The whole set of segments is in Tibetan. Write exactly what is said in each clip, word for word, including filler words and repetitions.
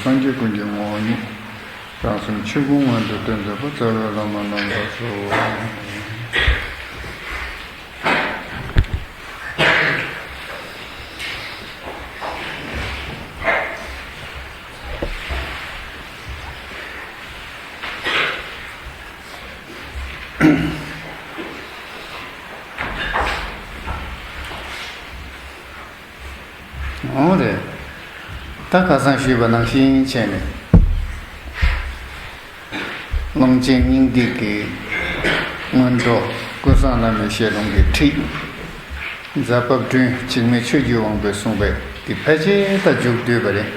སངས་རྒྱས་ཀུན་གྱི་ངོ་བོ་ཉིད། རང་སེམས་ཆོས་སྐུ་མངོན་དུ་སྟོན་མཛད་པ། རྩ་བའི་བླ་མ་རྣམ་པར་གསོལ། འོང་རེད། ད་ཁ་སང་ཞུས་པ་ནང་བཞིན་བྱས་ནས། ཀློང་ཆེན་སྙིང་ཐིག་གི་སྔོན་འགྲོ་ཀུན་བཟང་བླ་མའི་ཞལ་ལུང་གི་ཁྲིད། རྫ་བབས་སྒྲོན་འཇིགས་མེད་ཆོས་ཀྱི་དབང་པོས་གསུངས་པའི་དེ་ཕལ་ཆེར་ད་མཇུག་བསྡུས་པ་རེད།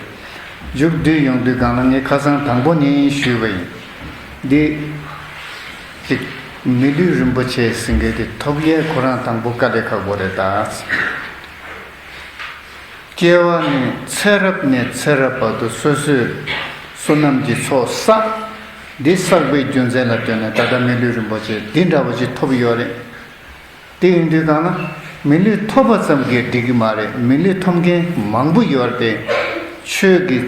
མཇུག་བསྡུས་ཡོང་དུས་སྒང་ལ་ངས་ཁ་སང་དང་པོ་ནས་ཞུས་པ་ཡིན། འདི་ཅིག་མི་ལུས་རིན་པོ་ཆེ་ཟེར་མཁན་དེ་ཐོབ་ཡས་ཁོ་རང་དང་པོ་དཀའ་ལས་ཁག་པོ་རེད་ད། སྐྱེ་བ་ནས་ཚེ་རབས་ནས་ཚེ་རབས་བར་དུ་སོ་སོས་བསོད་ནམས་ཀྱི་ཚོགས་བསགས། འདི་བསགས་པའི་རྒྱུ་མཚན་ལ་ལྟོས་ནས་ད་ལྟ་མི་ལུས་རིན་པོ་ཆེ་འདི་འདྲ་བ་ཞིག་ཐོབ་ཡོད་རེད། དེ་ཡིན་དུས་གང་ན་མི་ལུས་ཐོབ་པ་ཙམ་གྱིས་འགྲིག་གི་མ་རེད། མི་ལུས་ཐོབ་མཁན་མང་པོ་ཡོད་རེད་དེ། ཆོས་ཀྱི་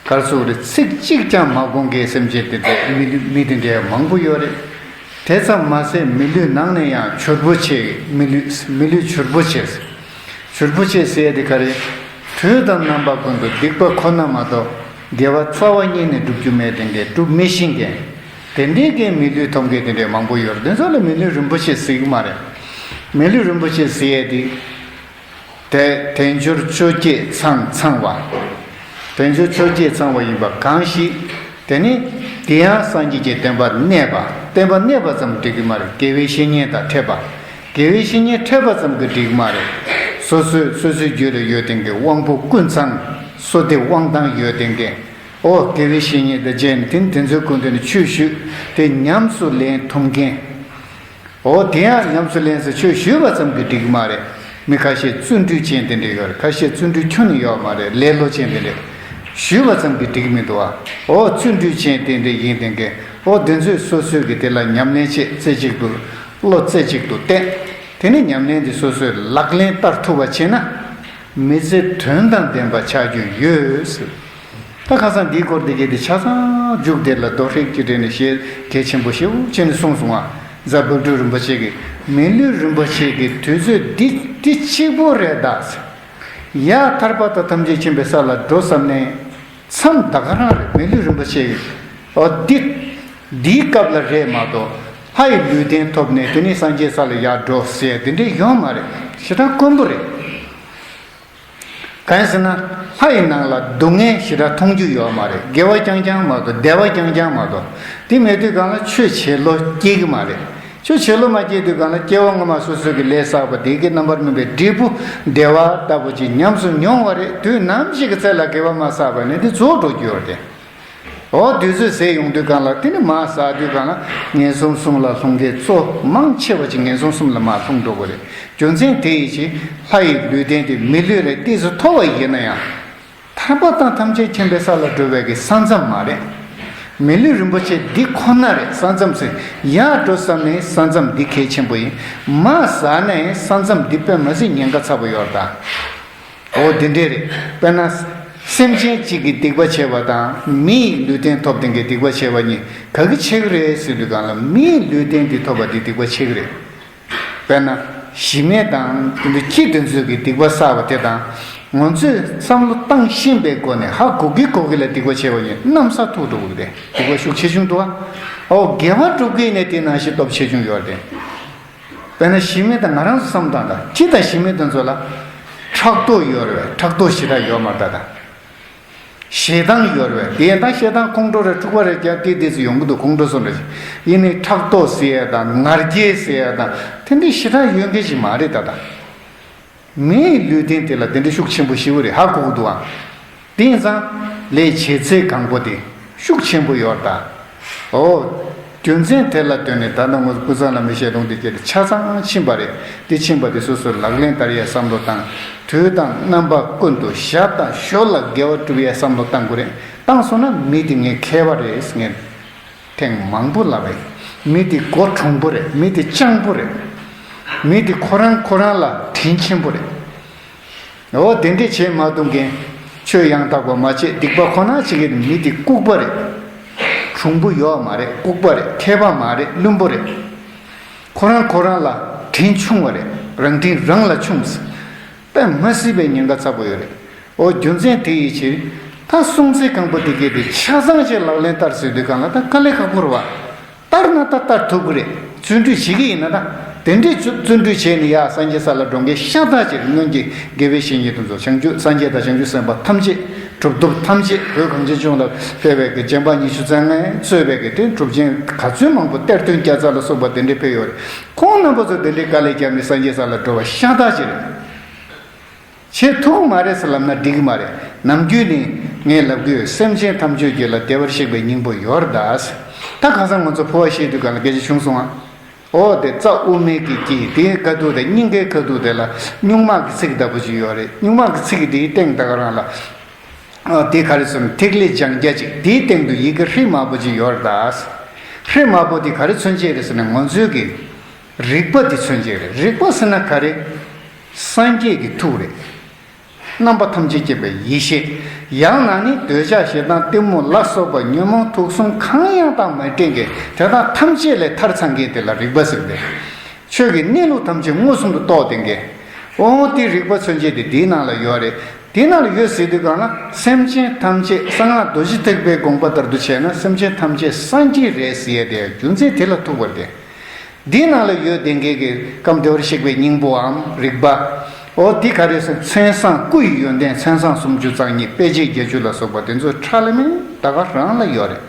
གར་སོགས་རེད། ཚིག་གཅིག་ཀྱང་མ་དགོངས་མཁན་སེམས་ཅན་དེ་འདྲའི་མི་མི་དེ་འདྲའི་མང་པོ་ཡོད་རེད། དེ་ཙམ་མ་ཟད་མི་ལུས་ནང་ནས་ཡང་བྱུར་པོ་ཆེ། མི་ལུས་མི་ལུས་བྱུར་པོ་ཆེ། བྱུར་པོ་ཆེ་ཟེར་ཡ་དེ་ག་རེད། དུས་དང་རྣམ་པ་ཀུན་ཏུ་སྡིག་པ་ཁོ་ན་མ་གཏོགས་དགེ་བ་རྩ་བ་ཉིད་ནས་སྒྲུབ་རྒྱུ་མེད་དེ་འདྲའི་སྒྲུབ་མི་ཤེས་མཁན། དེ་འདྲའི་གི་མི་ལུས་ཐོབ་མཁན་དེ་འདྲའི་མང་པོ་ཡོད་རེད། དེ་ཚོ་ལ་མི་ལུས་རིན་པོ་ཆེ་ཟེར་གི་མ་རེད། མི་ལུས་རིན་པོ་ཆེ་ཟེར་ཡ་དེ། དེ་དལ་འབྱོར་བཅོ་བརྒྱད་ཚང་ཚང་བ། དལ་འབྱོར་བཅོ་བརྒྱད་ཚང་བ་ཡིན་པ་གང་ཞིག་དེ་ནི་དེ་ཡང་སངས་རྒྱས་ཀྱི་བསྟན་པར་གནས་པ། བསྟན་པར་གནས་པ་ཙམ་འགྲིག་གི་མ་རེད། དགེ་བའི་བཤེས་གཉེན་དང་འཕྲད་པ། དགེ་བའི་བཤེས་གཉེན་འཕྲད་པ་ཙམ་གྱིས་འགྲིག་གི་མ་རེད། སོ་སོའི་སོ་སོའི་རྒྱུད་ལ་ཡོད་དེ་གི་དབང་པོ་ཀུན་ཚང་། བསོད་བདེ་དབང་ཐང་ཡོད་དེ་གི། ཨོ་དགེ་བའི་བཤེས་གཉེན་དང་མཇལ་ནས་དེ་ནི་དེ་ཚོའི་སྐུ་མདུན་ནས་ཆོས་ཞུས་ཏེ་ཉམས་སུ་ལེན་ཐུབ་མཁན། འོ་དེ་ཡང་ཉམས་སུ་ལེན་ཟེར་ཆོས་ཞུས་པ་ཙམ་གྱིས་འགྲིག་གི་མ་རེད། མི་ཁ་ཤས་བརྩོན་འགྲུས་ཅན་དེ་འདྲས་ཡོད་རེད། ཁ་ཤས་བརྩོན་འགྲུས་ཁྱོན་ནས་ཡོད་མ་རེད། ལེ་ལོ་ཅན་དེ་འདྲས། ཞུས་པ་ཙམ་གྱིས་འགྲིག་གི་མི་འདུག་ཨ། འོ་བརྩོན་འགྲུས་ཅན་དེ་འདྲས་ཡིན་དེ་གས། འོ་དེ་ཚོས་སོ་སོའི་གི་དེ་ལ་ཉམས་ལེན་བྱེད། རྩེ་གཅིག་ཏུ་བློ་རྩེ་གཅིག་ཏུ་གཏད། དེ་ནས་ཉམས་ལེན་དེ་སོ་སོས་ལག་ལེན་བསྟར་ཐུབ་པ་བྱས་ན། མི་ཚེ་དོན་དང་ལྡན་པ་ཆགས་རྒྱུ་ཡོད་ཟེར། ད་ཁ་སང་འདིའི་སྐོར་འདི་གས་དེ་ཆ་ཚང་མཇུག་དེ་ལ་རྡོ་ཧྲིག་ཅིག་སྦྲེལ་ནས་བཤད་གལ་ཆེན་པོ་ཞེ་པོ་བྱས་ནས་གསུངས་སོང་ང་། རྫ་བབས་སྒྲོན་རིན་པོ་ཆེ་གིས་མི་ལུས་རིན་པོ་ཆེ་གི་དུས་ཚོད་འདི་འདི་གཅིག་པོ་རེད་ད་ཟེར། ཡ་ཐར་པ་དང་ཐམས་ཅད་མཁྱེན་པའི་ས་ལ་འགྲོ་བསམ་ནས་མཚམས་ད་ག་རང་རེད། མི་ལུས་རིན་པོ་ཆེ་གི་འོ་འདི་འདིའི་སྐབས་ལ་རེད་མ་གཏོགས་ལྷ་ཡི་ལུས་རྟེན་ཐོབ་ནས་དེ་ནས་སངས་རྒྱས་ས་ལ་ཡར་འགྲོ་ཟེར་དེ་འདྲས་ཡོད་མ་རེད། ཞེ་དྲག་དཀོན་པོ་རེད། གང་ཡིན་ཟེར་ན། ལྷ་ཡི་ནང་ལ་སྡུག་བསྔལ་ཞེ་དྲག་མཐོང་རྒྱུ་ཡོད་མ་རེད། དགེ་བ་རྐྱང་རྐྱང་མ་གཏོགས་བདེ་བ་རྐྱང་རྐྱང་མ་གཏོགས། དེ་མེད་དུས་གང་ལ་ཆོས་བྱེད་བློ་སྐྱེ་གི་མ་རེད། ཆོས་བྱེད་བློ་མ་སྐྱེ་དུས་གང་ལ་སྐྱེ་བ་སྔོན་མ་སོ་སོ་གི་ལས་བསགས་པ་དེ་གི་རྣམ་པར་སྨིན་པའི་འབྲས་བུ་བདེ་བ་ལྟ་བུ་ཅིག་ཉམས་སུ་མྱོང་བ་རེད། དུས་ནམ་ཞིག་གི་ཚེ་ལ་དགེ་བ་མ་བསགས་པ་ནི་དེ་རྫོགས་འགྲོ་རྒྱུ་ཡོད་རེད། འོ་དུས་ཚོད་ཟད་ཡོང་དུས་གང་ལ་དེ་ནི་མར་ཟག་དུས་གང་ལ་ངན་སོང་གསུམ་ལ་ལྷུང་མཁན་གཙོ་མང་ཆེ་བ་ཅིག་ངན་སོང་གསུམ་ལ་མར་ལྷུང་འགྲོ་གི་རེད། རྒྱུ་མཚན་དེ་ཡིན་ཕྱིར་ལྷ་ཡི་ལུས་རྟེན་དེ་མི་ལུས་རེད། ཏོག་ཙམ་མཐོ་བ་ཡིན་ན་ཡང་། ཐར་པ་དང་ཐམས་ཅད་མཁྱེན་པའི་ས་ལ་འགྲོ་བའི་གི་ས་མཚམས་མ་རེད། མི་ལུས་རིན་པོ་ཆེ་འདི་ཁོ་ན་རེད། ས་མཚམས་ཟེར་ཡར་འགྲོ་བསམ་ནས་ས་མཚམས་འདི་གལ་ཆེན་པོ་ཡིན། མར་ཟག་ནའི་ས་མཚམས་འདི་དཔེ་མ་སྲིད་ཉེན་ཁ་ཚ་པོ་ཡོད་རེད་ད། འོ་དེ་འདྲས་རེད། དཔེར་ན། སེམས་ཅན་གཅིག་གིས་སྡིག་པ་བྱས་པ་དང་མི་ཡི་ལུས་རྟེན་ཐོབ་དེ་འགའི་སྡིག་པ་བྱས་པ་གཉིས་ག་གི་ཆེ་གི་རེད་ཟེར་དུས་གང་ལ་མི་ཡི་ལུས་རྟེན་དེ་ཐོབ་པ་དེ་སྡིག་པ་ཆེ་གི་རེད། དཔེར་ན། གཞི་མེད་དང་དེ་འདྲ་ཁྱི་དེ་ཚོས་ཀྱི་སྡིག་པ་བསགས་པ་དེ་དང་། ང་ཚོས་བསམ་བློ་བཏང་ཤེས་པའི་སྒོ་ནས་ཧ་གོ་གི་གོ་གི་ལ་སྡིག་པ་བྱས་པ་གཉིས་གནམ་ས་ཐུག་འགྲོ་གི་རེད། སྡིག་པ་ཤུགས་ཆེ་ཆུང་འདུག་ཨ། འོ་དགེ་བ་སྒྲུབ་ཀྱི་ནས་དེ་ནང་བཞིན་སྟོབས་ཆེ་ཆུང་ཡོད་རེད། དཔེར་ན་གཞི་མེད་དང་ང་རང་ཚོ་བསམ་སྟངས་དང་ཁྱི་དང་གཞི་མེད་དང་ཚོ་ལ་ཕྲག་དོག་ཡོད་རེད། ཕྲག་དོག་ཞེ་དྲག་ཡོད་མ་རེད་ད། ཞེ་སྡང་ཡོད་རེད། དེ་ཡང་ད་ཞེ་སྡང་ཁོང་ཁྲོ་རེད། འཁྲུག་པ་རེད་ཀྱང་དེ་དེ་ཚོ་ཡོང་གི་འདུག་ཁོང་ཁྲོ་སོགས་རེད། ཡིན་ནའི་ཕྲག་དོག་ཟེར་ཡ་དང་ང་རྒྱལ་ཟེར་ཡ་དང་དེ་འདྲའི་ཞེ་དྲག་ཡོད་མཁན་ཞིག་མ་རེད་ད་ད། མིའི་ལུས་རྟེན་དེ་ལ་དེ་འདྲའི་ཤུགས་ཆེན་པོ་ཞེ་པོ་རེད་ཧ་གོ་གི་འདུག་ཨང་། དེ་ཡིན་ཙང་ལས་བྱེད་ཚད་གང་པོ་དེ་ཤུགས་ཆེན་པོ་ཡོད་ད། འོ། རྒྱུ་མཚན་དེ་ལ་ལྟོས་ནས་ད་ནི་ངོ་ཀུན་བཟང་བླ་མའི་ཞལ་ལུང་དེ་སྐད་ཆ་ཚང་ཕྱིན་པ་རེད། དེ་ཕྱིན་པ་དེ་སོ་སོས་ལག་ལེན་བསྟར་ཡའི་བསམ་བློ་བཏང་། དུས་དང་རྣམ་པ་ཀུན་ཏུ་ཞབས་དང་ཞོར་ལ་དགེ་བ་སྒྲུབ་ཡའི་བསམ་བློ་བཏང་དགོས་རེད། བཏང་སོང་ན་མི་དེ་ངའི་མཁས་པ་རེད་ངས། ཐེངས་མང་པོ་ལབ་པ་ཡིན། མི་དེ་མགོ་གྲུང་པོ་རེད། མི་དེ་སྤྱང་པོ་རེད། མི་དེ་ཁོ་རང་ཁོ་རང་ལ་དྲིན་ཆེན་པོ་རེད། འོ་དེ་འདྲས་བྱེད་མ་ཐུབ་མཁན། ཆོས་ཡང་དག་པ་མ་བྱས་སྡིག་པ་ཁོ་ན་བྱེད་མཁན་མི་དེ་ལྐུགས་པ་རེད། གྲུང་པོ་ཡོད་མ་རེད། ལྐུགས་པ་རེད། མཁས་པ་མ་རེད། བླུན་པོ་རེད། ཁོ་རང་ཁོ་རང་ལ་དྲིན་ཆུང་བ་རེད། རང་དྲིན་རང་ལ་ཆུང་ཟེར། དཔེ་མ་སྲིད་པའི་ཉེན་ཁ་ཚ་པོ་ཡོད་རེད། འོ་རྒྱུ་མཚན་དེ་ཡི་ཕྱིར། ད་སྲོང་བཙན་སྒམ་པོ་དེ་གས་དེ་ཆ་ཚང་ཞིག་ལག་ལེན་བསྟར་ཟེར་དུས་གང་ལ་ད་དཀའ་ལས་ཁག་པོ་རེད་བ། བསྟར་ན་ད་བསྟར་ཐུབ་ཀྱི་རེད། བརྩོན་འགྲུས་བྱེད་ཀྱི་ཡིན་ན་ད། དེ་འདྲའི་བརྩོན་འགྲུས་བྱས་ནས་ཡ་སངས་རྒྱས་ས་ལ་འགྲོ་མཁན་ཤ་སྟག་ཅིག་སྔོན་གྱི་དགེ་བའི་བཤེས་གཉེན་དེ་ཚོ་བྱང་ཆུབ་སངས་རྒྱས་དང་བྱང་ཆུབ་སེམས་དཔའ་ཐམས་ཅད་གྲུབ་ཐོབ་ཐམས་ཅད་བོད་གངས་ཅན་ལྗོངས་ལ་ཕེབས་པའི་གི་རྗེ་འབངས་ཉི་ཤུ་རྩ་ལྔས་གཙོས་པའི་གི་དེ་གྲུབ་ཆེན་ག་ཚོད་མང་པོ་གཏེར་སྟོན་བརྒྱ་རྩ་ལ་སོགས་པ་དེ་འདྲའི་ཕེབས་ཡོད་རེད། ཁོང་རྣམ་པ་ཚོ་དེ་འདྲའི་དཀའ་ལས་བརྒྱབ་ནས་སངས་རྒྱས་ས་ལ་འགྲོ་བ་ཤ་སྟག་ཅིག་རེད། བྱེད་ཐུབ་མ་རེད་ཟེར་ལབ་ན་འགྲིག་གི་མ་རེད། ནམ་རྒྱུན་ནས་ངས་ལབ་གི་ཡོད། སེམས་ཅན་ཐམས་ཅད་རྒྱུད་ལ་བདེ་བར་གཤེགས་པའི་སྙིང་པོ་ཡོད་རེད་ད། ད་ཁ་སང་ང་ཚོ་འཕོ་བ་བཤད་དུས་ག་ལ་སྐད་ཆ་བྱུང་སོང་ཨ། འོ་དེ་རྩ་དབུ་མའི་གི་དཀྱིལ་དེའི་ཁ་ཐུག་དེ་སྙིང་གའི་ཁ་ཐུག་དེ་ལ་སྨྱུག་མ་གི་ཚིག་ལྟ་བུ་ཅིག་ཡོད་རེད། སྨྱུག་མ་གི་ཚིག་དེའི་སྟེང་ད་ག་རང་ལ། ཨ་དེ་ག་རེ་ཟེར་ན་ཐིག་ལེ་ལྗང་རྒྱ་ཅིག་དེའི་སྟེང་དུ་ཡི་གེ་ཧྲི་མང་པོ་ཅིག་ཡོད་རེད་ད། ཧྲི་མང་པོ་དེ་ག་རེ་མཚོན་བྱེད་རེད་ཟེར་ན་ང་ཚོའི་གི་རིག་པ་དེ་མཚོན་བྱེད་རེད། རིག་པ་ཟེར་ན་ག་རེ། སངས་རྒྱས་ཀྱི་ཐུགས་རེད། རྣམ་པ་ཐམས་ཅད་མཁྱེན་པའི་ཡེ་ཤེས། ཡང་ན་ནི་འདོད་ཆགས་ཞེ་སྡང་གཏི་མུག་ལ་སོགས་པ་ཉོན་མོངས་དུག་གསུམ་གང་ཡང་དང་མ་འདྲེས་མཁན་དེ་དག་ཐམས་ཅད་ལས་ཐར་ཚར་མཁན་དེ་ལ་རིག་པ་ཟེར་ཏེ། ཆོས་ཀྱི་གནས་ལུགས་ཐམས་ཅད་མངོན་སུམ་དུ་རྟོགས་ཏེ་མཁན། འོ་དེ་རིག་པ་མཚོན་བྱེད་དེ་དེའི་ནང་ལ་ཡོད་རེད། དེའི་ནང་ལ་ཡོད་ཟེར་དུས་གང་ལ་སེམས་ཅན་ཐམས་ཅད་གསང་སྔགས་རྡོ་རྗེ་ཐེག་པའི་དགོངས་པ་ལྟར་དུ་བྱས་ན་སེམས་ཅན་ཐམས་ཅད་སངས་རྒྱས་རེད་ཟེར་ཡས་དེ་རྒྱུ་མཚན་དེ་ལ་ཐུག་པ་རེད། འདིའི་ནང་ལ་ཡོད་བསྡད་མཁན་གྱི་སྐབས་བདེ་བར་གཤེགས་པའི་སྙིང་པོའམ་རིག་པ། འོ་འདི་ག་རེ་ཟེར་མཚན་བཟང་སྐུ་ཡི་ཡོན་ཏན་མཚན་བཟང་སུམ་ཅུ་རྩ་གཉིས་དཔེ་བྱད་བརྒྱད་ཅུ་ལ་སོགས་པ་དེ་ཚོ་ཁྲ་ལམ་མེ་ད་ག་རང་ལ་ཡོད་རེད།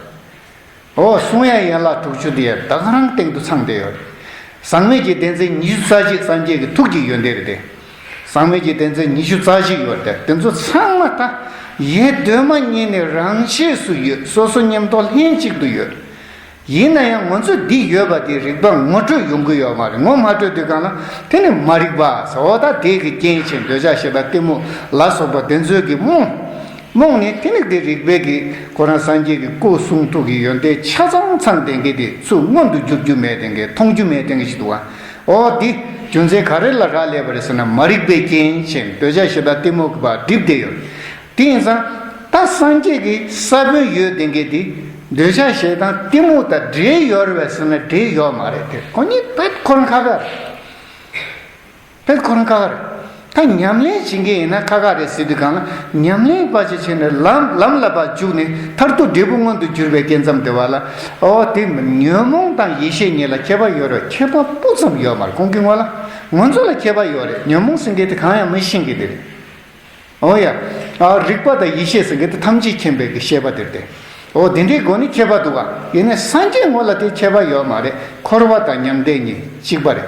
འོ་གསུང་ཡ་ཡན་ལག་དྲུག་ཅུ་དེ་ཡ་ད་ག་རང་སྟེང་དུ་ཚང་བསྡད་ཡོད་རེད། ཟག་མེད་ཀྱི་སྡེ་ཚན་ཉི་ཤུ་རྩ་གཅིག་སངས་རྒྱས་ཀྱི་ཐུགས་ཀྱི་ཡོན་ཏན་རེད་དེ། ཟག་མེད་ཀྱི་སྡེ་ཚན་ཉི་ཤུ་རྩ་གཅིག་ཡོད་རེད་དེ་དེ་ཚོ་ཚང་མ་ད་ཡེ་གདོད་མ་ཉིད་ནས་རང་ཆས་སུ་ཡོད། སོ་སོ་མཉམ་དུ་ལྷན་ཅིག་ཏུ་ཡོད། ཡིན་ན་ཡང་ང་ཚོས་འདི་ཡོད་པ་དེ་རིག་པ་ངོ་འཕྲོད་ཡོང་གི་ཡོད་མ་རེད། ངོ་མ་འཕྲོད་དུས་གང་ལ་དེ་ནི་མ་རིག་པ་ཟེར། འོ་ད་དེ་གི་རྐྱེན་བྱས་འདོད་ཆགས་ཞེ་སྡང་གཏི་མུག་ལ་སོགས་པ་དེ་ཚོའི་གི་རྨོངས། རྨོངས་ནས་དེ་ནི་དེ་རིག་པའི་གི་ཁོ་རང་སངས་རྒྱས་ཀྱི་སྐུ་གསུང་ཐུགས་ཀྱི་ཡོན་ཏན་ཆ་ཚང་ཚང་ལྡན་གི་དེ་ཚུར་མངོན་དུ་འགྱུར་རྒྱུ་མེད་ལྡན་གི་མཐོང་རྒྱུ་མེད་ལྡན་གི་ཞིག་འདུག་ག་འོ་འདི་རྒྱུ་མཚན་ག་རེ་ལ་རག་ལས་པ་རེད་ཟེར་ན་མ་རིག་པའི་རྐྱེན་བྱས་འདོད་ཆགས་ཞེ་སྡང་གཏི་མུག་གི་བར་སྒྲིབ་བསྡད་ཡོད། དེ་ཡིན་ཙང་ད་སངས་རྒྱས་ཀྱི་ས་བོན་ཡོད་ལྡན་གི་དེ་འདོད་ཆགས་ཞེ་སྡང་གཏི་མུག་དང་འབྲེལ་ཡོད་རེད་པས་ཟེར་ན་འབྲེལ་ཡོད་མ་རེད་དེ་ཁོ་གཉིས་དཔེ་ཁོ་རང་ཁ་ཁ་རེད། དཔེ་ཁོ་རང་ཁ་ཁ་རེད། ད་ཉམས་ལེན་བྱེད་མཁན་ཡིན་ན་ཁ་ཁ་རེད་ཟེར་དུས་གང་ལ་ཉམས་ལེན་པ་ཅིག་བྱས་ནས་ལམ་ལམ་ལ་ཕར་འཇུག་ནས་མཐར་ཐུག་འབྲས་བུ་མངོན་དུ་གྱུར་པའི་སྐབས་མཚམས་དེ་བ་ལ་ཨོ་དེ་ཉོན་མོངས་དང་ཡེ་ཤེས་གཉིས་ལ་ཁྱད་པར་ཡོད་རེད། ཁྱད་པར་སྤུ་ཙམ་ཡོད་མ་རེད། ཁོང་གི་ངོ་ལ་ང་ཚོ་ལ་ཁྱད་པར་ཡོད་རེད། ཉོན་མོངས་ཟེར་མཁན་དེ་གང་ཡང་མི་ཤེས་མཁན་དེ་རེད། འོ་ཡ། ཨ་རིག་པ་དང་ཡེ་ཤེས་ཟེར་མཁན་དེ་ཐམས་ཅད་མཁྱེན་པའི་གི་ཤེས་པ་དེ་རེད་དེ། འོ་དེ་འདྲའི་སྒོ་ནས་ཁྱད་པར་འདུག་ག་ཡིན་ནའི་སངས་རྒྱས་ངོ་ལ་དེ་ཁྱད་པར་ཡོད་མ་རེད། འཁོར་བ་དང་མྱང་འདས་གཉིས་གཅིག་པ་རེད།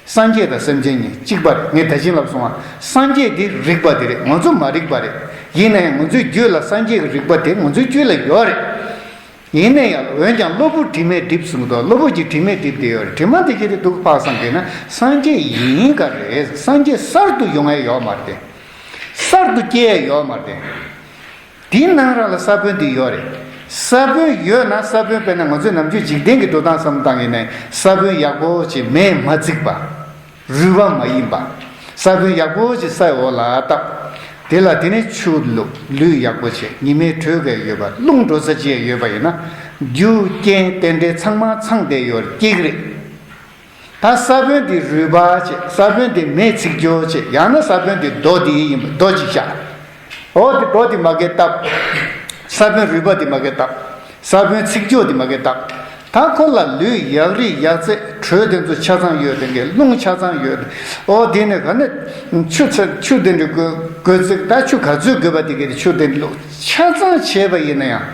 སངས་རྒྱས་དང་སེམས་ཅན་གཉིས་གཅིག་པ་རེད། ངས་ད་ཅི་ལབ་སོང་ང་། སངས་རྒྱས་དེ་རིག་པ་དེ་རེད། ང་ཚོ་མ་རིག་པ་རེད། ཡིན་ན་ཡང་ང་ཚོའི་རྒྱུད་ལ་སངས་རྒྱས་ཀྱི་རིག་པ་དེ་ང་ཚོའི་རྒྱུད་ལ་ཡོད་རེད། ཡིན་ན་ཡང་འོན་ཀྱང་གློ་བུར་དྲི་མས་བསྒྲིབས་གསུངས་འདུག་གློ་བུར་གྱི་དྲི་མས་བསྒྲིབས་བསྡད་ཡོད་རེད། དྲི་མ་དེ་གལ་ཏེ་སྡུག་ཕག་བསམ་གྱི་ན་སངས་རྒྱས་ཡིན་ག་རེད། སངས་རྒྱས་གསར་དུ་ཡོང་ཡ་ཡོད་མ་རེད་དེ། གསར་དུ་སྐྱེ་ཡ་ཡོད་མ་རེད་དེ། དེའི་ནང་རང་ལ་ས་བོན་དེ་ཡོད་རེད། ས་བོན་ཡོད་ན་ས་བོན་དཔེར་ན་ང་ཚོས་ནམ་རྒྱུན་འཇིག་རྟེན་གྱི་འགྲོ་སྟངས་བསམ་བློ་བཏང་ཡིན་ན་ས་བོན་ཡག་པོ་ཅིག་མེས་མ་འཚིག་པ། རུལ་བ་མ་ཡིན་པ། ས་བོན་ཡག་པོ་ཅིག་སའི་འོག་ལ་བཏབ། དེ་ལ་དེ་ནས་ཆུ་བླུགས། ལུད་ཡག་པོ་བྱས། ཉི་མའི་དྲོད་སྐལ་ཡོད་པ། རླུང་འགྲོ་ས་ཅིག་ཡོད་པ་ཡིན་ན། རྒྱུ་རྐྱེན་རྟེན་འབྲེལ་ཚང་མ་ཚང་བསྡད་ཡོད་སྐྱེ་གི་རེད། ད་ས་བོན་དེ་རུལ་བ་བྱས། ས་བོན་དེ་མེས་འཚིག་རྒྱུ་བྱས། ཡང་ན་ས་བོན་དེ་རྡོ་དེ་ཡིན་པ་རྡོ་ཅིག་བཞག་འོ་དེ་རྡོ་དེ་མ་གི་བཏབ། ས་བོན་རུལ་བ་དེ་མ་གི་བཏབ། ས་བོན་ཚིག་སྐྱོ་དེ་མ་གི་བཏབ། ད་ཁོ་ལ་ལུད་ཡག་རིགས་ཡག་ཚད་དྲོད་དེ་ཚོ་ཆ་ཚང་ཡོད་དེ་གི་རླུང་ཆ་ཚང་ཡོད། ཨོ་དེ་ནས་ག་ནས་ཆུ་ཚ་ཆུ་དེ་འདྲ་དགོས་དགོས་ཚིག་ད་ཆུ་ག་ཚོད་དགོས་པ་དེ་གི་ཆུ་དེ་འདྲ་ཆ་ཚང་བྱས་པ་ཡིན་ན་ཡང་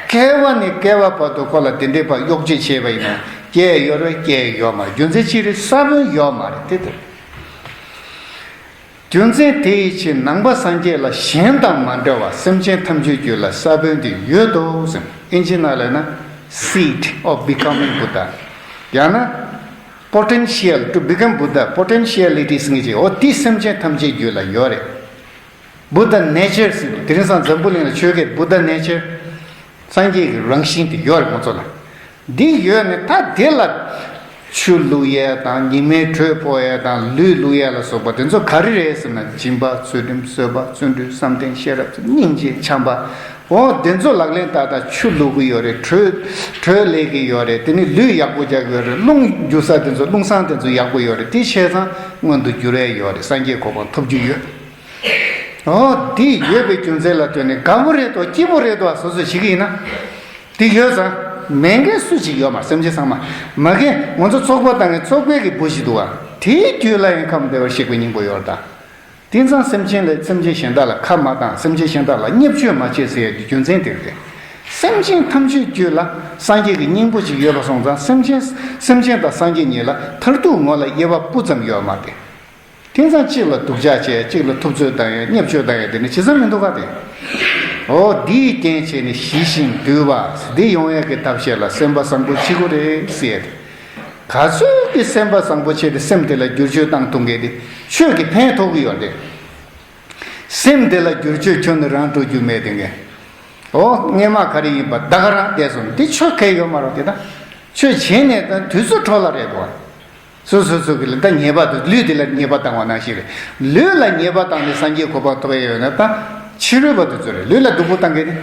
བསྐལ་བ་ནས་བསྐལ་བ་བར་དུ་ཁོ་ལ་དེ་འདྲའི་བར་གཡོག་བྱེད་བྱས་པ་ཡིན་ན་སྐྱེ་ཡོད་རེད་སྐྱེ་ཡོད་མ་རེད། རྒྱུ་མཚན་ཅི་རེད། ས་བོན་ཡོད་མ་རེད་དེ་དེ་རེད། རྒྱུ་མཚན་དེ་ཡི་ཕྱིར་ནང་པ་སངས་རྒྱས་ལ་གཞན་དང་མ་འདྲ་བར་སེམས་ཅན་ཐམས་ཅད་རྒྱུད་ལ་ས་བོན་དེ་ཡོད་དོ་ཟེར། ཨིན་ཇི་ནང་ལབ་ན་seed of becoming Buddha། ཡང་ན་potential to become Buddha, potentiality ཟེར་གྱི་འོ་དེ་སེམས་ཅན་ཐམས་ཅད་རྒྱུད་ལ་ཡོད་རེད། Buddha nature ཟེར་དེ་རིང་སང་འཛམ་བུ་གླིང་ལ་ཆོས་སྐད་Buddha nature སངས་རྒྱས་ཀྱི་རང་བཞིན་དེ་ཡོད་རེད་ཁོང་ཚོ་ལ། འདི་ཡོད་ནས་ད་དེ་ལ་ ཆུ་བླུག་ཡས་དང་ཉི་མའི་དྲོད་ཕོག་ཡས་དང་ལུད་བླུག་ཡས་ལ་སོགས་པ་དེ་ཚོ་ག་རེ་རེད་ཟེར་ན། སྦྱིན་པ། ཚུལ་ཁྲིམས། བཟོད་པ། བརྩོན་འགྲུས། བསམ་གཏན། ཤེས་རབ། སྙིང་རྗེ། བྱམས་པ། འོ་དེ་ཚོ་ལག་ལེན་བསྟར་དང་། ཆུ་བླུག་གི་ཡོད་རེད། དྲོད་དྲོད་སླེབས་ཀྱི་ཡོད་རེད། དེ་ནི་ལུད་ཡག་པོ་རྒྱག་གི་ཡོད་རེད། རླུང་རྒྱུ་ས་དེ་ཚོ། རླུང་སྲང་དེ་ཚོ་ཡག་པོ་ཡོད་རེད། དེ་བྱས་ཙང་མངོན་དུ་འགྱུར་ཡས་ཡོད་རེད། སངས་རྒྱས་གོ་འཕང་ཐོབ་རྒྱུ་ཡོད། འོ་དེ་ཡོད་པའི་རྒྱུ་མཚན་ལ་ལྟོས་ནས་དགའ་པོ་རེད་དོ། སྐྱིད་པོ་རེད་དོ། སོ་སོས་བྱེད་ཀྱི་ཡིན་ན། དེ་ཡོད་ཙང་མེད་མཁན་སུ་གཅིག་ཡོད་མ་རེད། སེམས་ཅན་ཚང་མ། མ་གི་ང་ཚོ་ཚོགས་པ་བཏང་མཁན་ཚོགས་པའི་གི་བུ་ཞིག་འདུག་བ། དེའི་རྒྱུད་ལ་ཡང་ཁམས་བདེ་བར་གཤེགས་པའི་སྙིང་པོ་ཡོད་རེད་ད། དེ་ཙང་སེམས་ཅན་ལ། སེམས་ཅན་གཞན་དག་ལ་ཁ་མ་བཏང་། སེམས་ཅན་གཞན་དག་ལ་བརྙས་བཅོས་མ་བྱེད་ཟེར་ཡ་དེ་རྒྱུ་མཚན་དེ་རེད། སེམས་ཅན་ཐམས་ཅད་རྒྱུད་ལ་སངས་རྒྱས་ཀྱི་སྙིང་པོ་ཅིག་ཡོད་པ་སོང་ཙང་། སེམས་ཅན་སེམས་ཅན་དང་སངས་རྒྱས་གཉིས་ལ་མཐར་ཐུག་ངོ་ལ་དབྱེ་བ་སྤུ་ཙམ་ཡོད་མ་རེད། དེ་ཙང་གཅིག་ལ་སྡུག་ཅག་བྱས། གཅིག་ལ་ཐུབ་ཚོད་བཏང་ཡས། བརྙས་བཅོས་བཏང་ཡས་དེ་ནི་ཇི་ཙམ་མི་འདུག་ག་དེ། འོ་འདིའི་རྐྱེན་བྱས་ནས་ཞི་ཞིང་དུལ་བ་འདི་ཡོང་ཡས་ཀྱི་ཐབས་ཤེས་ལ་སེམས་པ་བཟང་པོ་བྱེད་དགོས་རེད་ཟེར་ཡས་དེ། ག་ཚོད་ཀྱི་སེམས་པ་བཟང་པོ་བྱས་ཏེ་སེམས་དེ་ལ་བསྒྱུར་བཅོས་བཏང་ཐུབ་མཁན་དེ་ཆོས་ཀྱི་ཕན་ཐོགས་ཀྱི་ཡོད་རེད། སེམས་དེ་ལ་བསྒྱུར་བཅོས་ཁྱོན་ནས་རང་འགྲོ་རྒྱུ་མེད་དེ་ངས། འོ་སྔས་མ་ག་རེ་ཡིན་པ་ད་ག་རང་བསྡད་སོང་། འདི་ཆོས་གལ་ཡོད་མ་རེད་དེ། ད་ཆོས་བྱས་ནས་ད་དུས་ཚོད་འཕྲོ་བརླག་རེད་དོ། སོ་སོ་སོ་གི་ལ་ད་ཉེས་པ་དང་། ལུས་དེ་ལ་ཉེས་པ་བཏང་བ་ནང་བཞིན་རེད། ལུས་ལ་ཉེས་པ་བཏང་ནས་སངས་རྒྱས་གོ་འཕང་ཐོབ་ཡས་ཡོད་ན། ད་ཕྱི་རོལ་པ་དེ་ཚོ་རེད། ལུས་ལ་སྡུག་པོ་བཏང་མཁན་དེ།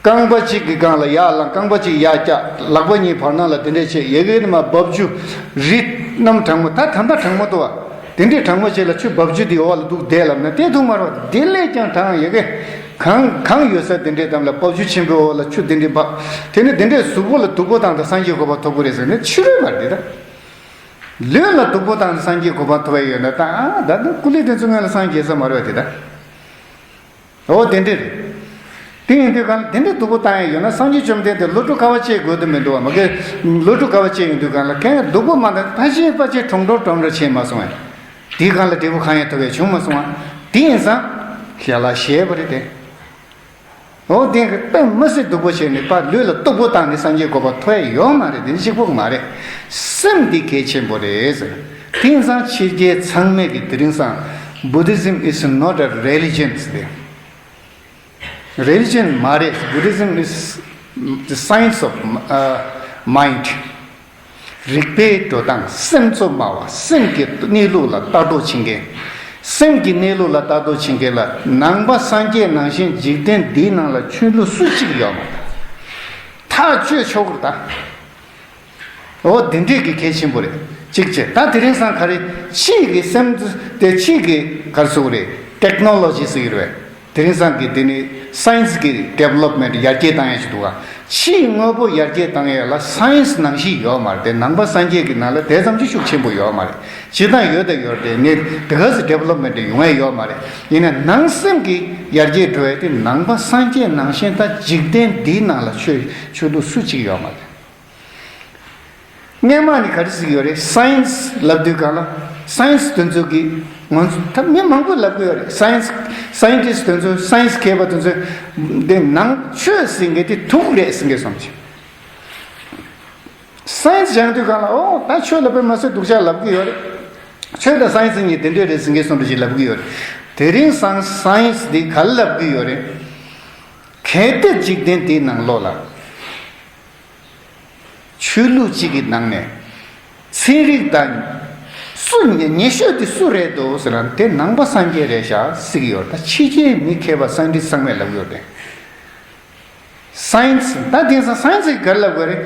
རྐང་པ་གཅིག་གི་སྒང་ལ་ཡར་ལངས། རྐང་པ་གཅིག་ཡར་བཀྱག། ལག་པ་གཉིས་བར་སྣང་ལ་དེ་འདྲས་བྱས། ཡ་གི་ནི་མ་འབབ་ཆུ་རི་གནམ་གྲང་མོ། ད་ད་ལྟ་གྲང་མོ་འདུག་བ། དེ་འདྲས་གྲང་མོ་བྱས་ལ་ཆུ་འབབ་ཆུ་དེའི་འོག་ལ་འདུག་བསྡད་ལབ་ན་བསྡད་ཐུབ་མ་རེད་བ། དེ་ལས་ཀྱང་གྲང་། ཡ་གི་གངས་གངས་ཡོད་ས་དེ་འདྲས་ཙམ་ལ་འབབ་ཆུ་ཆེན་པོའི་འོག་ལ་ཆུ་དེ་འདྲས་འབབ། དེ་ནི་དེ་འདྲས་གཟུགས་པོ་ལ་སྡུག་པོ་བཏང་དང་སངས་རྒྱས་གོ་འཕང་ཐོབ་ཀྱི་རེད་ཟེར་ན་ཕྱི་རོལ་པ་རེད་ད། ལུས་ལ་སྡུག་པོ་བཏང་ནས་སངས་རྒྱས་གོ་འཕང་ཐོབ་ཡས་ཡོད་ན། ད་ཨ་ད་ད་ཀུ་ལི་དེ་ཚོ་སྔོན་ལ་སངས་རྒྱས་ས་མ་རེད་བ་དེ་ད། འོ་དེ་འདྲས་རེད། དེ་ཡིན་དུས་གང་ལ་དེ་འདྲས་སྡུག་པོ་བཏང་ཡས་ཡོད་ན་སངས་རྒྱས་བཅོམ་ལྡན་འདས་ལོ་དྲུག་དཀའ་བ་སྤྱད་དགོས་དོན་མི་འདུག་བ། མ་གི་ལོ་དྲུག་དཀའ་བ་སྤྱད་ཡོང་དུས་གང་ལ་ཁྱེད་སྡུག་པོ་མ་བཏང་། ཕ་ཆེ་ཕ་ཆེ་ཁྲོང་ཁྲོ་ཁྲོང་ཁྲོ་བྱས་མ་སོང་བས། དེའི་གང་ལ་འབྲས་བུ་གང་ཡང་ཐོབ་ཡས་བྱུང་མ་སོང་བ། དེ་ཡིན་ཙང་ཞལ་ལག་བཞེས་པ་རེད་དེ། འོ་དེ་གི་དཔེ་མི་སྲིད་སྡུག་པོ་བྱས་ནས་ཕར་ལུས་ལ་སྡུག་པོ་བཏང་ནས་སངས་རྒྱས་གོ་འཕང་ཐོབ་ཡས་ཡོད་མ་རེད། དེ་གཅིག་པོ་མ་རེད། སེམས་འདི་གལ་ཆེན་པོ་རེད་ཟེར། དེང་སང་ཕྱི་རྒྱལ་ཚང་མས་ཀྱི་དེ་རིང་སང་Buddhism is not a religion ཟེར། རི་ལི་ཇན་མ་རེད། Buddhism is the science of, uh, mind. རིག་པའི་འགྲོ་སྟངས། སེམས་གཙོ་སྨྲ་བ། སེམས་ཀྱི་གནས་ལུགས་ལ་ལྟ་རྟོག་བྱེད་མཁན། སེམས་ཀྱི་གནས་ལུགས་ལ་ལྟ་རྟོག་བྱེད་མཁན་ལ་ནང་པ་སངས་རྒྱས་ནང་བཞིན་འཇིག་རྟེན་འདིའི་ནང་ལ་ཆོས་ལུགས་སུ་གཅིག་ཡོད་མ་རེད། ཐག་གཅོད་ཆོག་གི་རེད་ད། འོ་དེ་འདྲས་ཀྱི་གལ་ཆེན་པོ་རེད། གཅིག་བྱས། ད་དེ་རིང་སང་ག་རེ་ཕྱིའི་གི་སེམས་དེ་ཕྱིའི་གི་ག་རེ་ཟེར་དགོས་རེད། ཊེག་ནོ་ལོ་ཇི་ཟེར་གྱི་རེད་བས། དེ་རིང་སང་གི་དེ་ནི་སའེན་སི་གི་ཌི་ཝེ་ལོབ་མེན་ཊི་ཡར་རྒྱས་བཏང་ཡ་ཞིག་འདུག་ག། ཕྱིའི་དངོས་པོ་ཡར་རྒྱས་བཏང་ཡ་ལ་སའེན་སི་ནང་བཞིན་ཡོད་མ་རེད་དེ། ནང་པ་སངས་རྒྱས་ཀྱི་ནང་ལ་དེ་ཙམ་གྱི་ཤུགས་ཆེན་པོ་ཡོད་མ་རེད། སྤྱིར་བཏང་ཡོད་དང་ཡོད་རེད་དེ། ངས་དེ་ག་ཚོད་ཌི་ཝེ་ལོབ་མེན་ཊི་ཡོང་ཡ་ཡོད་མ་རེད། ཡིན་ན་ནང་སེམས་ཀྱི་ཡར་རྒྱས་འགྲོ་ཡ་དེ་ནང་པ་སངས་རྒྱས་ནང་བཞིན་ད་འཇིག་རྟེན་འདིའི་ནང་ལ་ཆོས་ཆོས་ལུགས་སུ་གཅིག་ཡོད་མ་རེད། སྔས་མ་ནི་ག་རེ་ཟེར་གྱི་ཡོད་རེད། སའེན་སི་ལབ་དུས་གང་ལ། སའེན་སི་དེ་ཚོ་གི་ང་ཚོ་ད་མི་མང་པོས་ལབ་གི་ཡོད་རེད། སའེན་སི་སའེན་ཊིསི་དེ་ཚོ། སའེན་སི་མཁས་པ་དེ་ཚོ་འདི་ནང་ཆོས་ཟེར་མཁན་དེ་དུག་རེད་ཟེར་མཁན་སོང་ཅིག། སའེན་སི་སྦྱང་དུས་གང་ལ། ཨོ་ད་ཆོས་ལ་དཔེ་མ་སྲིད་སྡུག་ཅག་ལབ་གི་ཡོད་རེད། ཆོས་དང་སའེན་སི་གཉིས་དེ་འདྲས་རེད་ཟེར་མཁན་སོང་འདྲ་ཞིག་ལབ་གི་ཡོད་རེད། དེ་རིང་སང་སའེན་སི་འདི་ག་རེ་ལབ་གི་ཡོད་རེད། གལ་ཏེ་འཇིག་རྟེན་འདིའི་ནང་ལོགས་ལ། ཆོས་ལུགས་གཅིག་གི་ནང་ནས་ཚན་རིག་དང་སུ་ཉེ་ཉེ་ཤོས་དེ་སུ་རེད་འདུག་ཟེར་ན། དེ་ནང་པ་སངས་རྒྱས་རེད་ཤག་ཟེར་གྱི་ཡོད། ད་ཕྱི་རྒྱལ་མི་མཁས་པ་སའེན་ཊིསི་ཚང་མས་ལབ་ཡོད་རེད། སའེན་སི། ད་དེང་སང་སའེན་སི་གིས་ག་རེ་ལབ་དགོས་རེད།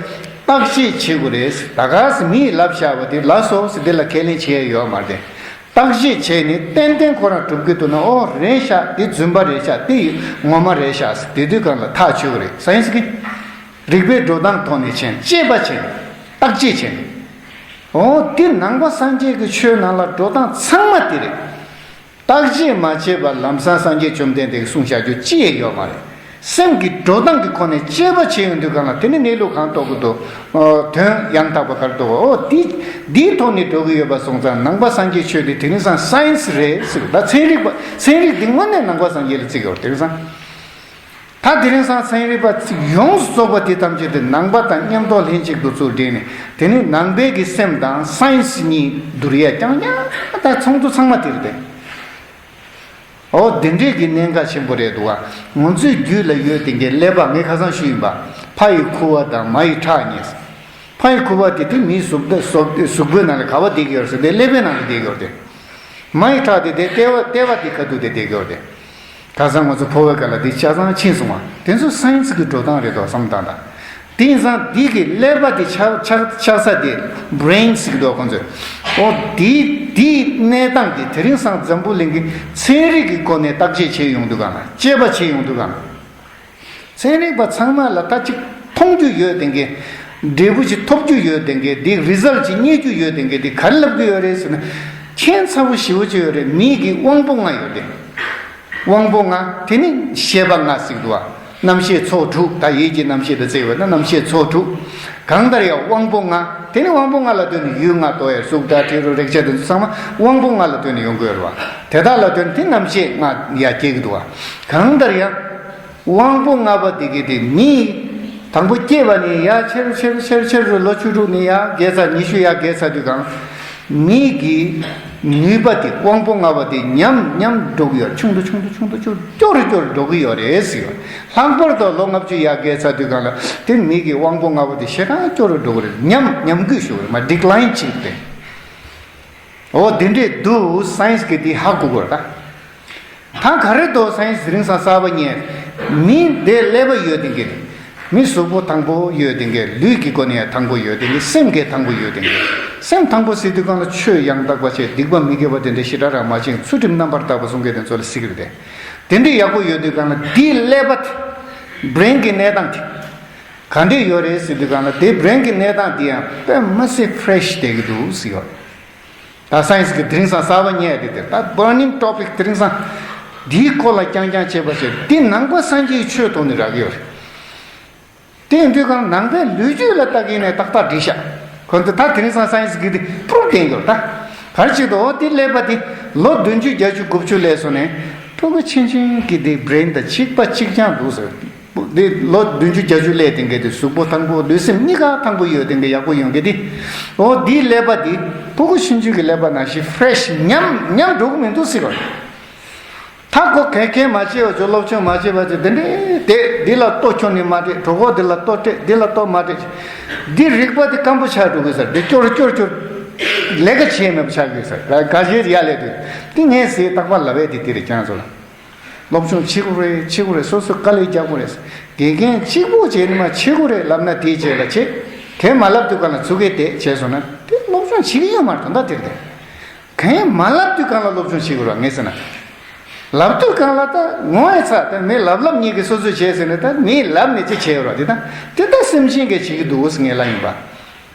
བརྟག་དཔྱད་བྱེད་དགོས་རེད། ད་ག་སེ་མིས་ལབ་བཞག་པ་དེ་ལགས་སོ་ཟེར་དེ་ལ་ཁས་ལེན་བྱེད་ཡ་ཡོད་མ་རེད། བརྟག་དཔྱད་བྱས་ནས་ཏན་ཏན་ཁོ་རང་གྲུབ་ཀྱི་འདུག་ན། ཨོ་རེད་ཤག། འདི་རྫུན་པ་རེད་ཤག། འདི་ངོ་མ་རེད་ཤག་ཟེར་དེ་དུས་གང་ལ་ཐག་ཆོད་ཀྱི་རེད། སའེན་སི་གིས་རིག་པའི་འགྲོ་སྟངས་ཐོག་ནས་བྱས་ནས། དཔྱད་པ་བྱས་ནས། བརྟག་དཔྱད་བྱས་ནས། ཨོ་འདི་ནང་པ་སངས་རྒྱས་ཀྱི་ཆོས་ནང་ལ་འགྲོ་སྟངས་ཚང་མ་དེ་རེད། བརྟག་དཔྱད་མ་བྱས་པར་ལམ་སང་སངས་རྒྱས་བཅོམ་ལྡན་འདས་ཀྱིས་གསུངས་བཞག་རྒྱུ་ཅི་ཡང་ཡོད་མ་རེད། སེམས་ཀྱི་འགྲོ་སྟངས་ཀྱི་ཁོ་ནས་དཔྱད་པ་བྱེད་ཡོང་དུས་གང་ལ་དེ་ནི་གནས་ལུགས་གང་རྟོགས་ཀྱི་འདུག། ཨོ་དོན་ཡང་དག་པ་ག་རེ་རྟོགས། ཨོ་འདི་འདིའི་ཐོག་ནས་འགྲོ་གི་ཡོད་པ་སོང་ཙང་། ནང་པ་སངས་རྒྱས་ཆོས་འདི་དེ་རིང་སང་སའེན་སི་རེད་ཟེར། ད་ཚན་རིག་པ། ཚན་རིག་འདི་དངོས་གནས་ནང་པ་སངས་རྒྱས་ལ་བརྩི་གི་ཡོད་རེད། དེ་རིང་སང་། ད་དེ་རིང་སང་ཚན་རིག་པ་ཡོངས་སུ་རྫོགས་པ་དེ་ཐམས་ཅད་དེ་ནང་པ་དང་མཉམ་དུ་ལྷན་ཅིག་ཏུ་ཚུར་འདྲེས་ནས། དེ་ནི་ནང་པའི་གི་སེམས་དང་སའེན་སི་གཉིས་བསྡུར་ཡ་རྐྱང་རྐྱང་། ད་ཚོགས་འདུ་ཚང་མ་དེ་རེད་དེ། ཨོ་དེ་འདྲས་ཀྱི་གནད་འགག་ཆེན་པོ་རེད་འདུག་བ། ང་ཚོའི་རྒྱུད་ལ་ཡོད་དེ་གའི་ཀླད་པ། ངས་ཁ་སང་ཞུས་ཡིན་པ། ཕ་ཡི་ཁུ་བ་དང་མ་ཡི་ཁྲག་གཉིས། ཕ་ཡི་ཁུ་བ་དེ་དེ་མིའི་གཟུགས་པོ་གཟུགས་གཟུགས་པོའི་ནང་ལ་ག་བ་བསྡད་ཀྱི་ཡོད་རེད་ཟེར་ཏེ་ཀླད་པའི་ནང་ལ་བསྡད་ཀྱི་ཡོད་རེད་དེ། མ་ཡི་ཁྲག་དེ་དེ་ལྟེ་བ་ལྟེ་བ་དེ་ག་དུས་དེ་བསྡད་ཀྱི་ཡོད་རེད་དེ། ཁ་སང་ང་ཚོ་ཕོ་བའི་སྐབས་ལ་འདི་ཆ་ཚང་ཕྱིན་སོང་བ་དེ་ཚོ་science་གི་འགྲོ་སྟངས་རེད་དོ་བསམ་བཏང་དང་། དེ་ཡིན་ཙང་འདི་གི་ཀླད་པ་དེ་ཆགས་ཆགས་ཆགས་ས་དེ་brain་ཟེར་གི་འདུག་ཁོང་ཚོས། ཨོ་དེ་དེའི་གནས་སྟངས་དེ་དེ་རིང་སང་འཛམ་བུ་གླིང་གི་ཚན་རིག་གི་སྒོ་ནས་བརྟག་དཔྱད་བྱས་ཡོང་དུས་གང་ལ་དཔྱད་པ་བྱས་ཡོང་དུས་གང་ལ། ཚན་རིག་པ་ཚང་མ་ལ་ད་ཅིག་མཐོང་རྒྱུ་ཡོད་དེ་གའི། འབྲས་བུ་ཅིག་ཐོབ་རྒྱུ་ཡོད་དེ་གའི་དེ་result་ཅིག་རྙེད་རྒྱུ་ཡོད་དེ་གའི་དེ་ག་རེ་ལབ་ཀྱི་ཡོད་རེད་ཟེར་ན། ཁྱད་མཚར་པོ་ཞེ་པོ་ཅིག་ཡོད་རེད། མིའི་གི་དབང་པོ་ལྔ་ཡོད་དེ། དབང་པོ་ལྔ་དེ་ནི་ཤེས་པ་ལྔ་ཟེར་གི་འདུག་བ། རྣམ་ཤེས་ཚོགས་དྲུག་ད་ཡིད་ཀྱི་རྣམ་ཤེས་དང་བརྩིས་པ་ན་རྣམ་ཤེས་ཚོགས་དྲུག་གང་ལྟར་ཡང་དབང་པོ་ལྔ་དེ་ནི་དབང་པོ་ལྔ་ལ་ལྟོས་ནས་ཡུལ་ལྔ་ལྟོས་ཡ་གཟུགས་སྒྲ་དྲི་རོ་རེག་བྱ་དེ་ཚོ་ཚང་མ་དབང་པོ་ལྔ་ལ་ལྟོས་ནས་ཡོང་གི་ཡོད་རེད་བ། དེ་དག་ལ་ལྟོས་ནས་དེ་རྣམ་ཤེས་ལྔ་ཡ་སྐྱེ་གི་འདུག་བ། གང་ལྟར་ཡང་། དབང་པོ་ལྔ་པ་དེ་གི་དེ་མིའི་དང་པོ་སྐྱེས་པ་ནས་ཡར་ཆེར་ཆེར་ཆེར་ཆེར་རུ་ལོ་བཅུ་དྲུག་ནས་ཡར་བརྒལ་ཚར་ཉི་ཤུ་ཡར་བརྒལ་ཚར་དུས་གང་། མིའི་གི་ནུས་པ་དེ་དབང་པོ་ལྔ་པ་དེ་ཉམས་ཉམས་འགྲོ་གི་ཡོད། ཆུང་དུ་ཆུང་དུ་ཆུང་དུ་ཆུང་དུ་སྐྱོ་རུ་སྐྱོ་རུ་འགྲོ་གི་ཡོད་རེད་ཟེར་ཡོད། ལྷག་པར་དུ་ལོ་ལྔ་བཅུ་ཡར་བརྒལ་ཚར་དུས་གང་ལ་དེ་མིའི་གི་དབང་པོ་ལྔ་པ་དེ་ཞེ་དྲག་སྐྱོ་རུ་འགྲོ་གི་རེད། ཉམས་ཉམས་རྒུད་ཞུ་གི་རེད་མ་decline་ཅིག་རེད། འོ་དེ་འདྲས་འདུག science་གི་དེ་ཧ་གོ་དགོས་རེད་ད། ད་ག་རེ་འདུག science་དེ་རིང་སང་གསར་པ་རྙེད། མི་དེ་ཀླད་པ་ཡོད་དེ་གི། མི་གཟུགས་པོ་ཐང་པོ་ཡོད་དེ་གི་ལུས་ཀྱི་སྒོ་ནས་ཡང་ཐང་པོ་ཡོད་དེ་གི་སེམས་ཀྱི་ཐང་པོ་ཡོད་དེ་གི། སེམས་ཐང་པོ་ཟེར་དུས་གང་ལ་ཆོས་ཡང་དག་པ་བྱས་སྡིག་པ་མི་དགེ་བ་དེ་འདྲ་ཞེ་དྲག་རང་མ་བྱེད་ཚུལ་ཁྲིམས་རྣམ་པར་དག་པ་སྲུང་མཁན་དེ་ཚོ་ལ་ཟེར་གི་རེད་དེ། དེ་འདྲས་ཡག་པོ་ཡོད་དུས་གང་ལ་དེའི་ཀླད་པ་དེ་brain་གི་གནས་སྟངས་དེ་ག་འདྲས་ཡོད་རེད་ཟེར་དུས་གང་ལ་དེ་brain་གི་གནས་སྟངས་དེ་ཡང་དཔེ་མི་སྲིད་fresh་བསྡད་ཀྱི་འདུག་ཟེར་ཡོད། ད་science་གི་དེ་རིང་སང་གསར་པ་རྙེད་དེ་དེ་ད་burning topic་དེ་རིང་སང་འདིའི་སྐོར་ལ་རྐྱང་རྐྱང་བྱེད་པ་བྱས་འདི་ནང་པ་སངས་རྒྱས་ཀྱི་ཆོས་ཐོག་ནས་རག་གི་ཡོད་རེད། དེ་ཡིན་དུས་གང་ནང་པའི་ལོ་རྒྱུས་ལ་ལྟ་གིན་ནས་ཏག་ཏག་འགྲིག་ཤག་ཁོ་ཚོ་ད་དེ་རིང་སང་science་གི་དེ་proof་བསྟན་ཡོད་ད། ག་རེ་བྱེད་དོ་དེ་ཀླད་པ་དེ་ལོ་བདུན་ཅུ་བརྒྱད་ཅུ་དགུ་བཅུ་སླེབས་སོང་ནས་ཕྲུ་གུ་ཆུང་ཆུང་གི་དེ་brain་དང་གཅིག་པ་གཅིག་རྐྱང་འདུག་ཟེར། འདི་ལོ་བདུན་ཅུ་བརྒྱད་ཅུ་སླེབས་དེང་གི་དེ་གཟུགས་པོ་ཐང་པོ་ལུས་སེམས་གཉིས་ཀ་ཐང་པོ་ཡོད་དེང་གི་ཡག་པོ་ཡོང་གི་དེ། འོ་འདིའི་ཀླད་པ་དེ་ཕྲུ་གུ་ཆུང་ཆུང་གི་ཀླད་པ་ནང་བཞིན་fresh་ཉམས་ཉམས་འགྲོ་གི་མི་འདུག་ཟེར་བ། ད་ཁོ་གས་གས་མ་བྱས་བ་ཚོ་སློབ་སྦྱོང་མ་བྱས་པ་ཚོ་དེ་འདྲས་དེ་འདི་ལ་ལྟོ་ཁྱོན་ནས་མ་སྤྲད་གྲོད་ཁོག་འདི་ལ་ལྟོ་སྤྲད་འདི་ལ་ལྟོ་མ་སྤྲད། འདི་རིག་པ་དེ་སྐམ་པོ་ཆགས་འགྲོ་གི་ཟེར་འདི་སྐྱོར་སྐྱོར་སྐྱོར། ལས་ཀ་བྱས་མེད་པ་ཆགས་གི་ཟེར་ག་ཞེས་ཡ་ལས་དུས་དེ་ངས་ཟེར་རྟག་པར་ལབ་པས་དེ་དེ་རེད་ཀྱང་ཚོ་ལ། སློབ་སྦྱོང་བྱེད་དགོས་རེད་བྱེད་དགོས་རེད་སོ་སོས་དཀའ་ལས་རྒྱག་དགོས་རེད། དགེ་རྒན་གཅིག་པོ་བྱས་ནས་མ་བྱེད་དགོས་རེད་ལབ་ན་དེའི་རྗེས་ལ་བྱེད། དེ་མ་ལབ་དུས་གང་ལ་ཚུགས་ཀའི་དེ་བྱས་སོང་ན་དེ་སློབ་སྦྱོང་བྱེད་ཀྱི་ཡོད་མ་རེད་ད་ལྟ་དེར་དེ། གང་ཡང་མ་ལབ་དུས་གང་ལ་སློབ་སྦྱོང་བྱེད་དགོས་རེད་ངས་ཟེར་ན། ལབ་དུས་གང་ལ་ད་ངོ་ཡ་ཚ་ད་མི་ལབ་ལབ་གཉིས་ཀྱི་སོ་སོས་བྱས་ཟེར་ན་ད་མིས་ལབ་ནས་ཅི་བྱས་ཡོད་རེད་དེ་ད་དེ་ད་སེམས་ཅན་གྱིས་བྱེད་ཀྱི་འདུག་ཟེར་ངས་ལབ་ཡིན་པ།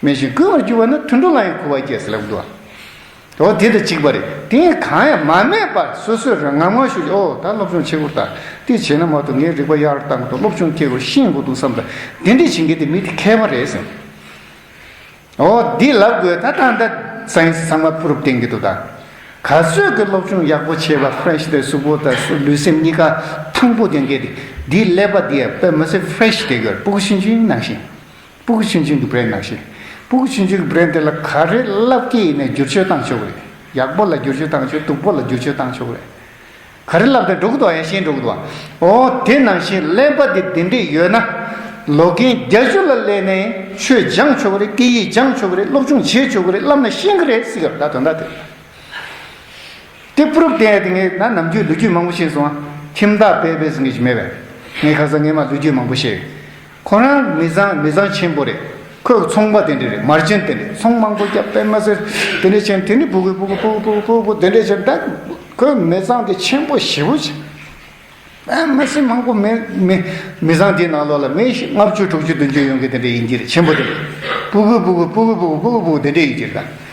མེད་བཞིན་བསྐུལ་བར་འགྱུར་བ་ནི་དུད་འགྲོ་ལ་ཡང་འཁུ་བ་སྐྱེས་ཟེར་ལབ་འདུག་བ། འོ་དེ་དང་གཅིག་པ་རེད། དེ་གང་ཡང་མ་སྨྲས་པར་སོ་སོས་རང་ངམ་ངམ་ཞུ་ཨོ་ད་སློབ་སྦྱོང་བྱེད་དགོས་ད་དེ་བྱས་ན་མ་གཏོགས་ངའི་རིག་པ་ཡར་བཏང་དགོས་འདུག་སློབ་སྦྱོང་བྱེད་དགོས་ཤེས་དགོས་འདུག་བསམ་ད་དེ་འདྲས་བྱེད་མཁན་དེ་མི་དེ་མཁས་པ་རེད་ཟེར། འོ་འདི་ལབ་དགོས་ད་ད་ད་science་ཚང་མ་proof་བསྟན་གྱི་འདུག་ད། ག་ཚོད་ཀྱི་སློབ་སྦྱོང་ཡག་པོ་བྱས་པ་fresh་དེ་གཟུགས་པོ་དང་ལུས་སེམས་གཉིས་ཀ་ཐང་པོ་ལྡན་མཁན་དེ་འདིའི་ཀླད་པ་འདི་ཡང་དཔེ་མི་སྲིད་fresh་བསྡད་ཡོད་སྤུ་གུ་ཆུང་ཆུང་ནང་བཞིན། སྤུ་གུ་ཆུང་ཆུང་གི་brain་ནང་བཞིན། སྤུ་གུ་ཆུང་ཆུང་གི་brain་དེ་ལ་ག་རེ་ལབ་ཀྱི་ཡིན་ནའི་བསྒྱུར་བཅོས་བཏང་ཆོག་གི་རེད། ཡག་པོ་ལ་བསྒྱུར་བཅོས་བཏང་ཆོག་སྡུག་པོ་ལ་བསྒྱུར་བཅོས་བཏང་ཆོག་གི་རེད། ག་རེ་ལབ་དེ་འགྲོ་གི་འདུག་ཡང་ཤེས་འགྲོ་གི་འདུག་ཨོ་དེ་ནང་བཞིན་ཀླད་པ་དེ་དེ་འདྲས་ཡོད་ན། ལོ་རྒན་བརྒྱད་ཅུ་ལ་སླེབས་ནས་ཆོས་སྦྱང་ཆོག་གི་རེད། སྐད་ཡིག་སྦྱང་ཆོག་གི་རེད། སློབ་སྦྱོང་བྱེད་ཆོག་གི་རེད། བསླབ་ན་ཤེས་གི་རེད་ཟེར་གི་རེད་ད་དོན་དག་དེ། དེ་proof་བསྟན་ཡ་དེ་ངས་ན་ནམ་རྒྱུན་ལོ་རྒྱུས་མང་པོ་ཤེས་སོང་ཨ། ཁྱིམ་བདག་དཔལ་འབེབས་ཟེར་མཁན་ཞིག་མེད་པས། ངས་ཁ་སང་ངས་མ་ལོ་རྒྱུས་མང་པོ་བཤད། ཁོ་རང་མི་ཚང་མི་ཚང་ཆེན་པོ་རེད། ཁོས་ཚོང་པ་དེ་འདྲས་རེད། མར་ཅན་དེ་འདྲས་ཚོང་མང་པོ་རྒྱབ་དཔེ་མི་སྲིད་དེ་འདྲས་བྱས་དེ་འདྲས་སྤུ་གུ་སྤུ་གུ་སྤུ་གུ་སྤུ་གུ་སྤུ་གུ་སྤུ་གུ་དེ་འདྲས་བྱས་ད་ཁོའི་མི་ཚང་དེ་ཆེན་པོ་ཞེ་པོ་ཅིག་དཔེ་མི་སྲིད་མང་པོ་མི་མི་མི་ཚང་དེའི་ནང་ལོགས་ལ་མི་ལྔ་བཅུ་དྲུག་ཅུ་བདུན་ཅུ་ཡོང་གི་དེ་འདྲས་ཡིན་གྱི་རེད། ཆེན་པོ་དེ་འདྲས་སྤུ་གུ་སྤུ་གུ་སྤུ་གུ་སྤུ་གུ་སྤུ་གུ་སྤུ་གུ་དེ་འདྲས་ཡིན་གྱི་རེད་ད།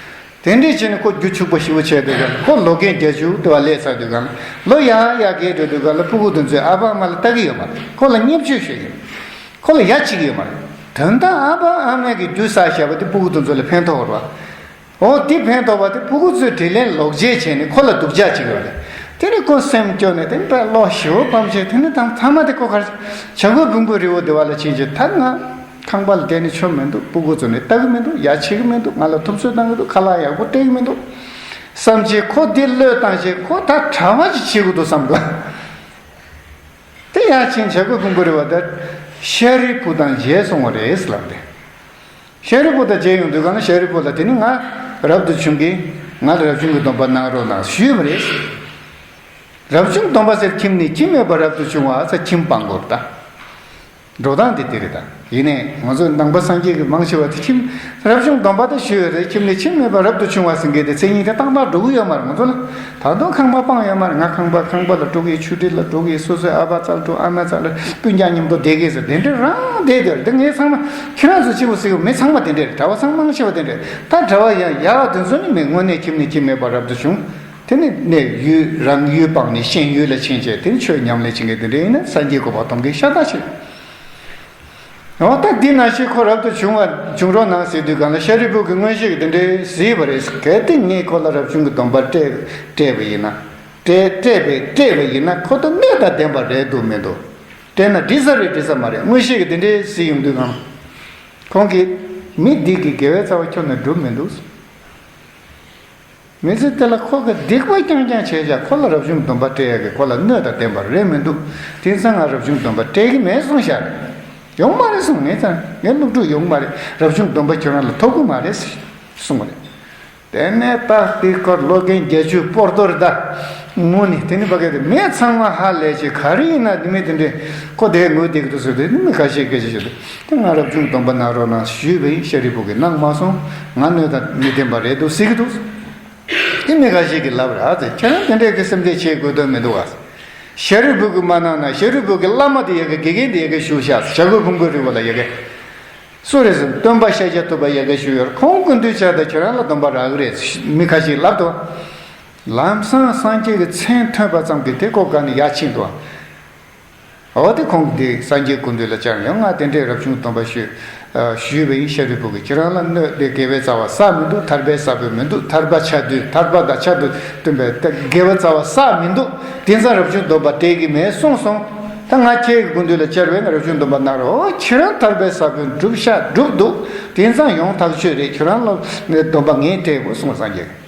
དེ་འདྲས་བྱས་ནས་ཁོ་རྒྱུ་ཕྱུག་པོ་ཞེ་པོ་བྱས་དུས་ཀྱང་ཁོ་ལོ་རྒན་བརྒྱད་ཅུ་དེ་བ་སླེབས་ཚར་དུས་ཀྱང་ལོ་ཡར་ཡར་རྒས་འགྲོ་དུས་ཀྱང་ལ་སྤུ་གུ་དེ་ཚོས་ཨ་ཕ་ཨ་མ་ལ་ལྟ་གི་ཡོད་མ་རེད། ཁོ་ལ་བརྙས་བཅོས་ཞུ་གི་ཡོད། ཁོ་ལ་ཡ་བྱེད་ཀྱི་ཡོད་མ་རེད། དོན་དག་ཨ་ཕ་ཨ་མས་ཀྱི་རྒྱུ་བསགས་བཞག་པ་དེ་སྤུ་གུ་དེ་ཚོ་ལ་ཕན་ཐོགས་རེད་བ། འོ་དེ་ཕན་ཐོགས་པ་དེ་སྤུ་གུ་ཚོས་དྲིན་ལན་ལོག་འཇལ་བྱས་ནས་ཁོ་ལ་སྡུག་ཅག་བྱེད་ཀྱི་ཡོད་རེད། དེ་ནས་ཁོ་སེམས་སྐྱོ་ནས་དེ་ནས་ད་ལོ་ཞེ་པོ་ཕམ་བྱས་དེ་ནས་དང་མཐའ་མ་དེ་ཁོ་གར་བྱ་རྒོད་ཕུང་པོའི་རི་བོ་དེ་བ་ལ་ཕྱིན་བྱས་ད་ང་། ཁང་པ་ལ་བསྡད་ནས་ཆོ་མི་འདུག་སྤུ་གུ་ཚོ་ནི་ལྟ་གི་མི་འདུག་ཡ་བྱེད་གི་མི་འདུག་ང་ལ་ཐུབ་ཚོད་གཏང་གི་འདུག་ཁ་ལག་ཡག་པོ་སྤྲད་གི་མི་འདུག་བསམ་བྱས་ཁོ་འདི་བློས་བཏང་བྱས་ཁོ་ད་གྲྭ་པ་ཞིག་བྱེད་དགོས་འདུག་བསམ་གི་ལ། དེ་ཡ་ཕྱིན་བྱ་རྒོད་ཕུང་པོའི་རི་བ་དེར་ཤཱ་རིའི་བུ་དང་མཇལ་སོང་བ་རེད་ལབ་སྟེ། ཤཱ་རིའི་བུ་དང་མཇལ་ཡོང་དུས་གང་ལ་ཤཱ་རིའི་བུ་ལ་དེ་ནི་ང་རབ་ཏུ་བྱུང་གི། ང་ལ་རབ་བྱུང་གི་སྡོམ་པ་གནང་རོགས་གནང་ཞུས་པ་རེད། རབ་བྱུང་སྡོམ་པ་ཟེར་ཁྱིམ་ནས་ཁྱིམ་མེད་པར་རབ་ཏུ་བྱུང་བ་ཟེར་ཁྱིམ་སྤང་དགོས་ད། འགྲོ་སྟངས་དེ་དེ་རེད་ད། ཡིན་ནའི་ང་ཚོ་ནང་པ་སངས་རྒྱས་ཀྱི་མང་ཆེ་བ་དེ་ཁྱིམ་རབ་བྱུང་སྡོམ་པ་དེ་ཞུས་ཡོད་རེད། ཁྱིམ་ནས་ཁྱིམ་མེད་པར་རབ་ཏུ་བྱུང་བ་ཟེར་མཁན་དེ་མཚན་ཉིད་དེ་ཏག་ཏག་འགྲོ་གི་ཡོད་མ་རེད། ང་ཚོ་ལ་ད་དུང་ཁང་པ་སྤངས་ཡོད་མ་རེད། ང་ཁང་པ་ཁང་པ་ལ་འགྲོ་གི། ཆུང་འདྲིས་ལ་འགྲོ་གི། སོ་སོའི་ཨ་ཕ་རྩ་ལ་འགྲོ། ཨ་མ་རྩ་ལ། སྤུན་ཀྱག་མཉམ་དུ་བསྡད་གི་ཟེར་དེ་འདྲ་རང་བསྡད་དེ་རེད། དེ་ངས་ཚང་མ་ཁྱེད་རང་ཚོ་གཅིག་པུ་ཟེར་གི་མི་ཚང་མ་དེ་འདྲ་རེད། གྲྭ་པ་ཚང་མ་མང་ཆེ་བ་དེ་འདྲ་རེད། ད་གྲྭ་པ་ཡང་ཡག་དེ་ཚོ་ནི་མི་དངོས་གནས་ཁྱིམ་ནས་ཁྱིམ་མེད་པར་རབ་ཏུ་བྱུང་། དེ་ནི་གནས་ཡུལ་རང་ཡུལ་སྤངས་ནས་གཞན་ཡུལ་ལ་ཕྱིན་བྱས་དེ་ནི་ཆོས་ཉམས་ལེན་བྱེད་མཁན་དེ་འདྲ་ཡིན་ན་སངས་རྒྱས་གོ་འཕང་ཐོབ་མཁན་ཤ་སྟག་ཆེ། འོ་ད་འདི་ནང་བཞིན་ཁོ་རབ་ཏུ་བྱུང་བ་བྱུང་རོགས་གནང་ཟེར་དུས་གང་ལ་ཤཱ་རིའི་བུ་གིས་མངོན་ཤེས་ཀྱིས་དེ་འདྲའི་གཟིགས་པ་རེད། གལ་ཏེ་ངས་ཁོ་ལ་རབ་བྱུང་གི་སྡོམ་པ་སྤྲད་སྤྲད་པ་ཡིན་ན། སྤྲད་སྤྲད་པའི་སྤྲད་པ་ཡིན་ན་ཁོ་ད་གནོད་དང་ལྡན་པ་རེད་འདུག་མི་འདུག་སྤྲད་ན་འགྲིག་ས་རེད་འགྲིག་ས་མ་རེད། མངོན་ཤེས་ཀྱིས་དེ་འདྲའི་གཟིགས་ཡོང་དུས་གང་ལ་ཁོང་གིས་མི་འདི་གི་དགེ་བའི་རྩ་བ་ཁྱོན་ནས་འགྲུབ་མི་འདུག་མི་ཚེ་འདི་ལ་ཁོ་གི་སྡིག་པ་རྐྱང་རྐྱང་བྱས་ཀྱང་ཁོ་ལ་རབ་བྱུང་སྡོམ་པ་སྤྲད་ཡག་གི་ཁོ་ལ་གནོད་དང་ལྡན་པ་རེད་མི་འདུག་དེང་སང་ང་རབ་བྱུང་སྡོམ་པ་སྤྲད་གི་མེད་གསུངས་ཤག་ཡོང་མ་རེད་གསུངས། ངས་ཙང་ངའི་སློབ་ཕྲུག་ཡོང་མ་རེད། རབ་བྱུང་སྡོམ་པ་ཁྱོད་རང་ལ་ཐོབ་གི་མ་རེད་གསུངས་པ་རེད། དེ་ནས་ད་དེ་སྐོར་ལོ་རྒན་བརྒྱད་ཅུ་སྤོར་གཏོར་ད་ངུ་ནས་དེ་ནི་ཕ་གི་དེ་མི་ཚང་མ་ཧ་ལས་ཀྱི་ག་རེ་ཡིན་ན་དེ་མི་དེ་འདྲས་ཁོ་དེ་ངུ་བསྡད་ཀྱི་འདུག་ཟེར་དུས་ནི་མི་ཁ་ཤས་སྐད་ཆ་བཤད་དུས་དེ་ང་རབ་བྱུང་སྡོམ་པ་གནང་རོགས་གནང་ཞུས་པ་ཡིན། ཤཱ་རིའི་བུ་གིས་གནང་མ་སོང་། ང་གནོད་དང་མི་ལྡན་པ་རེད་འདུག་ཟེར་གྱི་འདུག་དེ་མི་ཁ་ཤས་ཀྱིས་ལབ་ར་ཨ་ཙི་ཁྱེད་རང་དེ་འདྲས་ཀྱི་སེམས་ཁྲལ་བྱེད་དགོས་དོན་མི་འདུག་ཨ། ཤཱ་རིའི་བུ་གིས་མ་གནང་ན་ཤཱ་རིའི་བུ་གི་བླ་མ་དེ་ཡ་གི་དགེ་རྒན་དེ་ཡ་གི་བཞུགས་ཤག་བྱ་རྒོད་ཕུང་པོའི་རི་བོ་ལ་ཡ་གི་སུ་རེད་ཟེར་སྟོན་པ་ཤཱཀྱ་ཐུབ་པ་ཡ་གི་བཞུགས་ཡོད་རེད། ཁོང་སྐུ་མདུན་བཅར་ད་ཁྱེད་རང་ལ་སྡོམ་པ་རག་གི་རེད་མི་ཁ་ཤས་ལབ་འདུག་ལམ་སང་སངས་རྒྱས་ཀྱི་མཚན་ཐོས་པ་ཙམ་གྱིས་དེ་ཀོ་ག་ནས་ཡར་ཕྱིན་འདུག་འོ་དེ་ཁོང་གིས་སངས་རྒྱས་སྐུ་མདུན་ལ་བཅར་ཡང་ང་དེ་འདྲའི་རབ་བྱུང་སྡོམ་པ་ཞུས། ཞུས་པ་ཡིན། ཤཱ་རིའི་བུ་གིས་ཁྱེད་རང་ལ་གནོད་དེ་དགེ་བའི་རྩ་བ་བསགས་མི་འདུག་ཐར་པའི་ས་བོན་མི་འདུག་ཐར་པ་ཆ་བདུན་ཐར་པ་དང་ཆ་བདུན་བསྟུན་པའི་དགེ་བའི་རྩ་བ་བསགས་མི་འདུག་དེང་སང་རབ་བྱུང་སྡོམ་པ་སྤྲད་ཀྱི་མེད་གསུངས་སོང་། ད་ང་ཁྱེད་ཀྱི་སྐུ་མདུན་ལ་བཅར་བས་ང་རབ་བྱུང་སྡོམ་པ་གནང་རོགས། ཁྱེད་རང་ཐར་པའི་ས་བོན་བསྒྲུབས་ཤག་བསྒྲུབས་འདུག་དེང་སང་ཡོང་ཐག་ཆོད་རེད། ཁྱེད་རང་ལ་ངས་སྡོམ་པ་ངས་སྤྲད་དགོས་གསུངས་སངས་རྒྱས།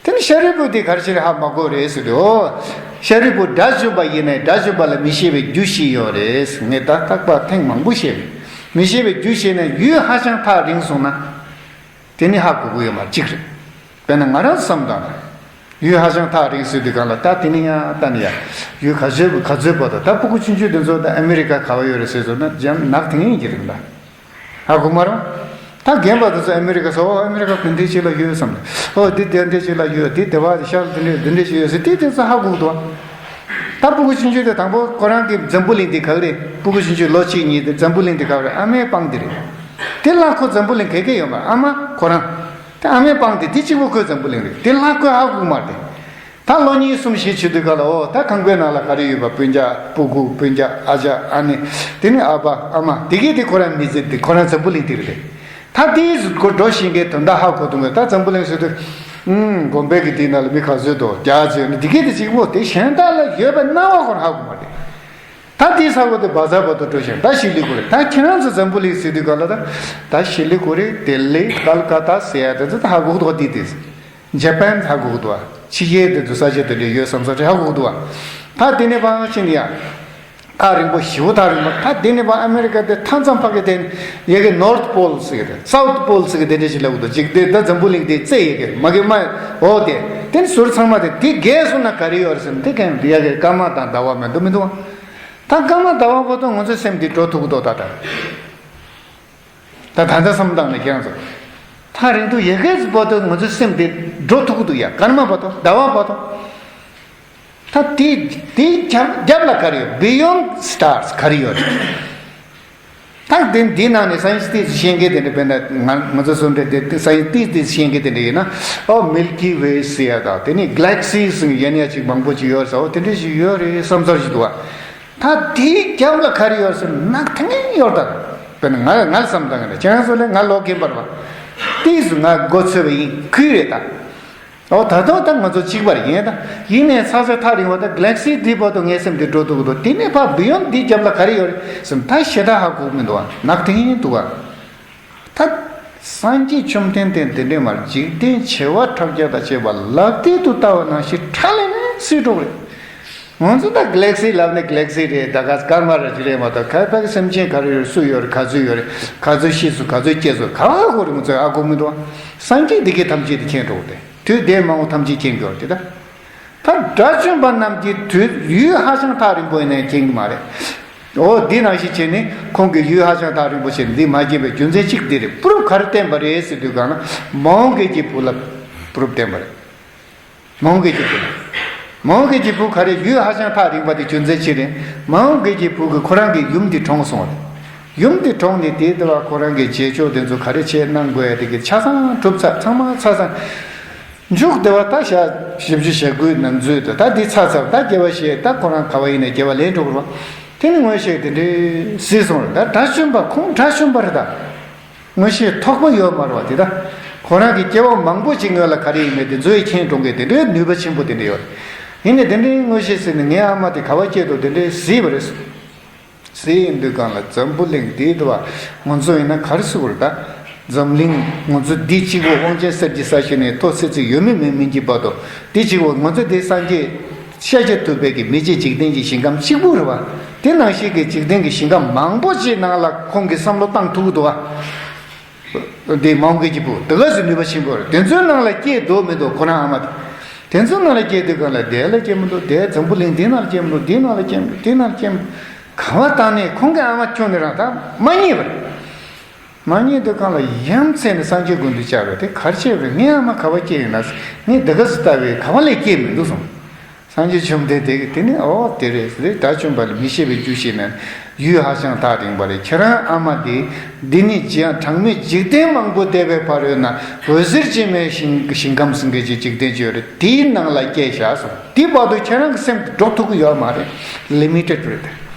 དེ་ནི་ཤཱ་རིའི་བུ་དེ་ག་རེ་བྱས་ནས་ཧ་མ་གོ་རེད་ཟེར་དུས། ཨོ། ཤཱ་རིའི་བུ་དགྲ་བཅོམ་པ་ཡིན་ནའི་དགྲ་བཅོམ་པ་ལ་མི་ཤེས་པའི་རྒྱུ་ཞིག་ཡོད་རེད། ངས་ད་རྟག་པར་ཐེངས་མང་པོ་བཤད་པས། མི་ཤེས་པའི་རྒྱུ་ཞིག་ནི་ཡུན་ཧ་ཅང་ཐག་རིང་སོང་ན། དེ་ནི་ཧ་གོ་གི་ཡོད་མ་གཅིག་རེད། དཔེར་ན་ང་རང་བསམ་དང་། ཡུན་ཧ་ཅང་ཐག་རིང་ཟེར་དུས་གང་ལ་ད་དེ་ནི་ཡང་ད་ནི་ཡ། ཡུན་ག་ཚོད་ག་ཚོད་བར་དུ་ད་སྤུ་གུ་ཆུང་ཆུང་དེ་ཚོ་ད་ཨ་མི་རི་ཀ་ག་བ་ཡོད་རེད་ཟེར་ཚོ་ན་འཇམ་ནག་དེ་ཡིན་གྱི་རེད་ད། ཧ་གོ་མ་རུང་། ད་རྒན་པ་དེ་ཚོ་ཨ་མི་རི་ཀ་སོགས་ཨ་མི་རི་ཀ་དེ་འདྲའི་ཅིག་ལ་ཡོད་བསམ་ནས། ཨོ་འདི་དེ་འདྲའི་ཅིག་ལ་ཡོད། འདི་དེ་བ་དེ་ཤར་དེ་འདྲའི་དེ་འདྲའི་ཅིག་ཡོད་ཟེར་དེ་དེ་ཚོ་ཧ་གོ་གི་འདུག་ད་སྤུ་གུ་ཆུང་ཆུང་དེ་དང་པོ་ཁོ་རང་གི་འཛམ་བུ་གླིང་དེ་ག་རེ་རེད། སྤུ་གུ་ཆུང་ཆུང་ལོ་གཅིག་གཉིས་དེ་འཛམ་བུ་གླིང་དེ་ག་རེ་རེད། ཨ་མའི་པང་དེ་རེད། དེ་ལ་ཁོ་འཛམ་བུ་གླིང་ག་གེ་ཡོད་མ་རེད། ཨ་མ་ཁོ་རང་། དེ་ཨ་མའི་པང་དེ་དེ་གཅིག་པོ་ཁོའི་འཛམ་བུ་གླིང་རེད། དེ་ལ་ཁོས་ཧ་གོ་གི་མ་རེད། ད་ལོ་གཉིས་གསུམ་བཞི་བྱེད་དུས་ག་ལ་ཨོ་ད་ཁང་པའི་ནང་ལ་ག་རེ་ཡོད་པ། སྤུན་ཀྱག་སྤུ་གུ་སྤུན་ཀྱག་ཨ་ཅག་ཨ་ནེ། དེ་ནི་ཨ་ཕ་ཨ་མ་དེ་གས་དེ་ཁོ་རང་མི་ཚེ་དེ་ཁོ་རང་འཛམ་བུ་གླིང་དེ་རེད། ད་དེའི་སྒོ་འགྲོ་ཤེས་མཁན་དོན་དག་ཧ་གོ་ཐུབ་མཁན་ད་འཛམ་བུ་གླིང་ཟེར་དུས། ཨུམ་དགོན་པའི་གི་དེའི་ནང་ལ་མི་ག་ཚོད་འདུག་རྒྱ་ཚོད་ནི་དེ་གས་དེ་གཅིག་པོ་དེ་གཞན་དག་ལ་ཡོད་པའི་སྣང་བ་ཁོ་རང་ཧ་གོ་མ་རེད། ད་དེའི་ས་གོ་དེ་བ་ཛར་བར་དུ་འགྲོ་ཤེས་ད་ཤི་ལི་གོ་རེད། ད་ཁྱེད་རང་ཚོ་འཛམ་བུ་གླིང་ཟེར་དུས་ག་ལ་ད་ད་ཤི་ལི་གོ་རེད། ལྡི་ལི་ཀལ་ཀ་ཏ་ཟེར་ཡ་དེ་ཚོ་ད་ཧ་གོ་གི་འདུག་དེ་དེ། ཇ་པན་ཧ་གོ་གི་འདུག་བ། ཕྱི་རྒྱལ་དེ་ཚོ་ས་ཆ་དེ་འདྲ་ཡོད་བསམ་ས་རེད་ཧ་གོ་གི་འདུག་བ། ད་དེ་ནས་ཕར་ཕྱིན་ཡ། ཐག་རིང་པོ་ཞེ་པོ་ཐག་རིང་པོ་ད་དེ་ནས་ཕར་ཨ་མེ་རི་ཀ་དེ་མཐའ་མཚམས་ཕ་གི་དེ་ཡ་གི་ནོར་ཐ་པོལ་ཟེར་གི་རེད། སའུ་ཐ་པོལ་ཟེར་གི་དེ་འདྲ་ཞིག་ལབ་གི་འདུག་ཅིག་དེ་ད་འཛམ་བུ་གླིང་དེ་རྩེ་ཡ་གི་མ་གི་མ་འོ་དེ་དེ་ནས་ཟུར་ཚང་མ་དེ་དེ་བརྒལ་སོང་ན་ག་རེ་ཡོད་རེད་ཟེར་ན་དེ་གན་ཡ་གི་སྐར་མ་དང་ཟླ་བ་མི་འདུག་མི་འདུག་ད་སྐར་མ་ཟླ་བ་བར་དུ་ང་ཚོའི་སེམས་དེ་འགྲོ་ཐུབ་གི་འདུག་ད་ད། ད་ད་ལྟ་བསམ་བཏང་ནས་ཁྱེད་རང་ཚོ། ཐག་རིང་དུ་ཡ་གི་བར་དུ་ང་ཚོའི་སེམས་དེ་འགྲོ་ཐུབ་ཀྱི་འདུག་ཡ། སྐར་མ་བར་དུ་ཟླ་བ་བར་དུ། ད་དེ་དེའི་རྒྱབ་རྒྱབ་ལ་ག་རེ་ཡོད། Beyond Stars ག་རེ་ཡོད་རེད། ད་དེ་འདི་ནང་ནས་སའེན་ཊིསི་ཊི་ཤེས་མཁན་དེ་འདྲ་དཔེར་ན་ང་ང་ཚོ་སུ་འདྲ་དེ་སའེན་ཊིསི་ཊི་ཤེས་མཁན་དེ་འདྲ་ཡིན་ན། ཨོ་Milky Way ཟེར་ཡ་དང་དེ་ནས་Galaxy ཟེར་ཡན་ཡ་ཅིག་མང་པོ་ཅིག་ཡོད་ཟེར། ཨོ་དེ་འདྲ་ཞིག་ཡོད་རེད་བསམ་ཚར་ཞིག་འདུག་བ། ད་དེའི་རྒྱབ་ལ་ག་རེ་ཡོད་ཟེར་ན་ནག་ཐིང་ཡོད་ད། དཔེར་ན་ང་ང་ལ་བསམ་བཏང་གི་ན་ཁྱེད་རང་ཚོ་ལས་ང་ལོ་རྒན་པ་རེད་བ། ཏིས་ང་མགོ་ཚོས་པ་ཡིན་ཁུལ་རེད་ད། ཨོ་ད་དུང་ད་ང་ཚོ་གཅིག་པ་རེད་ཡིན་ད། ཡིན་ནའི་ས་ཆ་ཐག་རིང་བ་ད་ག་ལེག་སི་འདི་བར་དུ་ངའི་སེམས་དེ་འགྲོ་ཐུབ་ཀྱི་འདུག་དེ་ནས་ཕར་Beyond འདིའི་རྒྱབ་ལ་ག་རེ་ཡོད་རེད་ཟེར་ན་ད་ཞེ་དྲག་ཧ་གོ་གི་མི་འདུག་བ། ནག་ཐིང་འདུག་བ། ད་སངས་རྒྱས་བཅོམ་ལྡན་འདས་དེ་འདྲས་མར་འཇིག་རྟེན་བྱེ་བ་ཕྲག་བརྒྱ་དང་བཅས་པ་ལག་མཐིལ་དུ་བལྟ་བ་ནང་བཞིན་ཁྲ་ལམ་ལམ་སེ་འགྲོ་གི་རེད། ང་ཚོ་ད་གེ་ལེག་སི་ལབ་ནས་གེ་ལེག་སི་རེད། ད་ག་སྐར་མ་ར་ཅིག་རེད་མ་གཏོགས། ཁ་ཕ་གི་སེམས་ཅན་ག་རེ་ཡོད། སུ་ཡོད་རེད། ག་ཚོད་ཡོད་རེད། ག་ཚོད་ཤི་སོང་། ག་ཚོད་སྐྱེས་སོང་། ག་བ་གོ་རེད། ང་ཚོས་ཧ་གོ་མི་འདུག་བ། སངས་རྒྱས་འདི་གས་ཐམས་ཅད་དེ་མཁྱེན་འགྲོ་གི་རེད། དུས་འདས་མ་འོངས་ཐམས་ཅད་མཁྱེན་གྱི་ཡོད་རེད་ད། ད་དགྲ་བཅོམ་པ་རྣམས་ཀྱི་དུས་ཡུན་ཧ་ཅང་ཐག་རིང་པོ་ཡིན་ནའི་མཁྱེན་གྱི་མ་རེད། འོ་འདི་ནང་བཞིན་བྱས་ནས་ཁོང་གི་ཡུན་ཧ་ཅང་ཐག་རིང་པོ་བྱས་ནས་འདི་མ་སྐྱེས་པའི་རྒྱུ་མཚན་གཅིག་འདི་རེད། པུ་རུབ་ག་རེ་བསྟན་པ་རེད་ཟེར་དུས་གང་ན་མ་འོངས་སྐད་ཀྱི་བུ་ལ་པུ་རུབ་བསྟན་པ་རེད། མ་འོངས་སྐད་ཀྱི་བུ། མ་འོངས་སྐད་ཀྱི་བུ་ག་རེ་ཡུན་ཧ་ཅང་ཐག་རིང་པ་དེ་རྒྱུ་མཚན་ཅི་རེད། མ་འོངས་སྐད་ཀྱི་བུ་གི་ཁོ་རང་གི་ཡུམ་དེ་གྲོངས་སོང་བ་རེད། ཡུམ་དེ་གྲོངས་ནས་དེའི་དུས་ལ་ཁོ་རང་གི་རྗེས་ཕྱོགས་དེ་ཚོ་ག་རེ་བྱས་གནང་དགོས་ཡ་དེ་གི་ཆ་ཚང་གྲུབ་ཚར། ཚང་མ་ཚར་ཚར། མཇུག་དེ་བ་ད་ཞག་བཞི་བཅུ་ཞེ་དགུའི་ནང་ཚུད་དུ་ད་འདི་ཚར་ཚར། ད་སྐྱེ་བ་བཞེས། ད་ཁོ་རང་ག་བ་ཡིན་ནའི་སྐྱེ་བ་ལེན་འགྲོ་དགོས་རེད་བ། དེ་ནི་མངོན་ཤེས་དེ་འདྲའི་སྲིད་སོང་རེད། ད་དགྲ་བཅོམ་པ་ཁོང་དགྲ་བཅོམ་པ་རེད་ད། མངོན་ཤེས་ཐོགས་པ་ཡོད་མ་རེད་བ། དེ་ད་ཁོ་རང་གི་སྐྱེ་བ་མང་པོ་ཅིག་སྔོན་ལ་ག་རེ་ཡིན་མིན་དེ་ཚོ་ཡི་མཁྱེན་འགྲོ་མཁན་དེ་འདྲའི་ནུས་པ་ཆེན་པོ་དེ་འདྲ་ཡོད་རེད། ཡིན་ནའི་དེ་འདྲའི་མངོན་ཤེས་ཟེར་ནས་ངའི་ཨ་མ་དེ་ག་བ་སྐྱེས་འདུག་དེ་འདྲའི་གཟིགས་པ་རེད། གཟིགས་ཡིན་དུས་གང་ལ་འཛམ་བུ་གླིང་འདིའི་དུ་བ་ང་ཚོ་ཡིན་ན་ག་རེ་ཟེར་དགོས་རེད་ད། འཛམ་གླིང་ང་ཚོ་འདི་གཅིག་པོ་དབང་ཆེན་གསེར་གྱི་ས་གཞི་ནས་ཐོག་སེ་ཚིག་ཡོད་མིན་མེད་མིན་གྱི་བར་དུ་འདི་གཅིག་པོ་ང་ཚོ་འདི་སངས་རྒྱས་ཤཱཀྱ་ཐུབ་པའི་གི་མི་མཇེད་འཇིག་རྟེན་གྱི་ཞིང་ཁམས་གཅིག་པུ་རེད་བ། དེ་ནང་བཞིན་གྱི་འཇིག་རྟེན་གྱི་ཞིང་ཁམས་མང་པོ་ཅིག་ནང་ལ་ཁོང་གིས་བསམ་བློ་བཏང་ཐུབ་ཀྱི་འདུག་བ། འདི་མ་འོངས་སྐད་ཀྱི་བུ་དེ་ག་ཚོད་ནུས་པ་ཆེན་པོ་རེད། དེ་ཚོའི་ནང་ལ་སྐྱེས་འདུག་མི་འདུག་ཁོ་རང་ཨ་མ་དེ། དེ་ཚོའི་ནང་ལ་སྐྱེས་དུས་གང་ལ་དེ་ལ་སྐྱེས་མི་འདུག་དེ་འཛམ་བུ་གླིང་འདི་ནང་ལ་སྐྱེས་མི་འདུག་དེ་ནང་ལ་སྐྱེས་མི་འདུག་དེ་ནང་ལ་སྐྱེས་མི་འདུག་གང་བ་བཏང་ནས་ཁོང་གི་ཨ་མ་ཁྱོན་ནས་རང་ད་མ་རྙེད་པ་རེད། མ་རྙེད་དུས་གང་ལ་ཡ་མཚན་ནས་སངས་རྒྱས་དགོན་དུ་བཅར་བས་དེ་གར་བྱས་པ་རེད། ངའི་ཨ་མ་ག་བ་སྐྱེས་ཡོད་ན། ངས་འདི་ག་སུ་ལྟ་བས་ག་བ་ལས་སྐྱེས་མི་འདུག་གསུངས། སངས་རྒྱས་བཅོམ་ལྡན་འདས་ཀྱིས་དེ་ནི་ཨོ་དེ་རེད་ཟེར། དགྲ་བཅོམ་པ་ལ་མི་ཤེས་པའི་རྒྱུ་ཞིག་ན་ཡུན་ཧ་ཅང་ཐག་རིང་པ་རེད། ཁྱེད་རང་ཨ་མ་དེ་འདི་ནི་ཇི་ཡང་གྲངས་མེད་འཇིག་རྟེན་མང་པོ་འདས་པའི་བར་ཡོད་ན་འོད་ཟེར་ཅན་མའི་ཞིང་ཞིང་ཁམས་ཟེར་མཁན་གྱི་འཇིག་རྟེན་ཅིག་ཡོད་རེད། དེའི་ནང་ལ་སྐྱེས་བཞག་སོང་། དེའི་བར་དུ་ཁྱེད་རང་གི་སེམས་དེ་འགྲོ་ཐུབ་ཀྱི་ཡོད་མ་རེད། ལི་མི་ཊེཌ་རེད།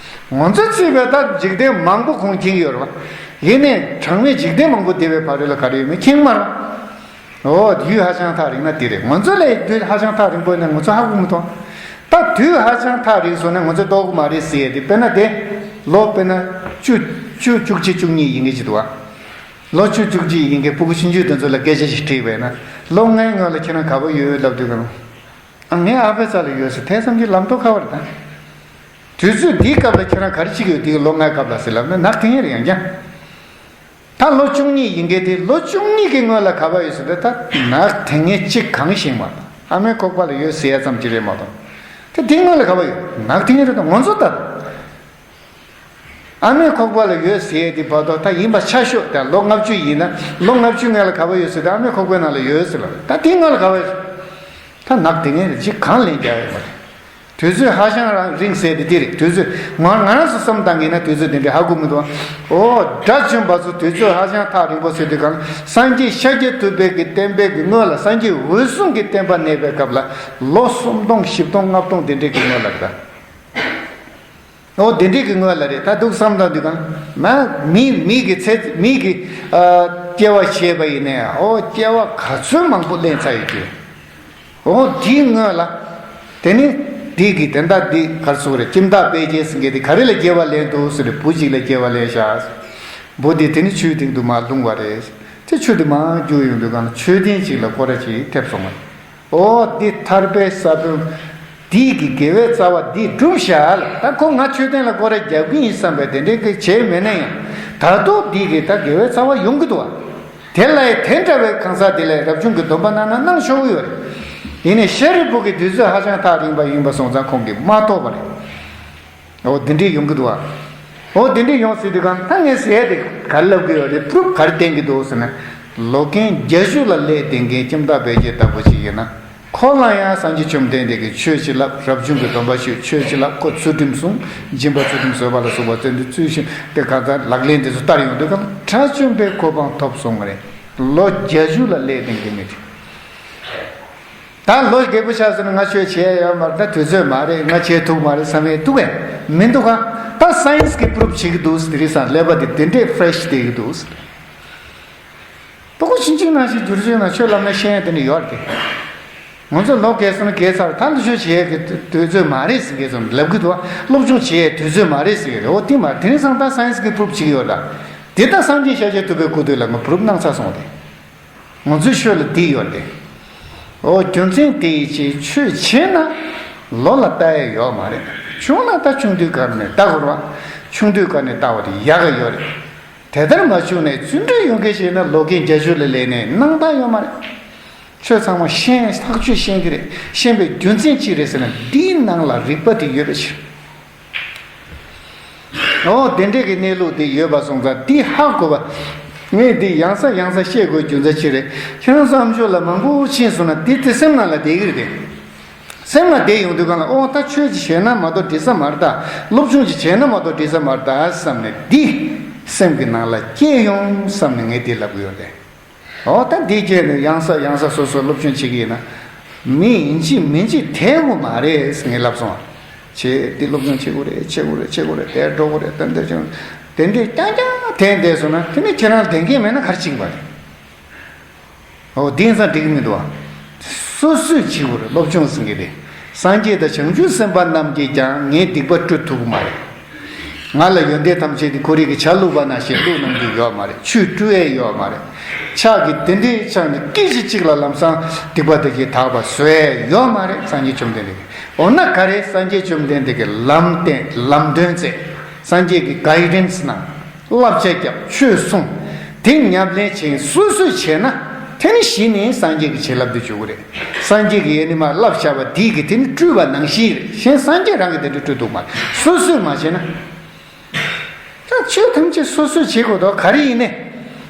ང་ཚོ་ཚུད་པའི་ད་འཇིག་རྟེན་མང་པོ་ཁོང་མཁྱེན་གྱི་ཡོད་རེད་བ། ཡིན་ནའི་གྲངས་མེད་འཇིག་རྟེན་མང་པོ་འདས་པའི་བར་ཡོད་ལ་ག་རེ་ཡོད་མེད་མཁྱེན་གྱི་མ་རེད་བ། ཨོ་དུས་ཧ་ཅང་ཐག་རིང་ན་དེ་རེད། ང་ཚོ་ལས་དུས་ཧ་ཅང་ཐག་རིང་པོ་ཡིན་ན་ང་ཚོ་ཧ་གོ་མི་ཐུབ། ད་དུས་ཧ་ཅང་ཐག་རིང་སོང་ན་ང་ཚོ་རྟོགས་གི་མ་རེད་ཟེར་ཡས་དེ། དཔེར་ན་དེ་ལོ་དཔེར་ན་བཅུ་བཅུ་བཅུ་གཅིག་བཅུ་གཉིས་ཡིན་གྱི་ཅིག་འདུག་བ། ལོ་བཅུ་བཅུ་གཅིག་ཡིན་གྱི་ཕྲུ་གུ་ཆུང་ཆུང་དེ་ཚོ་ལ་སྐད་ཆ་ཞིག་དྲིས་པས་ན་ལོ་ལྔའི་སྔོན་ལ་ཁྱེད་རང་ག་པར་ཡོད་ལབ་དུས་གང་། ཨ་ངའི་ཨ་ཕའི་རྩ་ལ་ཡོད་ཟེར། དེ་ཙམ་གྱིས་ལམ་ཐོ་ཁ་བར་དང་། དུས་ཚོད་འདིའི་སྐབས་ལ་ཁྱེད་རང་ག་རེ་བྱེད་ཀྱི་ཡོད་དེ་ལོ་ལྔའི་སྐབས་ལ་ཟེར་ལབ་ན་ནག་དེ་ངེས་རེད་ཡང་ཀྱང་། ད་ལོ་བཅུ་གཉིས་ཡིན་མཁན་དེ་ལོ་བཅུ་གཉིས་ཀྱི་སྔོན་ལ་ག་པར་ཡོད་ཟེར་ཏེ་ད་ནག་དེ་ངས་གཅིག་གང་ཤེས་མ་གཏོགས། ཨ་མའི་ཁོག་པ་ལ་ཡོད་ཟེར་ཡ་ཙམ་གྱི་རེད་མ་གཏོགས། དེ་དེའི་སྔོན་ལ་ག་པར་ཡོད། ནག་དེ་ངས་རེད་ད་ང་ཚོ་ལྟ་ད། ཨ་མའི་ཁོག་པ་ལ་ཡོད་ཟེར་ཡ་དེ་བར་དོ་ད་ཡིན་པ་ཆ་ཤོག་ད་ལོ་ལྔ་བཅུ་ཡིན་ན་ལོ་ལྔ་བཅུ་སྔོན་ལ་ག་པར་ཡོད་ཟེར་ཏེ་ཨ་མའི་ཁོག་པའི་ནང་ལ་ཡོད་ཟེར་ལ་ད་དེའི་སྔོན་ལ་ག་པར་ཡོད། ད་ནག་དེ་ངས་རེད་གཅིག་གང་ལེན་རྒྱག་ཡོད་མ་རེད། དུས་ཚོད་ཧ་ཅང་རང་རིང་ཟེར་དེ་དེ་རེད། དུས་ཚོད་ང་ང་རང་ཚོ་བསམ་བཏང་གིན་ན་དུས་ཚོད་དེ་འདྲ་ཧ་གོ་མི་འདུག་ཨོ་དགྲ་བཅོམ་པ་ཚོ་དུས་ཚོད་ཧ་ཅང་ཐག་རིང་པོ་ཟེར་དུས་གང་སངས་རྒྱས་ཤཱཀྱ་ཐུབ་པའི་གི་བསྟན་པའི་གི་སྔོན་ལ་སངས་རྒྱས་འོད་སྲུང་གི་བསྟན་པ་གནས་པའི་སྐབས་ལ་ལོ་སུམ་སྟོང་བཞི་སྟོང་ལྔ་སྟོང་དེ་འདྲའི་གི་སྔོན་ལ་རེད་ད། ཨོ་དེ་འདྲའི་གི་སྔོན་ལ་རེད་ད་འདུག་བསམ་བཏང་དུས་གང་ན་མི་མི་གི་ཚེ་མི་གི་ཨ་སྐྱེ་བ་བྱས་པ་ཡིན་ནའི་ཨོ་སྐྱེ་བ་ག་ཚོད་མང་པོ་ལེན་ཚར་ཡོད་ཀྱི། འོ་དེའི་སྔོན་ལ། དེ་ནི་དེ་གི་དེ་འདྲ་དེ་གར་སོང་རེད། ཁྱིམ་བདག་དཔལ་སྐྱེས་ཟེར་མཁན་དེ་ག་རེ་ལ་སྐྱེ་བ་ལེན་འདུག་ཟེར་བུ་གཅིག་ལ་སྐྱེ་བ་ལེན་ཤག་བུ་དེ་དེ་ནི་ཆུའི་སྟེང་དུ་མར་ལྷུང་བ་རེད། དེ་ཆུ་དེ་མར་རྒྱུག་ཡོང་དུས་གང་ལ་མཆོད་རྟེན་གཅིག་ལ་སྐོར་ར་གཅིག་ཐེབས་སོང་བ་རེད། འོ་འདི་ཐར་པའི་ས་བོན། དེ་གི་དགེ་བའི་རྩ་བ་འདི་བསྒྲུབས་ཤག་ལ་ད་ཁོ་ང་མཆོད་རྟེན་ལ་སྐོར་ར་རྒྱག་གི་ཡིན་བསམ་པའི་དེ་འདྲའི་གི་བྱས་མེད་ན་ཡང་ད་དུང་འདི་གི་ད་དགེ་བའི་རྩ་བ་ཡོང་གི་འདུག་བ། དེ་ལ་ཡང་དེ་འདྲ་བའི་གང་ཟག་དེ་ལ་རབ་བྱུང་གི་སྡོམ་པ་གནང་ན་གནང་ཆོག་གི་ཡོད་རེད། ཡིན་ནའི་ཤཱ་རིའི་བུ་གི་དུས་ཚོད་ཧ་ཅང་ཐག་རིང་པ་ཡིན་པ་སོང་ཙང་ཁོང་གིས་མ་རྟོགས་པ་རེད། འོ་དེ་འདྲས་ཡོང་གི་འདུག་བ། འོ་དེ་འདྲས་ཡོང་སྲིད་དུས་གང་ད་ངས་ཟེར་ཡ་དེ་ག་རེ་ལབ་གི་ཡོད་རེད། པུ་རུབ་ག་རེ་བསྟན་གི་འདུག་ཟེར་ན། ལོ་རྒན་བརྒྱད་ཅུ་ལ་ཀླད་ལྡན་མཁན་ཁྱིམ་བདག་དཔལ་སྐྱེས་ལྟ་བུ་ཅིག་ཡིན་ན། ཁོ་ལ་ཡང་སངས་རྒྱས་བཅོམ་ལྡན་འདས་ཀྱིས་ཆོས་ཅིག་ལབ། རབ་བྱུང་གི་སྡོམ་པ་ཞུས། ཆོས་ཅིག་ལབ། ཁོ་ཚུལ་ཁྲིམས་བསྲུངས། སྦྱིན་པ་ཚུལ་ཁྲིམས་བཟོད་པ་ལ་སོགས་པ་བརྩོན་འགྲུས་ཚུལ་བཞིན་དེ་གང་ལྟར་ལག་ལེན་དེ་ཚོ་བསྟར་ཡོང་དུས་གང་དགྲ་བཅོམ་པའི་གོ་འཕང་ཐོབ་སོང་བ་རེད། ལོ་བརྒྱད་ཅུ་ལ་ཀླད་ལྡན་གྱི་མི་དེ། ད་ལོ་རྒས་པོ་ཆགས་སོང་ན་ང་ཆོས་བྱེད་ཡ་ཡོད་མ་རེད། ད་དུས་ཚོད་མ་རེད། ང་བྱེད་ཐུབ་མ་རེད་བསམ་ཡས་འདུག་གས། མི་འདུག་ག་ད་སའེན་སི་གིས་པུ་རུབ་བྱེད་ཀྱི་འདུག་ཟེར། དེ་རིང་སང་ཀླད་པ་དེ་དེ་འདྲས་ཕེ་རེ་ཤི་བསྡད་ཀྱི་འདུག་ཟེར། ཕྲུ་གུ་ཆུང་ཆུང་ནང་བཞིན་འགྱུར་བཅོས་ནང་ཆོས་ལབ་ན་ཤེས་ཡ་དེ་འདྲ་ཡོད་རེད་དེ། ང་ཚོ་ལོ་རྒས་སོང་ན་རྒས་ཚར། ད་ལོ་ཆོས་བྱེད་ཡས་ཀྱི་དུས་ཚོད་མ་རེད་ཟེར་མཁན་ཚོ་ལབ་ཀྱི་འདུག་བ། སློབ་སྦྱོང་བྱེད་ཡས་དུས་ཚོད་མ་རེད་ཟེར་གྱི་རེད། འོ་དེ་མ་དེ་རིང་སང་ད་སའེན་སི་གིས་པུ་རུབ་བྱེད་ཀྱི་ཡོད་ལ། དེ་ད་སངས་རྒྱས་ཤཱཀྱ་ཐུབ་པའི་སྐུ་དུས་ལ་ང་པུ་རུབ་གནང་ཚར་སོང་སྟེ། ང་ཚོའི་ཆོས་ལ་འདི་ཡོད་དེ། འོ་རྒྱུ་མཚན་དེ་ཡིས་ཆོས་བྱེད་ན། ལོ་ལ་ལྟ་ཡ་ཡོད་མ་རེད། བྱུང་ན་ད་ཆུང་དུས་སྐབས་ནས་ལྟ་དགོས་རེད་བ། ཆུང་དུས་སྐབས་ནས་ལྟ་བ་དེ་ཡག་གི་ཡོད་རེད། དེ་ལྟར་མ་བྱུང་ནས་བརྩོན་འགྲུས་ཡོང་གི་བྱས་ན་ལོ་རྒན་བརྒྱད་ཅུ་ལ་སླེབས་ནས་སྣང་དག་ཡོད་མ་རེད། ཆོས་ཚང་མ་ཤེས་ཐག་ཆོད་ཤེས་ཀྱི་རེད། ཤེས་པའི་རྒྱུ་མཚན་ཅི་རེད་ཟེར་ན་འདིའི་ནང་ལ་རིག་པ་དེ་ཡོད་པའི་ཕྱིར། ཨོ་དེ་འདྲས་ཀྱི་གནས་ལུགས་དེ་ཡོད་པ་སོང་ཙང་འདི་ཧ་གོ་བ། ངས་འདི་ཡང་སེ་ཡང་སེ་བཤད་དགོས་རྒྱུ་མཚན་ཅི་རེད། ཁྱེད་རང་བསམ་ཤོག་ལ་མང་པོ་ཕྱིན་སོང་ན་འདི་དེ་སེམས་ནང་ལ་བསྡད་ཀྱི་རེད་དེ། སེམས་ལ་བསྡད་ཡོང་དུས་གང་ལ་ཨོ་ད་ཆོས་ཅིག་བྱས་ན་མ་གཏོགས་འགྲིག་ས་མ་རེད་ད། སློབ་སྦྱོང་ཅིག་བྱས་ན་མ་གཏོགས་འགྲིག་ས་མ་རེད་ད་བསམ་ནས་འདི་སེམས་ཀྱི་ནང་ལ་སྐྱེས་ཡོང་བསམ་ནས་ངས་འདི་ལབ་གི་ཡོད་རེད། ཨོ་ད་འདི་སྐྱེས་ནས་ཡང་སེ་ཡང་སེ་སོ་སོ་སློབ་སྦྱོང་བྱེད་ཀྱི་ཡིན་ན། མི་ཡིན་གཅིག་མིན་གཅིག་དེ་དགོས་མ་རེད་ཟེར་ངས་ལབ་སོང་། བྱེད་འདི་སློབ་སྦྱོང་བྱེད་དགོས་རེད། བྱེད་དགོས་རེད། བྱེད་དགོས་རེད། དེ་འགྲོ་དགོས་རེད། ཏན་ཏན་བྱུང་དེ་འདྲས་རྐྱང་རྐྱང་དེ་འདས་སོང་ན་དེ་ནི་ཁྱེད་རང་ལྡན་གྱི་མེད་ན་ག་རེ་བྱེད་ཀྱི་བ་རེད། ཨོ་དེང་སང་འགྲིག་གི་མི་འདུག་བ། སོ་སོས་བྱེད་དགོས་རེད། སློབ་སྦྱོང་ཟེར་མཁན་དེ། སངས་རྒྱས་དང་བྱང་ཆུབ་སེམས་དཔའ་རྣམས་ཀྱིས་ཀྱང་ངས་སྡིག་པ་བཀྲུ་ཐུབ་ཀྱི་མ་རེད། ང་ལ་ཡོན་ཏན་ཐམས་ཅད་དེ་ཁོ་རང་གི་ཇ་བླུགས་པ་ནང་བཞིན་བླུགས་གནང་རྒྱུ་ཡོད་མ་རེད། ཆུས་བཀྲུ་ཡས་ཡོད་མ་རེད། ཕྱག་གིས་དེ་འདྲའི་ཕྱག་ནི་སྐད་ཅིག་གཅིག་ལ་ལམ་སང་སྡིག་པ་དེ་གིས་དག་པ་བཟོ་ཡས་ཡོད་མ་རེད། སངས་རྒྱས་བཅོམ་ལྡན་འདས་ཀྱིས། འོ་ན་ག་རེ་སངས་རྒྱས་བཅོམ་ལྡན་འདས་ཀྱིས་ལམ་བསྟན་ལམ་སྟོན་མཛད། སངས་རྒྱས་ཀྱི་གའི་ཌེན་སི་གནང་། བསླབ་བྱ་བརྒྱབ། ཆོས་གསུངས། དེ་ཉམས་ལེན་བྱེད། སོ་སོས་བྱས་ན་དེ་ནི་གཞི་ནས་སངས་རྒྱས་ཀྱི་བྱིན་རླབས་དེ་འཇུག་གི་རེད། སངས་རྒྱས་ཀྱིས་ཡེ་ནས་མར་བསླབ་བྱ་བ་དེ་གིས་དེ་ནི་བཀྲུས་པ་ནང་བཞིན་རེད། གཞན་སངས་རྒྱས་རང་གིས་དེ་འདྲ་བཀྲུ་ཐུབ་མ་རེད། སོ་སོས་མ་བྱས་ན། ད་ཆོས་ཐམས་ཅད་སོ་སོས་བྱེད་དགོས་དོ་ག་རེ་ཡིན་ནའི།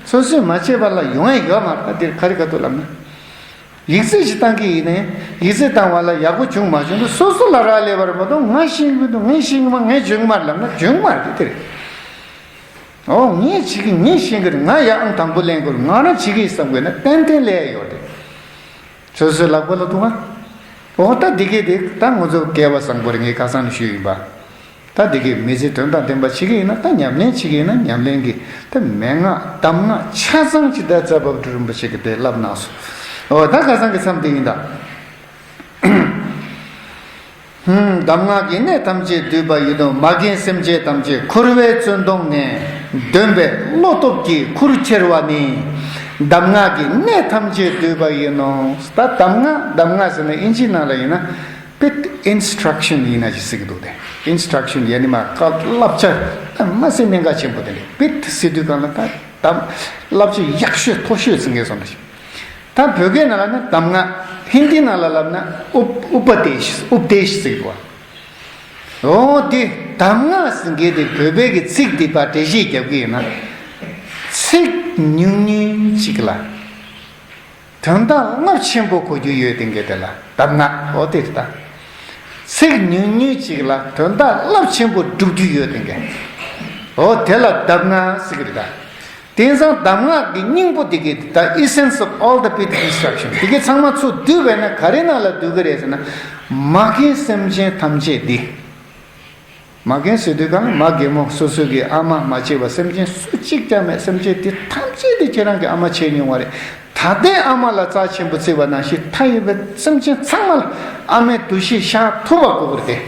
སོ་སོས་མ་བྱས་པ་ལ་ཡོང་ཡ་ཡོད་མ་རེད། ད་འདིར་ག་རེ་ག་ཐུག་ལབ་ན། ཡིག་ཚད་ཞིག་བཏང་གི་ཡིན་ནའི་ཡིག་ཚད་བཏང་བ་ལ་ཡག་པོ་བྱུང་མ་བྱུང་དུ་སོ་སོ་ལ་རག་ལས་པ་རེད་མ་གཏོགས་ང་ཤེས་ཀྱི་མི་འདུག་ངས་ཤེས་ཀྱི་མ་ངས་འཇོན་གྱི་མ་རེད་ལབ་ན་འཇོན་གྱི་མ་རེད་དེ་རེད། ཨོ་ངས་བྱེད་ཀྱི་ངས་ཤེས་ཀྱི་རེད། ང་ཡ་ཨང་དང་པོ་ལེན་དགོས་རེད། ང་རང་བྱེད་ཀྱི་ཡིན་བསམ་དགོས་ན་ཏན་ཏན་ལས་ཡོད་རེད། སོ་སོའི་ལག་པ་ལ་འདུག་ཨ། ཨོ་ད་འདི་གས་དེ་ད་ང་ཚོ་སྐལ་བ་བཟང་པོ་རེད། ངས་ཁ་སང་ནས་ཞུས་ཡིན་པ། ད་འདི་གས་མི་ཚེ་དོན་དང་ལྡན་པ་བྱེད་ཀྱི་ཡིན་ན་ད་ཉམས་ལེན་བྱེད་ཀྱི་ཡིན་ན་ཉམས་ལེན་གྱི་ད་མན་ངག་གདམས་ངག་ཆ་ཚང་ཅིག་ད་རྩ་བ་རིན་པོ་ཆེ་གིས་དེ་བསླབ་གནང་སོང་། ཨོ་ད་ཁ་སང་གི་མཚམས་དེ་ཡིན་ད། ཧུམ། གདམས་ངག་གི་གནད་ཐམས་ཅད་བསྡུས་པ་ཡིན་ནོ། མ་རྒན་སེམས་ཅན་ཐམས་ཅད་འཁོར་བའི་བཙོན་དོང་ནས། འདོན་པའི་བློ་སྟོབས་ཀྱིས་ཁུར་ཁྱེར་བ་ནི། གདམས་ངག་གི་གནད་ཐམས་ཅད་བསྡུས་པ་ཡིན་ནོ། ད་གདམས་ངག་གདམས་ངག་ཟེར་ན་ཨིན་ཇིའི་ནང་ལ་ཡིན་ན། པིད་ཨིན་སི་ཊྲག་ཤན་ཡིན་ན་ཅིག་ཟེར་གི་འདུག་སྟེ། ཨིན་སི་ཊྲག་ཤན་ཡ་ནི་མ་ཀ་བསླབ་བྱ་ད་མ་ཟད་གནད་འགག་ཆེན་པོ་དེ་རེད། པིད་ཟེར་དུས་གང་ལ་ད་ད་བསླབ་བྱ་ཡག་ཤོས་མཐོ་ཤོས་ཟེར་མཁན་སོང་ད་ཞིག་ད་བོད་སྐད་ནང་ལ་ན་གདམས་ངག་ཧིན་དི་ནང་ལ་ལབ་ན་ཨུབ་ཨུ་པ་དེ་ཤ་ཨུབ་དེ་ཤ་ཟེར་གི་འདུག་བ། འོ་དེ་གདམས་ངག་ཟེར་མཁན་དེ་བོད་པའི་གི་ཚིག་འདི་པ་འགྲེལ་བཤད་རྒྱབ་གི་ཡིན་ན། ཚིག་ཉུང་ཉུང་ཅིག་ལ། དོན་དག་རླབས་ཆེན་པོ་གོ་རྒྱུ་ཡོད་དེ་འགའ་དེ་ལ་གདམས་ངག་འོ་དེ་རེད་ད། ཚིག་ཉུང་ཉུང་ཅིག་ལ་དོན་དག་རླབས་ཆེན་པོ་སྒྲུབ་རྒྱུ་ཡོད་དེ་འགའ། འོ་དེ་ལ་གདམས་ངག་ཟེར་གི་རེད་ད། དེང་སང་གདམས་ངག་གི་སྙིང་པོ་དེ་གི་ད་essence of all the Pit instruction དེ་གི་ཚང་མ་ཚུར་བསྡུས་པས་ན་ག་རེ་ནང་ལ་བསྡུ་གི་རེད་ཟེར་ན། མ་རྒན་སེམས་ཅན་ཐམས་ཅད་འདི། མ་རྒན་ཟེར་དུས་གང་ལ་མ་རྒན་མོ་སོ་སོ་གི་ཨ་མ་མ་བྱས་པ་སེམས་ཅན་སུ་གཅིག་ཀྱང་མེད། སེམས་ཅན་དེ་ཐམས་ཅད་དེ་ཁྱེད་རང་གི་ཨ་མ་བྱས་མྱོང་བ་རེད། ད་ལྟའི་ཨ་མ་ལ་རྩ་ཆེན་པོ་བརྩི་བ་ནང་བཞིན་མཐའ་ཡས་པའི་སེམས་ཅན་ཚང་མ་ལ་ཨ་མའི་འདུ་ཤེས་བཞག་ཐུབ་པ་དགོས་པ་རེད་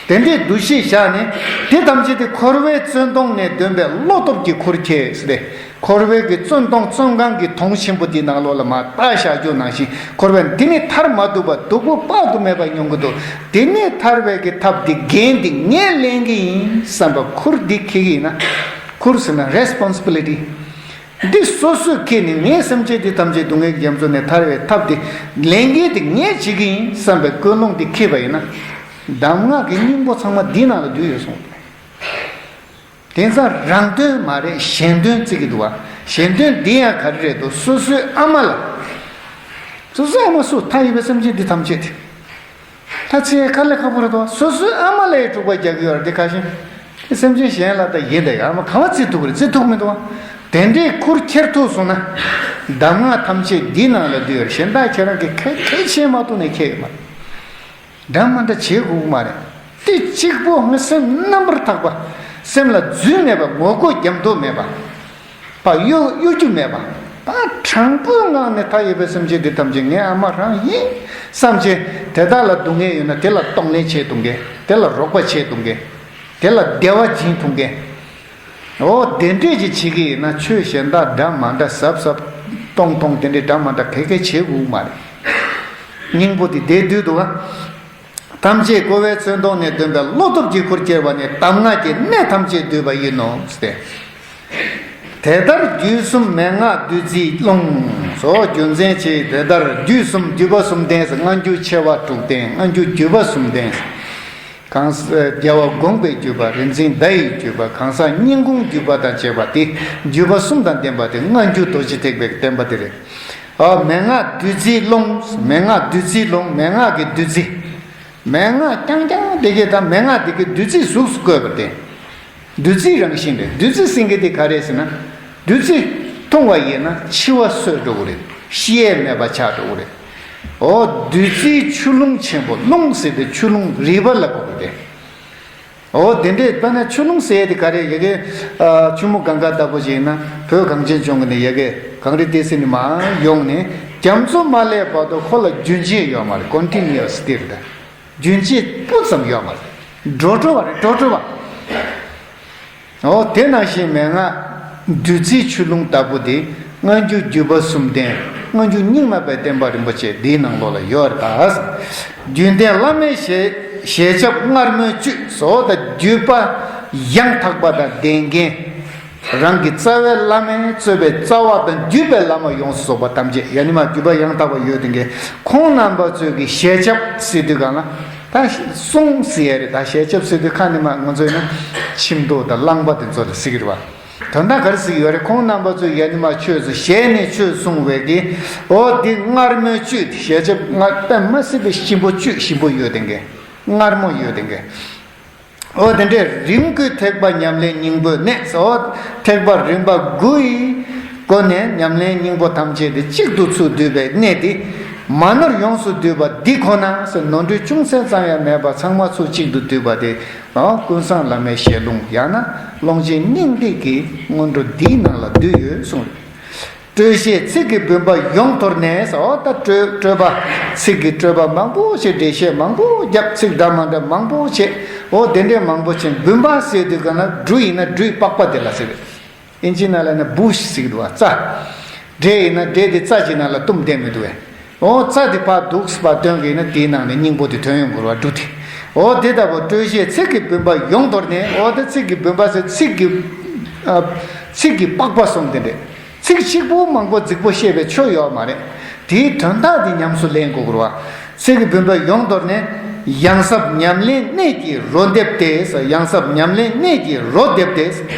དེ། དེ་འདྲའི་འདུ་ཤེས་བཞག་ནས་དེ་ཐམས་ཅད་དེ་འཁོར་བའི་བཙོན་དོང་ནས་འདོན་པའི་བློ་སྟོབས་ཀྱིས་ཁུར་ཁྱེར་ཟེར་ཏེ། འཁོར་བའི་གི་བཙོན་དོང་བཙོན་ཁང་གི་དོང་ཆེན་པོ་འདི་ནང་ལོགས་ལ་མར་བཏགས་བཞག་རྒྱུ་ནང་བཞིན་འཁོར་བ་འདི་ནས་ཐར་མ་ཐུབ་པ་སྡུག་པོ་དཔག་ཏུ་མེད་པ་མྱོང་གི་འདུག་དེ་ནས་ཐར་བའི་གི་ཐབས་འདི་འགན་འདི་ངས་ལེན་གི་ཡིན་བསམ་པ་ཁུར་འདི་འཁྱེར་གི་ཡིན་ན། ཁུར་ཟེར་ན་རེ་སི་པོན་སི་བི་ལི་ཊི། འདི་སོ་སོས་འཁྱེར་ནས་ངས་སེམས་ཅན་འདི་ཐམས་ཅད་སྡུག་བསྔལ་གྱི་རྒྱ་མཚོ་ནས་ཐར་བའི་ཐབས་འདི་ལས་འགན་འདི་ངས་བྱེད་ཀྱི་ཡིན་བསམ་པའི་ཀུན་སློང་འདི་འཁྱེར་བ་ཡིན་ན། གདམས་ངག་གི་སྙིང་པོ་ཚང་མ་འདི་ནང་ལ་འདུས་ཡོད་གསུངས། དེང་སང་རང་དོན་མ་རེད་གཞན་དོན་བརྩི་གི་འདུག་བ། གཞན་དོན་འདི་ཡང་ག་རེ་རེད་འདུག་སོ་སོའི་ཨ་མ་ལ། སོ་སོའི་ཨ་མ་སུ་མཐའ་ཡས་པའི་སེམས་ཅན་འདི་ཐམས་ཅད་དེ། ད་ཚེ་དཀའ་ལས་ཁག་པོ་རེད་དོ། སོ་སོའི་ཨ་མ་ལ་ཡི་དཀྲུག་པ་རྒྱག་གི་ཡོད་རེད་དེ་ཁ་ཤས། དེ་སེམས་ཅན་གཞན་ལ་ད་ཡིན་ད་ཡ་ཨ་མ་ག་བ་བརྩི་ཐུབ་རེད་བརྩི་ཐུབ་མི་འདུག་བ། དེ་འདྲའི་ཁུར་ཁྱེར་ཐུབ་སོང་ན། གདམས་ངག་ཐམས་ཅད་འདི་ནང་ལ་འདུས་ཡོད་རེད་གཞན་དག་ཁྱེད་རང་གི་གལ་གལ་ཆེ་མ་གཏོགས་ནས་ཁྱེད་ཡོད་མ་རེད། འདྲ་མ་འདྲ་བྱེད་དགོས་ཀྱི་མ་རེད། དེ་གཅིག་པོ་ངའི་སེམས་རྣམ་པར་དག་པ། སེམས་ལ་རྫུན་མེད་པ་ངོ་རྒོལ་རྒྱབ་མདོག་མེད་པ། པ་གཡོ་གཡོ་སྒྱུ་མེད་པ། ད་དྲང་པོའི་ངང་ནས་མཐའ་ཡས་པའི་སེམས་ཅན་འདི་ཐམས་ཅད་ངའི་ཨ་མ་རང་ཡིན་བསམ་བྱས་དེ་དག་ལ་སྡུག་བསྔལ་ཡོད་ན་དེ་ལ་གདོང་ལེན་བྱེད་ཐུབ་མཁན། དེ་ལ་རོགས་པ་བྱེད་ཐུབ་མཁན། དེ་ལ་བདེ་བ་སྦྱིན་ཐུབ་མཁན། འོ་དེ་འདྲས་ཅིག་བྱེད་ཀྱི་ཡིན་ན་ཆོས་གཞན་དག་འདྲ་མ་འདྲ་གཟབ་གཟབ་གཏོང་གཏོང་དེ་འདྲས་འདྲ་མ་འདྲ་ག་གེ་བྱེད་དགོས་མ་རེད། སྙིང་པོ་དེ་བསྡད་དུས་འདུག་ག་ཐམས་ཅད་ཀོ་བའི་མཚོན་དོན་ནི་སྟོན་པའི་བློ་སྟོབས་ཀྱིས་ཁུར་ཁྱེར་བ་ནི་གདམས་ངག་གི་གནད་ཐམས་ཅད་བསྡུས་པ་ཡིན་ནོ་ཟེར་ཏེ། དེ་ལྟར་རྒྱུད་གསུམ་མན་ངག་བདུད་རྩིའི་རླུང་། སོ་རྒྱུ་མཚན་ཆེ། དེ་ལྟར་རྒྱུད་གསུམ་བརྒྱུད་པ་གསུམ་ལྡན་ཟེར། སྔ་འགྱུར་ཆེ་བ་དྲུག་ལྡན། སྔ་འགྱུར་བརྒྱུད་པ་གསུམ་ལྡན། གང་ཟག་རྒྱལ་བ་དགོངས་པའི་བརྒྱུད་པ། རིག་འཛིན་བརྡ་ཡི་བརྒྱུད་པ། གང་ཟག་སྙིང་ཁུང་བརྒྱུད་པ་དང་བཅས་པ་སྟེ། བརྒྱུད་པ་གསུམ་དང་ལྡན་པ་དེ་སྔ་འགྱུར་རྡོ་རྗེ་ཐེག་པའི་བསྟན་པ་དེ་རེད། ཨ། མན་ངག་བདུད་རྩིའི་རླུང་། མན་ངག་བདུད་རྩིའི་རླུང་། མན་ངག་གི་བདུད་རྩི། མན་ངག་རྐྱང་རྐྱང་དེ་གས་དང་མན་ངག་དེ་གས་བདུད་རྩིའི་གཟུགས་སུ་བཀོད་པ་སྟེ། བདུད་རྩིའི་རང་བཞིན་རེད། བདུད་རྩི་ཟེར་མཁན་དེ་ག་རེ་ཟེར་ན། བདུད་རྩི་འཐུང་བ་ཡིན་ན་འཆི་བ་གསོས་འགྲོ་གི་རེད། ཤི་ཡས་མེད་པ་ཆགས་འགྲོ་གི་རེད། འོ། བདུད་རྩིའི་ཆུ་ཀླུང་ཆེན་པོ། རླུང་ཟེར་དུས་ཆུ་ཀླུང་རིལ་བ་ལ་གོ་གི་རེད། འོ། དེ་འདྲས་དཔེར་ན་ཆུ་ཀླུང་ཟེར་ཡས་དེ་ག་རེ་ཡ་གི། ཨ། ཆུ་མོ་གངྒཱ་ལྟ་བུ་ཞིག་ཡིན་ན། བོད་གངས་ཅན་ལྗོངས་ཀྱི་ནི་ཡ་གི་གངས་རི་ཏི་སེ་ནས་མར་ཡོང་ནས་རྒྱ་མཚོ་མ་སླེབས་བར་དུ་ཁོ་ལ་རྒྱུན་ཆད་ཡོད་མ་རེད། ཀོན་ཊི་ནིའུ་ཨ་སི་དེ་རེད་ད། རྒྱུན་ཆད་སྤུ་ཙམ་ཡོད་མ་རེད། འགྲོ་འགྲོ་བ་རེད། འགྲོ་འགྲོ་བ། འོ། དེ་ནང་བཞིན་མན་ངག་བདུད་རྩིའི་ཆུ་ཀླུང་ལྟ་བུ་དེ་སྔ་འགྱུར་བརྒྱུད་པ་གསུམ་ལྡན། སྔ་འགྱུར་རྙིང་མ་པའི་བསྟན་པ་རིན་པོ་ཆེ་འདིའི་ནང་ལོགས་ལ་ཡོད་རེད་ད། རྒྱུད་ལྡན་བླ་མའི་ཞལ་ཞལ་ཆབ་མངར་མོའི་བཅུད་སོགས་དང་། བརྒྱུད་པ་ཡང་དག་པ་དང་ལྡན་མཁན། རང་གི་རྩ་བའི་བླ་མས་གཙོས་པའི་རྩ་བ་དང་བརྒྱུད་པའི་བླ་མ་ཡོངས་སུ་རྫོགས་པ་ཐམས་ཅད། ཡང་ན་མ་བརྒྱུད་པ་ཡང་དག་པ་ཡོད་དེ་འགའི་ཁོང་རྣམ་པ་ཚོས་ཀྱི་ཞལ་ཆབ་ཟེར་དུས་གང་ལ། ད་གསུང་ཟེར་ཡ་རེད། ད་ཞལ་ཆབ་ཟེར་དུས་ཁ་ནས་མ་ང་ཚོས་ན་ཁྱིམ་ཐོག་དང་གླང་པ་དེ་ཚོ་ལ་ཟེར་གི་རེད་བ། དོན་དག་ག་རེ་ཟེར་གི་ཡོད་རེད། ཁོང་རྣམ་པ་ཚོས་ཡང་ན་མ་ཆོས་སུ་ཞལ་ནས་ཆོས་གསུང་བའི་གི། འོ། འདི་མངར་མོའི་བཅུད། ཞལ་ཆབ་མངར་དཔེ་མ་སྲིད་པའི་ཞིམ་པོ། བཅུད་ཞིམ་པོ་ཡོད་དེ་འགའི། མངར་མོ་ཡོད་དེ་འགའི། འོ། དེ་འདྲའི་རིམ་དགུའི་ཐེག་པ་ཉམས་ལེན་སྙིང་པོའི་གནད། འོ། ཐེག་པ་རིམ་པ་དགུ་ཡི་སྒོ་ནས་ཉམས་ལེན་སྙིང་པོ་ཐམས་ཅད་དེ་གཅིག་ཏུ་ཚུར་བསྡུས་པའི་གནད་དེ། མ་ནོར་ཡོངས་སུ་བསྡུས་པ་འདི་ཁོ་ན་ཟེར། ནོར་འཁྲུལ་ཅུང་ཟད་ཙམ་ཡང་མེད་པ་ཚང་མ་ཚུར་གཅིག་ཏུ་བསྡུས་པ་དེ། འོ། ཀུན་བཟང་བླ་མའི་ཞལ་ལུང་ཡང་ན་ཀློང་ཆེན་སྙིང་ཐིག་གི་སྔོན་འགྲོ་འདིའི་ནང་ལ་འདུས་ཡོད་གསུངས། སྤྲོས་བཤད་ཚིག་གི་འབུམ་པ་ཡོངས་དོར་ནས། འོ། ད་སྤྲོས་སྤྲོས་པ། ཚིག་གི་སྤྲོས་པ་མང་པོ་ཞིག་འགྲེལ་བཤད་མང་པོ་བརྒྱབ། ཚིག་འདྲ་མ་འདྲ་མང་པོ་བྱས། འོ། དེ་འདྲའི་མང་པོ་བྱས། འབུམ་པ་ཟེར་དུས་གང་ལ་འབྲུ་ཡིན་ན་འབྲུའི་པགས་པ་དེ་ལ་ཟེར། ཨིན་ཇི་ནང་ལ་ན་བུཤ་ཟེར་གི་འདུག་བ། རྩ། འབྲས་ཡིན་ན་འབྲས་དེ་རྩ་གཅིག་ནང་ལ་བཏུམས་བསྡད་མི་འདུག་བས། འོ། རྩ་དེ་ཕར་འདུག་སེ་ཕར་བཏོན་གི་ཡིན་ན་དེའི་ནང་ནས་སྙིང་པོ་དེ་ཐོན་ཡོང་དགོས་རེད་བ། འབྲུ་དེ། འོ། དེ་ལྟ་བུ་སྤྲོས་བཤད་ཚིག་གི་འབུམ་པ་ཡོངས་དོར་ནས། འོ། དེ་ཚིག་གི་འབུམ་པ་ཟེར། ཚིག་གི། ཨ། ཚིག་གི་པགས་པ་གསུམ་དེ་འདྲས། ཚིག་གཅིག་པོ་མང་པོ་རྫིག་པོ་བཤད་པའི་ཆོ་ཡོད་མ་རེད། དེའི་དོན་དག་དེ་ཉམས་སུ་ལེན་དགོས་རེད་བ། ཚིག་གི་འབུམ་པ་ཡོངས་དོར་ནས། ཡང་ཟབ་ཉམས་ལེན་གནད་ཀྱི་རོ་འདེབས་ཏེ། ཡང་ཟབ་ཉམས་ལེན་གནད་ཀྱི་རོ་འདེབས་ཏེ།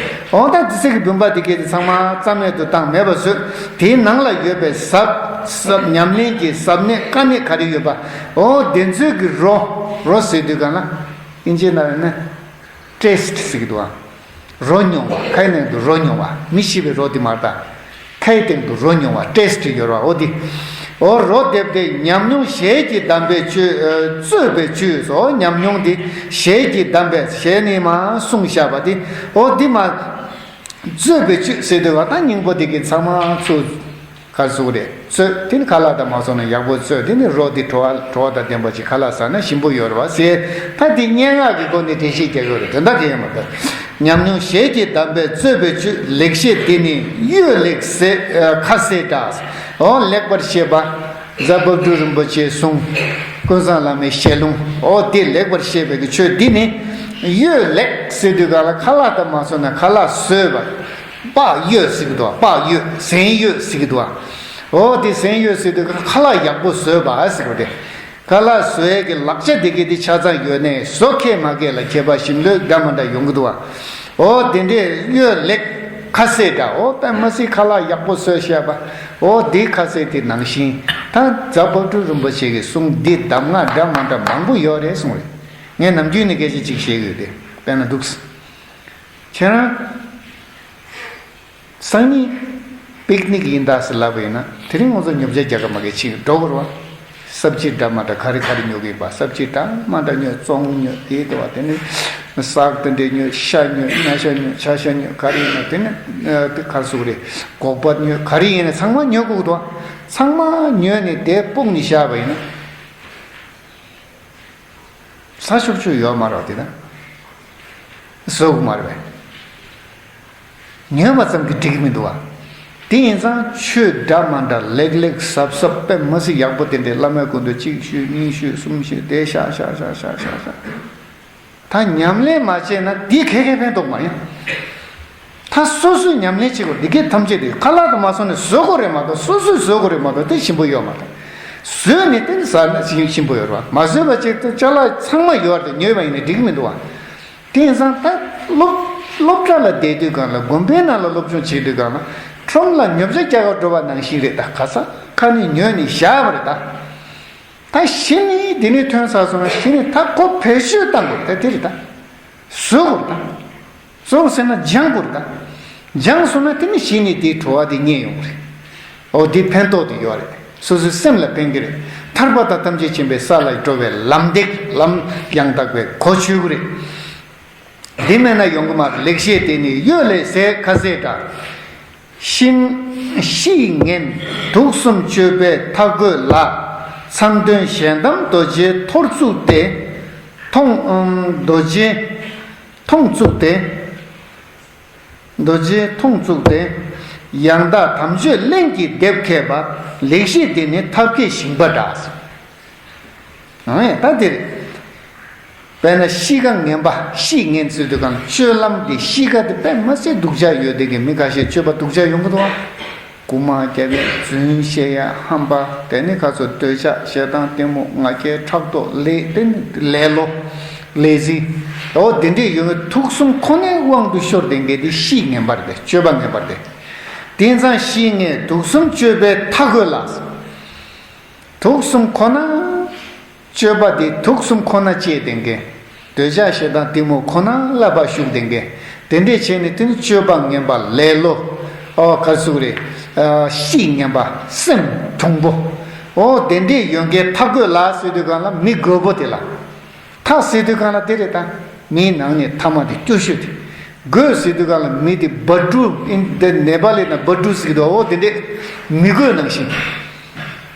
འོ། ད་དེ་ཚིག་གི་འབུམ་པ་དེ་གས་དེ་ཚང་མ་རྩ་མེད་དུ་བཏང་མེད་པ་བཟོས། དེའི་ནང་ལ་ཡོད་པའི་ཟབ་ཟབ་ཉམས་ལེན་གྱི་ཟབ་གནད་དཀའ་གནད་ག་རེ་ཡོད་པ། འོ། དེ་ཚོའི་གི་རོ། རོ་ཟེར་དུས་གང་ལ་ཨིན་ཇི་ནང་ལ་ན། ཊེ་སི་ཊི་ཟེར་གི་འདུག་བ། རོ་མྱོང་བ། ཁའི་ནང་དུ་རོ་མྱོང་བ། མི་ཤི་བའི་རོ་དེ་མ་རེད་ད། ཁའི་སྟེང་དུ་རོ་མྱོང་བ། ཊེ་སི་ཊི་ཡོད་རེད་བ། འོ་དེ། འོ། རོ་འདེབས་ཏེ་ཉམས་མྱོང་ཞལ་གྱིས་གདམས་པའི་ཆོས། ཨ། རྩོད་པའི་ཆོས་སོ། ཉམས་མྱོང་དེ་ཞལ་གྱིས་གདམས་པའི་ཞལ་ནས་མར་གསུངས་བཞག་པ་དེ། འོ་དེ་མར་རྩོད་པའི་ཆོས་ཟེར་དུས་བ། ད་སྙིང་པོ་དེ་གི་ཚང་མ་ཚུར། ག་རེ་ཟེར་དགོས་རེད། རྩོད། དེ་ནི་ཁ་ལག་དང་མ་སོང་ན་ཡག་པོ་རྩོད། དེ་ནི་རོ་དེ་བྲོ་བ་བྲོ་བ་དང་ལྡན་པ་ཅིག་ཁ་ལག་ཟ་ན་ཞིམ་པོ་ཡོད་རེད་བ་ཟེར། ད་དེ་སྙན་ངག་གི་སྒོ་ནས་འགྲེལ་བཤད་རྒྱག་ཡོད་རེད། དོན་དག་གི་ཡོད་མ་རེད། ཉམས་མྱོང་ཞལ་གྱིས་གདམས་པའི་རྩོད་པའི་ཆོས། ལེགས་བཤད་འདི་ནི་གཡོས་ལེགས་ཟེར་ཁ་གསལ་འདྲ། འོ། ལེགས་པར་བཤད་པ། རྫ་དཔལ་སྤྲུལ་རིན་པོ་ཆེའི་གསུང་། ཀུན་བཟང་བླ་མའི་ཞལ་ལུང་། འོ། དེ་ལེགས་པར་བཤད་པའི་གི་ཆོས་འདི་ནི། གཡོས་ལེགས་ཟེར་དུས་ག་ལ་ཁ་ལག་དང་མ་སོང་ན་ཁ་ལག་བཟོས་པ། པགས་གཡོས་ཟེར་གི་འདུག་བ། པགས་གཡོས། ཟན་གཡོས་ཟེར་གི་འདུག་བ། འོ་དེ་ཟན་གཡོས་ཟེར་དུས་ཁ་ལག་ཡག་པོ་བཟོས་པ་ཟེར་གི་རེད། ཁ་ལག་བཟོ་ཡས་ཀྱི་ལག་ཆ་དེ་གའི་དེ་ཆ་ཚང་ཡོད་ནའི་བཟོ་མཁས་མ་མཁས་ལ་ཁྱད་པར་ཞིམ་ལོས་འདྲ་མ་འདྲ་ཡོང་གི་འདུག་བ། འོ་དེ་འདྲས་གཡོས་ལེགས་ཁ་གསལ་འདྲ། འོ་དཔེ་མ་སྲིད་ཁ་ལག་ཡག་པོ་བཟོས་བཞག་པ། འོ་དེའི་ཁ་གསལ་དེ་ནང་བཞིན་ད་རྫ་དཔལ་སྤྲུལ་རིན་པོ་ཆེ་གི་གསུང་འདི་གདམས་ངག་འདྲ་མ་འདྲ་མང་པོ་ཡོད་རེད་གསུངས་རེད། ངས་ནམ་རྒྱུན་ནས་སྐད་ཆ་གཅིག་བཤད་གི་ཡོད་དེ། དཔེར་ན་འདུག་སེ། ཁྱེད་རང་སང་ཉིན་པིག་ནིག་ཡིན་ད་ཟེར་ལབ་པ་ཡིན་ན། དེ་རིང་ང་ཚོ་ཉོ་ཆ་རྒྱག་ག་མ་གི་ཕྱིན་འགྲོ་དགོས་རེད་བ། སབ་ཇི་འདྲ་མ་འདྲ་ག་རེ་ག་རེ་ཉོ་གི་ཡིན་པ། སབ་ཇི་འདྲ་མ་འདྲ་ཉོ། བཙོང་ཉོ། དེ་ལྟ་བ། དེ་ནི་ཟག་དེ་འདྲས་ཉོ། ཤ་ཉོ། ཉ་ཤ་ཉོ། ཆ་ཤ་ཉོ། ག་རེ་ཡིན་ན། དེ་ནི་དེ་ག་རེ་ཟེར་དགོས་རེད། སྒོག་པ་ཉོ། ག་རེ་ཡིན་ན་ཚང་མ་ཉོ་དགོས་འདུག་བ། ཚང་མ་ཉོས་ནས་དེ་སྤུངས་ནས་བཞག་པ་ཡིན་ན། ཟ་ཆོག་ཆོག་ཡོད་མ་རེད་དེ་ན། བཟོ་དགོས་མ་རེད་པས། ཉོས་པ་ཙམ་གྱིས་འགྲིག་གི་མི་འདུག་བ། དེ་ཡིན་ཙང་ཆོས་འདྲ་མ་འདྲ་ལེགས་ལེགས་ཟབ་ཟབ་དཔེ་མི་སྲིད་ཡག་པོ་དེ་འདྲའི་བླ་མའི་སྐུ་མདུན་གཅིག་ཞུས་གཉིས་ཞུས་གསུམ་ཞུས་དེ་ཤག་ཤག་ཤག་ཤག་ཤག་ཤག་ད་ཉམས་ལེན་མ་བྱས་ན་འདི་ག་གེ་ཕན་ཐོགས་མ་ཡོང་། ད་སོ་སོས་ཉམས་ལེན་བྱེད་དགོས། འདི་གའི་ཐམས་ཅད་དེ་ཁ་ལག་ཏུ་མ་སོང་ནས་བཟོ་དགོས་རེད་མ་གཏོགས། སོ་སོས་བཟོ་དགོས་རེད་མ་གཏོགས་དེ་ཞིམ་པོ་ཡོད་མ་རེད། བཟོས་ནས་དེ་ནི་ཟ་ན་ཞིམ་པོ་ཡོད་རེད་བ། མ་བཟོས་པ་ཅིག་ཏུ་ཅ་ལག་ཚང་མ་ཡོད་རེད། ཉོས་པ་ཡིན་ན་འགྲིག་གི་མི་འདུག་བ། དེ་ཡིན་ཙང་ད་སློབ་སློབ་གྲྭ་ལ་བསྡད་དུས་སྒང་ལ་དགོན་པའི་ནང་ལ་སློབ་སྦྱོང་བྱེད་དུས་སྒང་ལ་ཁྲོམ་ལ་ཉོ་ཆ་རྒྱག་ག་འགྲོ་བ་ནང་བཞིན་རེད། ད་ག་ས་ཁ་ནས་ཉོས་ནས་བཞག་པ་རེད་ད། ད་གཞི་ནས་འདི་ནས་ཐོན་ཚར་སོང་ན་གཞི་ནས་ད་ཁོ་བེད་སྤྱོད་བཏང་དགོས་རེད། ད་དེ་རེད་ད། བཟོ་དགོས་རེད་ད། བཟོ་དགོས་ཟེར་ན་སྦྱང་དགོས་རེད་ད། སྦྱངས་སོང་ན་དེ་ནས་གཞི་ནས་དེའི་བྲོ་བ་དེ་རྙེད་ཡོང་གི་རེད། འོ་དེ་ཕན་ཐོགས་དེ་ཡོད་རེད། སོ་སོའི་སེམས་ལ་ཕན་གི་རེད། ཐར་པ་དང་ཐམས་ཅད་མཁྱེན་པའི་ས་ལ་འགྲོ་བའི་ལམ་སྟེགས་ལམ་ཡང་དག་པའི་གོ་ཆོད་གི་རེད། འདི་མེད་ན་ཡོང་གི་མ་རེད། ལེགས་བཤད་དེ་ནི་གཡོས་ལས་ཟད་ཁ་ཟས་འདྲ། གཤིན་གཤིས་ངན་དུག་གསུམ་སྤྱོད་པའི་ཐ་རྒོད་ལ། མཚང་འདོན་ཞལ་གདམས་རྡོ་རྗེའི་ཐོར་བཙུགས་ཏེ། མཐོང་ཨམ་རྡོ་རྗེ་མཐོང་བཙུགས་ཏེ། རྡོ་རྗེའི་མཐོང་བཙུགས་ཏེ། ཡང་དག་དམ་ཆོས་གླིང་གི་སྡེབ་ཁེལ་པ། ལེགས་བཤད་འདི་ནི་ཐབས་མཁས་ཞིང་པ་འདྲ། ཨང་ད་དེ་རེད། དཔེར་ན་གཤིས་ཀ་ངན་པ། གཤིས་ངན་ཟེར་དུས་གང་སྤྱོད་ལམ་གྱི་གཤིས་ཀ་དེ་དཔེ་མ་སྲིད་སྡུག་ཅག་ཡོད་དེ་གི་མི་ཁ་ཤས་སྤྱོད་པ་སྡུག་ཅག་ཡོང་གི་འདུག་ཨ། རྐུ་མ་རྒྱབ་ཡ། རྫུན་བཤད་ཡ། ཧམ་པ། དེ་ནི་ཁ་ཚོ་འདོད་ཆགས་ཞེ་སྡང་གཏི་མུག་ང་རྒྱལ་ཕྲག་དོག་ལས་དེ་ནི་ལས་ལོ། ལས་ཟིན། འོ་དེ་འདྲས་ཡོང་གི་དུག་གསུམ་ཁོ་ནའི་དབང་དུ་ཤོར་དེ་གི་དེ་གཤིས་ངན་པ་རེད། སྤྱོད་པ་ངན་པ་རེད། དེ་ཙང་གཤིས་ངན་དུག་གསུམ་སྤྱོད་པའི་ཐ་རྒོད་ལ། དུག་གསུམ་ཁོ་ན། སྤྱོད་པ་དེ་དུག་གསུམ་ཁོ་ན་སྐྱེས་ཏེ་འགན། འདོད་ཆགས་ཞེ་སྡང་གཏི་མུག་ཁོ་ན་བསླབ་པ་ཞུགས་ཏེ་འགན། དེ་འདྲས་བྱས་ནས་དེ་ནི་སྤྱོད་པ་ངན་པ་ལེ་ལོ། ཨོ་ག་ཟུག་རེད། ཨ་གཤིས་ངན་པ་སེམས་གྲུང་པོ། ཨོ་དེ་འདྲས་ཡོད་མཁན་ཐ་རྒོད་ལ་ཟེར་དུས་གང་ལ་མི་རྒོད་པོ་དེ་ལ། ཐ་ཟེར་དུས་གང་ལ་དེ་རེད་ད། མིའི་ནང་ནས་ཐ་མ་དེ་སྐྱོ་ཤོས་དེ། རྒོད་ཟེར་དུས་གང་ལ་མི་དེ་སྦ་ཀྲུ་ཨིན་དེ་ནེ་པ་ལི་ན་སྦ་ཀྲུ་ཟེར་གི་འདུག་འོ་དེ་འདྲས་མི་རྒོད་ནང་བཞིན།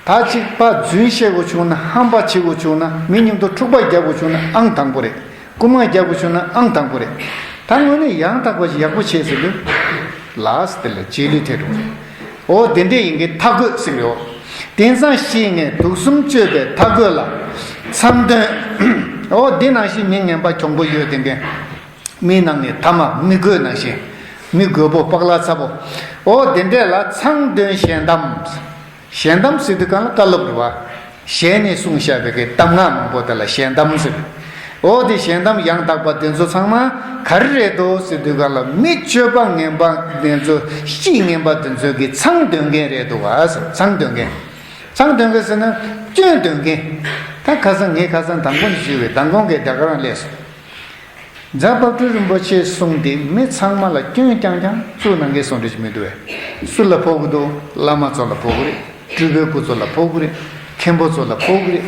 ད་ཅིག་པ་རྫུན་བཤད་དགོས་བྱུང་ན། ཧམ་པ་བྱེད་དགོས་བྱུང་ན། མི་མཉམ་དུ་འཁྲུག་པ་རྒྱག་དགོས་བྱུང་ན་ཨང་དང་པོ་རེད། རྐུ་མ་རྒྱག་དགོས་བྱུང་ན་ཨང་དང་པོ་རེད། ད་དངོས་གནས་ཡང་དག་པ་ཞིག་ཡག་པོ་བྱས་ཟེར་དུས། ལགས་དེ་ལ་རྗེས་ལུས་ཐེབས་འགྲོ་རེད། འོ་དེ་འདྲས་ཡིན་གྱི་ཐ་རྒོད་ཟེར་གི་འོ། དེང་སང་གཤིས་ངན་དུག་གསུམ་སྤྱོད་པའི་ཐ་རྒོད་ལ། མཚམས་དོན། འོ་དེ་ནང་བཞིན་མི་ངན་པ་གྱོང་པོ་ཡོད་དེ་འགན། མི་ནང་ནས་ཐ་མ་མི་རྒོད་ནང་བཞིན། མི་རྒོད་པོ་པགས་ལ་ཚ་པོ། འོ་དེ་འདྲས་ལ་མཚང་འདོན་ཞལ་གདམས། ཞལ་གདམས་ཟེར་དུས་གང་ལ་བཀའ་སློབ་རེད་བ། ཞལ་ནས་གསུངས་བཞག་པའི་གི་གདམས་ངག་མང་པོ་དེ་ལ་ཞལ་གདམས་ཟེར། འོ་དེ་ཞལ་གདམས་ཡང་དག་པ་དེ་ཚོ་ཚང་མ་ག་རེ་རེད་འདུག་ཟེར་དུས་གང་ལ་མི་སྤྱོད་པ་ངན་པ་དེ་ཚོ་གཤིས་ངན་པ་དེ་ཚོ་གི་མཚང་འདོན་མཁན་རེད་འདུག་བ་ཟེར། མཚང་འདོན་མཁན། མཚང་འདོན་མཁན་ཟེར་ན་སྐྱོན་འདོན་མཁན། ད་ཁ་སང་ངས་ཁ་སང་མདང་དགོང་ཞུས་པའི་མདང་དགོང་གི་ད་ག་རང་ལས་སོ། རྫ་བབ་ཀྲུ་རིན་པོ་ཆེའི་གསུང་དེ་མི་ཚང་མ་ལ་སྐྱོན་རྐྱང་རྐྱང་བཙུགས་གནང་མཁན་སོང་འདྲ་ཞིག་མི་འདུག་བས། སུ་ལ་ཕོག་གི་འདུག་བླ་མ་ཚོ་ལ་ཕོག་གི་རེད། སྤྲུལ་པའི་སྐུ་ཚོ་ལ་ཕོག་གི་རེད། མཁན་པོ་ཚོ་ལ་ཕོག་གི་རེད།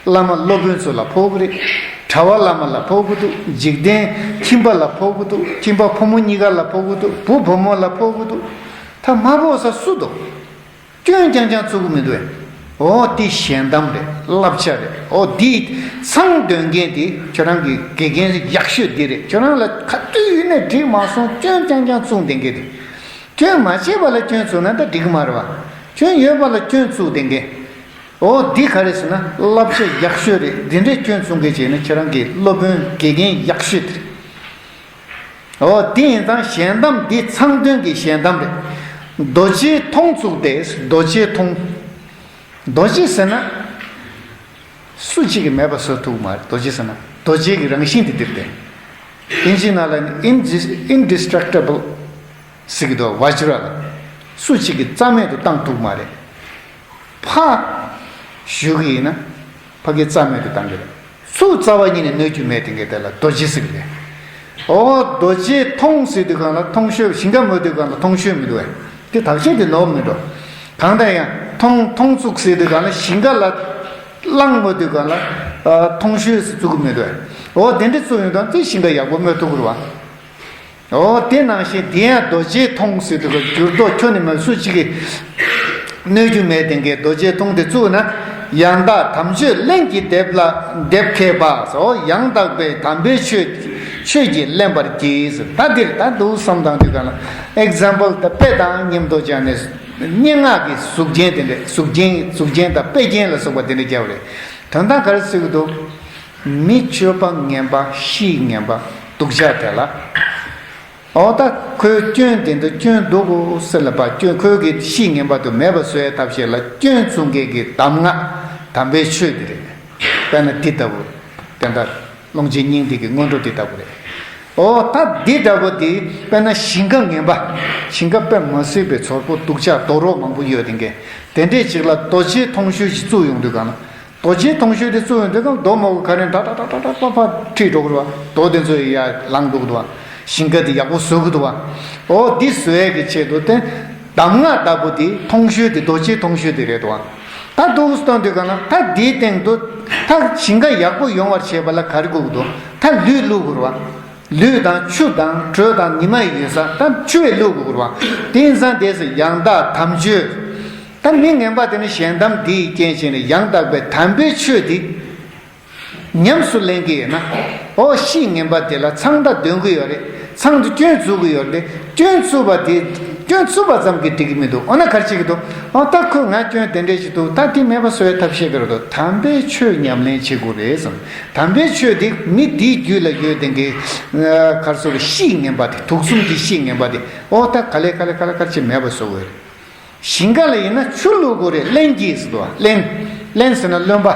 བླ་མ་སློབ་དཔོན་ཚོ་ལ་ཕོག་གི་རེད། གྲྭ་བ་བླ་མ་ལ་ཕོག་གི་འདུག་འཇིག་རྟེན་ཁྱིམ་པ་ལ་ཕོག་གི་འདུག་ཁྱིམ་པ་ཕོ་མོ་གཉིས་ཀ་ལ་ཕོག་གི་འདུག་བུ་བུ་མོ་ལ་ཕོག་གི་འདུག་ད་མ་ཕོག་ས་སུ་འདུག་སྐྱོན་རྐྱང་རྐྱང་བཙུགས་གི་མི་འདུག་བས། འོ་དེ་ཞལ་གདམས་རེད། བསླབ་བྱ་རེད། འོ་དེ་མཚང་འདོན་མཁན་དེ་ཁྱོད་རང་གི་དགེ་རྒན་ཡག་ཤོས་དེ་རེད། ཁྱོད་རང་ལ་ག་དུས་ཡིན་ནའི་འགྲིག་མ་སོང་སྐྱོན་རྐྱང་རྐྱང་བཙུགས་བསྡད་མཁན་དེ། སྐྱོན་མ་བྱས་པ་ལ་སྐྱོན་བཙུགས་ན་ད་འགྲིག་གི་མ་རེད་བ། སྐྱོན་ཡོད་པ་ལ་སྐྱོན་བཙུགས་བསྡད་མཁན། འོ་འདི་ག་རེ་ཟེར་ན་བསླབ་བྱ་ཡག་ཤོས་རེད། འདི་འདྲའི་སྐྱོན་བཙུགས་མཁན་བྱས་ན་ཁྱེད་རང་གི་སློབ་དཔོན་དགེ་རྒན་ཡག་ཤོས་དེ་རེད། འོ་དེ་ཡིན་ཙང་ཞལ་གདམས་འདི་མཚང་འདོན་གྱི་ཞལ་གདམས་རེད། རྡོ་རྗེའི་མཐོང་བཙུགས་ཏེ། རྡོ་རྗེའི་མཐོང་། རྡོ་རྗེ་ཟེར་ན། སུ་གཅིག་གིས་མེད་པ་བཟོ་ཐུབ་མ་རེད། རྡོ་རྗེ་ཟེར་ན་རྡོ་རྗེ་གི་རང་བཞིན་དེ་འདིར་བསྟན། ཨིན་ཇི་ནང་ལ་ནི་ཨིན་ཇི་ཨིན་ཌི་སི་ཊྲག་ཊི་བལ་ཟེར་གི་འདུག་བཛྲ་ལ། སུ་གཅིག་གིས་རྩ་མེད་དུ་བཏང་ཐུབ་མ་རེད། ཕ་ཞུ་གི་ཡིན་ན་ཕ་གི་རྩ་མེད་དུ་བཏང་གི་རེད། ཚུར་རྩ་བ་ཉིད་ནས་གནོད་རྒྱུ་མེད་དེ་འགའི་དེ་ལ་རྡོ་རྗེ་ཟེར་གི་རེད། ཨོ་རྡོ་རྗེ་མཐོང་ཟེར་དུས་གང་ལ་མཐོང་ཤོས་ཞིང་ཁ་མོ་དུས་གང་ལ་མཐོང་ཤོས་མི་འདུག་བས། དེ་དག་ཆེན་དེ་ནོར་མི་འགྲོ། གང་ལྟར་ཡང་མཐོང་མཐོང་བཙུགས་ཟེར་དུས་གང་ལ་ཞིང་ཁ་ལ་གླང་མོ་དུས་གང་ལ་མཐོང་ཤོས་སུ་བཙུགས་གི་མི་འདུག་བས། ཨོ་དེ་འདྲ་བཙུགས་ཡོང་དང་དེ་ཞིང་ཁ་ཡག་པོ་མོ་ཐུག་གི་རེད་བ། འོ་དེ་ནང་བཞིན་དེ་ཡང་རྡོ་རྗེ་མཐོང་ཟེར་དུས་འགྱུར་ལྡོག་ཁྱོན་ནས་མེད། སུ་གཅིག་གིས་གནོད་རྒྱུ་མེད་དེ་འགའི་རྡོ་རྗེ་མཐོང་དེ་བཙུགས་ན། ཡང་དག་དམ་ཆོས་གླིང་གི་སྡེབ་ལ་སྡེབ་ཁེལ་པ། འོ་ཡང་དག་པའི་དམ་པའི་ཆོས་ ཆོས་ཀྱིས་བརླན་པར་གྱིས་ཟེར། ད་འདིར་ད་འདུག་བསམ་དང་དུས་གང་ལ་ཨེག་ཛམ་པལ་དང་དཔེ་དང་མཉམ་དུ་སྦྱར་ནས་སྙན་ངག་གི་གཟུགས་ཅན་དེ་འདྲ་གཟུགས་ཅན་གཟུགས་ཅན་དང་དཔེ་ཅན་ལ་སོགས་པ་དེ་འདྲ་རྒྱབ་རེད། དོན་དག་ག་རེ་ཟེར་གི་འདུག་མི་སྤྱོད་པ་ངན་པ་གཤིས་ངན་པ་སྡུག་ཅག་དེ་ལ། འོ་ད་ཁོའི་སྐྱོན་དེ་འདྲ་སྐྱོན་འདུག་གོ་ཟེར་ལ་པ་སྐྱོན་ཁོའི་གི་གཤིས་ངན་པ་དུ་མེད་པ་བཟོ་ཡའི་ཐབས་ཤེས་ལ་སྐྱོན་བཙུགས་མཁན་གྱི་གདམས་ངག་དམ་པའི་ཆོས་དེ་རེད། དཔེར་ན་འདི་ལྟ་བུ། དེ་འདྲ། ཀློང་ཆེན་སྙིང་ཐིག་གི་སྔོན་འགྲོ་འདི་ལྟ་བུ་རེད། འོ་ད་འདི་འདྲ་བོ་འདི་དཔེར་ན་ཞིང་ཁ་ངན་པ། ཞིང་ཁ་དཔེ་མ་སྲིད་པའི་ཚོར་པོ་སྡུག་ཅག་རྡོ་རོག་མང་པོ་ཡོད་དེ་འགས། དེ་འདྲས་ཅིག་ལ་རྡོ་རྗེ་མཐོང་ཤུལ་ཞིག་བཙུགས་ཡོང་དུས་གང་ལ། རྡོ་རྗེ་མཐོང་ཤུལ་དེ་བཙུགས་ཡོང་དུས་གང་ལ་རྡོ་མང་པོ་ག་རེ་ད་ད་ད་ད་ད་ཕ་ཕ་ཁྲིད་འགྲོ་གི་རེད་བ། རྡོ་དེ་ཚོ་ཡར་ལངས་འགྲོ་གི་འདུག་བ། ཞིང་ཁ་དེ་ཡག་པོ་བཟོ་གི་འདུག་བ། འོ་འདི་བཟོ་ཡས་ཀྱི་ཆེད་དུ་དེ། གདམས་ངག་ལྟ་བུ་དེ་མཐོང་ཤུལ་དེ་རྡོ་རྗེ་མཐོང་ཤུལ་དེ་རེད་དོ། ད་འདུག་སྟོན་དུས་གང་ན་ད་དེའི་སྟེང་དུ་ད་ཞིང་ཁ་ཡག་པོ་ཡོང་བར་བྱེད་པ་ལ་ག་རེ་དགོས་ཀྱི་འདུག་ད་ལུད་བླུག་དགོས་རེད་བ། ལུད་དང་ཆུ་དང་དྲོད་དང་ཉི་མ་ཡི་ཡོད་ས་ད་ཆུ་བས་བླུག་དགོས་རེད་བ། དེ་ཡིན་ཙང་དེ་ཚོ་ཡང་དག་དམ་ཆོས། ད་མི་ངན་པ་དེ་ནི་ཞལ་གདམས་འདི་ཡི་རྐྱེན་བྱས་ནས་ཡང་དག་པའི་དམ་པའི་ཆོས་འདི། ཉམས་སུ་ལེན་གྱི་ཡོད་ན། ཨོ་གཤིས་ངན་པ་དེ་ལ་ཚང་ད་འདོན་གྱི་ཡོད་རེད། ཚང་དུ་སྐྱོན་འཛུགས་ཀྱི་ཡོད་རེད། སྐྱོན་འཛུགས་པ་དེ། སྐྱོན་འཛུགས་པ་ཙམ་གྱིས་འགྲིག་གི་མི་འདུག་འོ་ན་ག་རེ་བྱེད་ཀྱི་འདུག་ཨོ་ད་ཁོས་ང་སྐྱོན་དེ་འདྲས་ཞིག་འདུག་ད་དེ་མེད་པ་བཟོ་བའི་ཐབས་ཤེས་ཀྱི་རེད་འདུག་དམ་པའི་ཆོས་ཉམས་ལེན་བྱེད་དགོས་རེད་བསམ། དམ་པའི་ཆོས་དེ་མི་དེའི་རྒྱུད་ལ་ཡོད་དེ་གའི། ག་རེ་ཟེར་གཤིས་ངན་པ་དེ་དུག་གསུམ་གྱི་གཤིས་ངན་པ་དེ་ཨོ་ད་ག་ལེ་ག་ལེ་ག་ལེ་ག་ལེ་བྱེད་མེད་པ་བཟོ་དགོས་རེད། ཞིང་ཁ་ལ་ཡིན་ན་ཆུ་བླུག་དགོས་རེད། རླན་གྱིས་ཟེར་དུས་བ། རླན། རླན་ཟེར་ན་རློན་པ།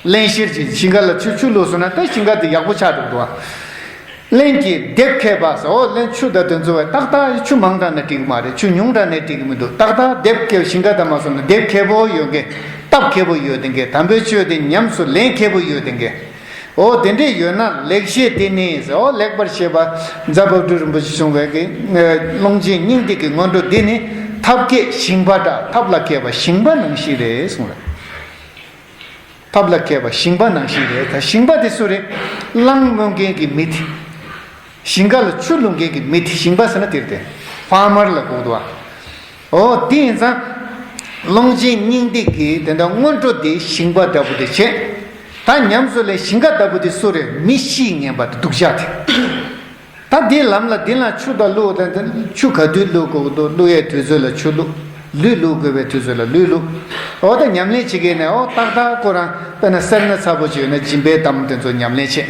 རླན་གཤེར་གྱི་ཞིང་ཁ་ལ་ཆུ་ཆུ་བླུགས་སོང་ན་ད་ཞིང་ཁ་དེ་ཡག་པོ་ཆགས་འགྲོ་འདུག་བ། རླན་གྱིས་རྡེབ་ཁེབས་པ་ཟེར། འོ་རླན་ཆུ་དང་དེ་ཚོ་བས་ཏག་ཏག་ཆུ་མང་དྲགས་ན་འགྲིག་གི་མ་རེད། ཆུ་ཉུང་དྲགས་ན་འགྲིག་གི་མི་འདུག་ཏག་ཏག་རྡེབ་ཁེབས་ཞིང་ཁ་དང་མ་སོང་ན་རྡེབ་ཁེ་པོ་ཡོད་མཁན། སྟབས་ཁེ་པོ་ཡོད་དེ་འགས། དམ་པའི་ཆོས་དེ་ཉམས་སུ་ལེན་ཁེ་པོ་ཡོད་དེ་འགས། འོ་དེ་འདྲས་ཡོད་ན་ལེགས་བཤད་དེ་ནི་ཟེར། འོ་ལེགས་པར་བཤད་པ་རྫ་དཔལ་སྤྲུལ་རིན་པོ་ཆེ་གསུངས་པའི་གི་ཀློང་ཆེན་སྙིང་ཐིག་གི་སྔོན་འགྲོ་འདི་ནི་ཐབས་མཁས་ཞིང་པ་འདྲ། ཐབས་ལ་མཁས་པ་ཞིང་པ་ནང་བཞིན་རེད་གསུངས་རེད། ཐབས་ལ་མཁས་པ་ཞིང་པ་ནང་བཞིན་རེད། ད་ཞིང་པ་དེ་སུ་རེད། གླང་རྨོ་མཁན་གྱི་མི་དེ། ཞིང་ཁ་ལ་ཆུ་བླུག་མཁན་གྱི་མི་དེ་ཞིང་པ་ཟེར་ན་དེ་རེད་དེ། ཕར་མར་ལ་གོ་གི་འདུག་བ། འོ་དེ་ཡིན་ཙང་། ཀློང་ཆེན་སྙིང་ཐིག་གི་དེ་འདྲ་སྔོན་འགྲོ་དེ་ཞིང་པ་འདྲ་པོ་དེ་བྱས། ད་ཉམས་སུ་ལེན་ཞིང་ཁ་ལྟ་བུ་དེ་སུ་རེད། མི་གཤིས་ངན་པ་དེ་སྡུག་ཅག་དེ། ད་འདི་ལམ་ལ་འདི་ལ་ཆུ་དང་བླུགས་དང་དེ་ཆུ་ག་དུས་བླུག་དགོས་འདུག་བླུག་ཡས་དུས་ཚོད་ལ་ཆུ་བླུགས། ལུད་བླུག་དགོས་པའི་དུས་ཚོད་ལ་ལུད་བླུགས། འོ་ད་ཉམས་ལེན་བྱེད་མཁན་ནས་འོ་ཏག་ཏག་ཁོ་རང་དཔེར་ན་སེར་སྣ་ཚ་པོ་ཅིག་ཡོད་ན་སྦྱིན་པའི་གཏམ་དེ་ཚོ་ཉམས་ལེན་བྱེད།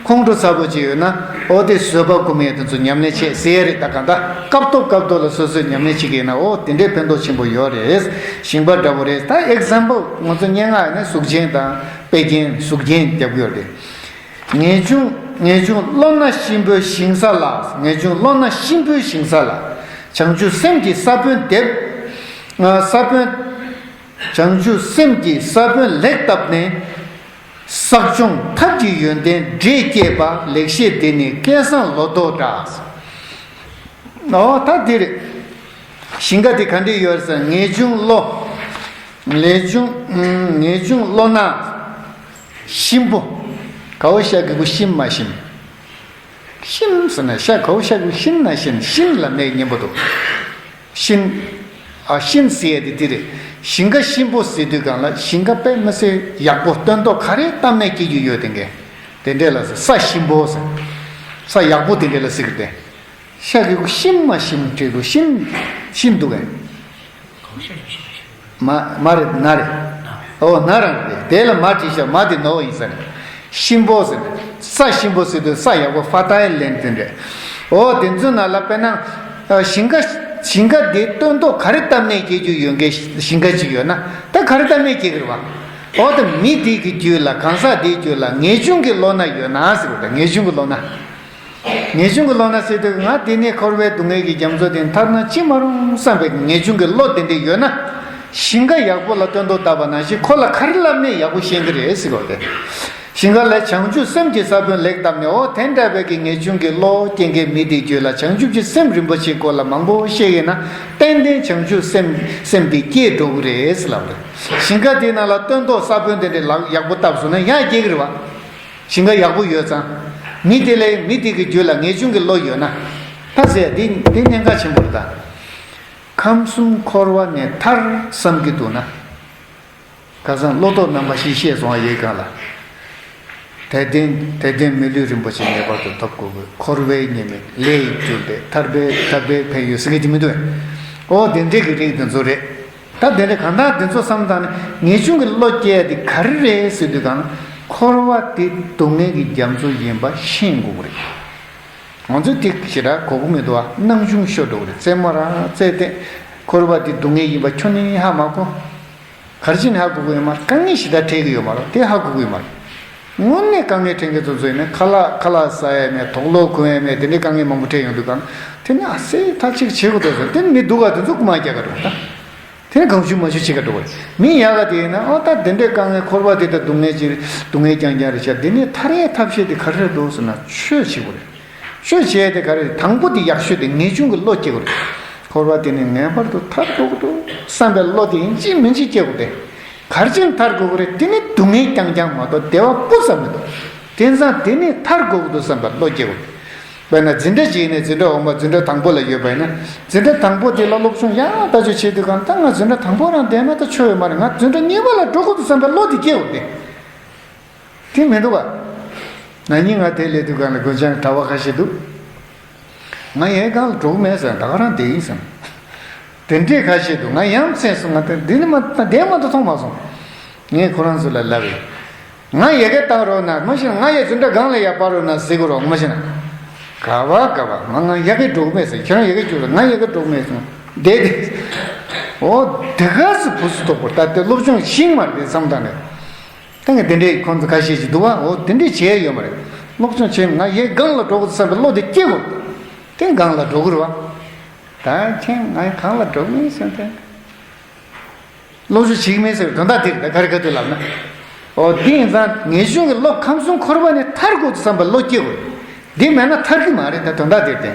ཁོང་ཁྲོ་ཚ་པོ་ཅིག་ཡོད་ན་འོ་དེ་བཟོད་པ་སྒོམ་ཡས་དེ་ཚོ་ཉམས་ལེན་བྱེད་ཟེར་ཡས་རེད། ད་གང་ལྟར་སྐབས་ཐོག་སྐབས་ཐོག་ལ་སོ་སོས་ཉམས་ལེན་བྱེད་མཁན་ཡིན་ན་འོ་དེ་འདྲའི་ཕན་ཐོགས་ཆེན་པོ་ཡོད་རེད། ཞིང་པ་འདྲ་པོ་རེད། ད་ཨེག་ཛམ་པལ་ང་ཚོ་སྙན་ངག་ཡིན་ན་གཟུགས་ཅན་དང་དཔེ་རྒྱན་གཟུགས་རྒྱན་རྒྱབ་ཀྱི་ཡོད་རེད། ངེས་འབྱུང་། ངེས་འབྱུང་བློ་སྣ་གཤིན་པོའི་ཞིང་ས་ལ། ངེས་འབྱུང་བློ་སྣ་གཤིན་པོའི་ཞིང་ས་ལ། བྱང་ཆུབ་སེམས་ཀྱི་ས་བོན་འདེབས། ས་བོན། བྱང་ཆུབ་སེམས་ཀྱི་ས་བོན་ལེགས་བཏབ་ནས། བསགས་སྦྱོང་ཐབས་ཀྱི་ཡོན་ཏན་འབྲས་སྐྱེས་པ། ལེགས་བཤད་འདི་ནི་སྐལ་བཟང་ལོ་ཏོག་འདྲ། ཨོ་ད་འདིར། ཞིང་ཁ་དེ་ག་འདྲས་ཡོད་ཟེར་ན་ངེས་འབྱུང་བློ། ངེས་འབྱུང་། ངེས་འབྱུང་བློ་སྣ། གཤིན་པོ། གའོ་ཤ་གི་གུ་གཤིན་མ་གཤིན། གཤིན་ཟེར་ན་ཤ་གའོ་ཤ་གི་གུ་གཤིན་ན་གཤིན་གཤིན་ལ་གནས་སྙན་པོ་འདུག་གཤིན། ཨ་གཤིན་ཟེར་ཡས་དེ་དེ་རེད། ཞིང་ཁ་གཤིན་པོ་ཟེར་དུས་གང་ལ་ཞིང་ཁ་དཔེ་མི་སྲིད་ཡག་པོ་སྟོན་ཐོག་ག་རེ་གཏམ་ནས་སྐྱེ་རྒྱུ་ཡོད་དེ་འགས། དེ་འདྲས་ལ་ཟེར་ས་གཤིན་པོ་ཟེར། ས་ཡག་པོ་དེ་འདྲས་ལ་ཟེར་གི་རེད། ཤ་གི་གུ་གཤིན་མ་གཤིན་བྲིས་འདུག་གཤིན། གཤིན་འདུག་གས། མ་མ་རེད་ན་རེད། ཨོ་ན་རང་རེད། དེ་ལ་མ་བྲིས་ཤག་མ་དེ་ནོར་བ་ཡིན་ས་རེད། གཤིན་པོ་ཟེར་ནས་ས་གཤིན་པོ་ཟེར་དུས་ས་ཡག་པོ་ཧྥ་ཏའི་ལེན་དེ་འདྲས། ཨོ་དེ་ཚོའི་ནང་ལ་དཔེར་ན། ཞིང་ཁ་ཞིང་ཁ་དེ་སྟོན་ཐོག་ག་རེ་གཏམ་ནས་སྐྱེ་རྒྱུ་ཡོད་མཁན་ཞིང་ཁ་ཅིག་ཡོད་ན་ད་ག་རེ་གཏམ་ནས་སྐྱེ་གི་རེད་བ། ཨོ་ད་མི་དེ་གི་རྒྱུད་ལ་གང་ཟག་དེའི་རྒྱུད་ལ་ངེས་འབྱུང་གི་བློ་སྣ་ཡོད་ན་ཟེར་བ་དང་ངེས་འབྱུང་གི་བློ་སྣ། ངེས་འབྱུང་གི་བློ་སྣ་ཟེར་དུས་ང་འདི་ནས་འཁོར་བའི་སྡུག་བསྔལ་གྱི་རྒྱ་མཚོ་དེ་ཐར་ན་ཅི་མ་རུང་བསམ་པའི་ངེས་འབྱུང་གི་བློ་དེ་འདྲ་ཡོད་ན། ཞིང་ཁ་ཡག་པོ་ལ་སྟོན་ཐོག་བཏབ་པ་ནང་བཞིན་ཁོ་ལ་ག་རེ་ལབ་ནས་ཡག་པོ་ཤེས་ཀྱི་རེད་ཟེར་གོ་དེ། ཞིང་ཁ་ལ་བྱང་ཆུབ་སེམས་ཀྱི་ས་བོན་ལེགས་བཏབ་ནས་འོ་དེ་འདྲ་བའི་གི་ངེས་འབྱུང་གི་བློ་སྐྱེ་མཁན་མི་དེའི་རྒྱུད་ལ་བྱང་ཆུབ་ཀྱི་སེམས་རིན་པོ་ཆེའི་སྐོར་ལ་མང་པོ་བཤད་ཡིན་ན་ཏན་ཏན་བྱང་ཆུབ་སེམས་སེམས་དེ་སྐྱེས་འགྲོ་གི་རེད་ཟེར་ལབ་རེད། ཞིང་ཁ་དེའི་ནང་ལ་སྟོན་ཐོག་ས་བོན་དེ་འདྲ་ལ་ཡག་པོ་བཏབ་སོང་ན་ཡང་སྐྱེ་གི་རེད་བ། ཞིང་ཁ་ཡག་པོ་ཡོད་ཙང་། མི་དེ་ལས་མི་དེ་གི་རྒྱུད་ལ་ངེས་འབྱུང་གི་བློ་ཡོད་ན། ད་ཟེར་འདི་འདི་གནད་འགག་ཆེན་པོ་རེད་ད། ཁམས་གསུམ་འཁོར་བ་ནས་ཐར་བསམ་གྱི་འདུག་ན། ཁ་སང་བློ་ལྡོག་རྣམ་པ་བཞི་བཤད་སོང་བ་ཡོད་གང་ལ། དད་ལྡན་དད་ལྡན་མི་ལུས་རིན་པོ་ཆེ་ངེས་པར་དུ་ཐོབ་དགོས་ཀྱི། འཁོར་བའི་ཉེས་དམིགས་ལས་ཡིན་གྱུར་པའི། ཐར་པའི་ཐར་པའི་ཕན་ཡོན་ཟེར་གྱི་དེ་མི་འདུག་གས། ཨོ་དེ་འདྲས་ཀྱི་རིགས་དེ་ཚོ་རེད། ད་དེ་འདྲས་གང་ལྟར་དེ་ཚོ་བསམ་བཏང་ནས་ངེས་འབྱུང་གི་བློ་སྐྱེ་ཡ་དེ་ག་རེ་རེད་ཟེར་དུས་གང་། འཁོར་བ་དེ་སྡུག་བསྔལ་གྱི་རྒྱ་མཚོ་ཡིན་པ་ཤེས་དགོས་ཀྱི་རེད། ང་ཚོས་དེ་ཞེ་དྲག་གོ་གི་མི་འདུག་བ། སྣང་ཆུང་ཤོར་འགྲོ་གི་རེད། རྩེད་མོ་རང་རྩེས་ཏེ་འཁོར་བ་འདི་སྡུག་བསྔལ་ཡིན་པ་ཁྱོན་ནས་ཧ་མ་གོ། ག་རེ་བྱས་ནས་ཧ་གོ་གི་ཡོད་མ་རེད། དཀའ་ངལ་ཞེ་དྲག་འཕྲད་ཀྱི་ཡོད་མ་རེད། དེ་ཧ་གོ་གི་ཡོད་མ་རེད། དངོས་གནས་དཀའ་ངལ་འཕྲད་མཁན་ཚོ་ཚོ་ཡིན་ན་ཁ་ལག་ཁ་ལག་ཟ་ཡས་མེད། དུག་ལོག་གོན་ཡས་མེད། དེ་འདྲའི་དཀའ་ངལ་མང་པོ་འཕྲད་ཡོང་དུས་གང་། དེ་ནས་ཨ་སེ་ད་ཅིག་བྱེད་དགོས་འདུག་ཟེར། དེ་ནས་མི་སྡུག་ག་དེ་ཚོ་རྐུ་མ་རྒྱག་ག་འགྲོ་ད། དེ་ནས་གང་བྱུང་མ་བྱུང་བྱེད་ག་འགྲོ་བ་རེད། མི་ཡག་ག་དེ་ཡིན་ན་ཨོ་ད་དེ་འདྲའི་དཀའ་ངལ། འཁོར་བ་དེ་ལྟར་སྡུག་བསྔལ་ཅིག་རེད། སྡུག་བསྔལ་རྐྱང་རྐྱང་རེད་ཤག་འདི་ནས་ཐར་ཡས་ཐབས་ཤེས་དེ་ག་རེ་རེད་འདུག་ཟེར་ན། ཆོས་བྱེད་དགོས་རེད། ཆོས་བྱེད་ཡས་དེ་ག་རེ་རེད། དང་པོ་དེ་ཡག་ཤོས་དེ་ངེས་འབྱུང་གི་བློ་སྐྱེ་དགོས་རེད། འཁོར་བ་དེ་ནས་ངེས་པར་དུ་ཐར་དགོས་ཀྱི་འདུག་བསམ་པའི་བློ་དེ་ཡིན་གཅིག་མིན་གཅིག་སྐྱེ་དགོས་ཏེ། ག་རེ་བྱས་ནས་ཐར་དགོས་ཀྱི་རེད། དེ་ནི་སྡུག་བསྔལ་རྐྱང་རྐྱང་མ་གཏོགས་བདེ་བ་སྤུ་ཙམ་མི་འདུག་དེ་ཙང་དེ་ནི་ཐར་དགོས་ཀྱི་འདུག་བསམ་པའི་བློ་སྐྱེ་དགོས། དཔེར་ན་འཛིན་གྲྭ་ཞིག་ནས་འཛིན་གྲྭ་འོག་མ་འཛིན་གྲྭ་དང་པོ་ལ་ཡོད་པ་ཡིན་ན། འཛིན་གྲྭ་དང་པོ་དེ་ལ་སློབ་སྦྱོང་ཡང་ལྟ་ཅི་བྱེད་དུས་གང་ལྟར་ང་འཛིན་གྲྭ་དང་པོ་རང་བསྡད་ན་ད་ཆོ་ཡོད་མ་རེད། ང་འཛིན་གྲྭ་གཉིས་པ་ལ་འགྲོ་དགོས་འདུག་བསམ་པའི་བློ་དེ་སྐྱེ་དགོས་ཏེ། དེ་མི་འདུག་ག་ན་ནིང་ང་དེ་སླེབས་དུས་གང་ལ་དགོན་ཆང་གྲྭ་པ་ཁ་ཤས་འདུག་ང་ཡའི་སྒང་ལ་འགྲོ་གི་མེད་ཟེར། ད་ག་རང་བསྡད་ཡིན་ཟེར། དེ་འདྲས་ཁ་ཤས་འདུག་ང་ཡ་མཚན་སོང་། ང་དེ་འདི་ནི་མ་བསྡད་མ་གཏོགས་མཐོང་མ་སོང་། ངས་ཁོ་རང་ཚོ་ལ་ལབ་ཡིན། ང་ཡ་གི་བཏང་རོགས་གནང་། མ་གཞི་ང་ཡ་འཛིན་གྲྭ་སྒང་ལ་ཡ་སྤར་རོགས་གནང་ཟེར་དགོས་རོགས། མ་གཞི་ན། ག་བ་ག་བ་མ་ང་ཡ་གི་འགྲོ་གི་མེད་ཟེར། ཁྱེད་རང་ཡ་གི་རྒྱུགས་རོགས། ང་ཡ་གི་འགྲོ་གི་མེད་སོང་། བསྡད་དེ། ཨོ་དེ་ག་སི་བུ་སུ་དོག་པོ་ད་དེ་སློབ་སྦྱོང་ཤིང་མ་རེད་བསམ་དང་ནས། ད་ངས་དེ་འདྲའི་ཁོང་ཚོ་ཁ་ཤས་ཤིག་འདུག་བ། འོ་དེ་འདྲས་བྱས་ཡོད་མ་རེད། སློབ་སྦྱོང་བྱས་ང་ཡའི་སྒང་ལ་འགྲོ་དགོས་བསམ་པའི་བློ་དེ་སྐྱེ་དགོས། དེ་སྒང་ལ་འགྲོ་དགོས་རེད་བ། ད་ཁྱེད་ང་གང་ལ་འགྲོ་མིན་ཟེར་ཏེ། སློབ་སྦྱོང་བྱེད་ཀྱི་མིན་ཟེར་དོན་དག་དེ་རེད། ད་ག་རེ་ག་དུས་ལབ་ན། འོ་དེ་ཡིན་ཙང་ངེས་འབྱུང་གི་བློ་ཁམས་གསུམ་འཁོར་བ་ནས་ཐར་དགོས་བསམ་པའི་བློ་སྐྱེ་དགོས། དེ་མེད་ན་ཐར་གྱི་མ་རེད། ད་དོན་དག་དེ་རེད་དེ།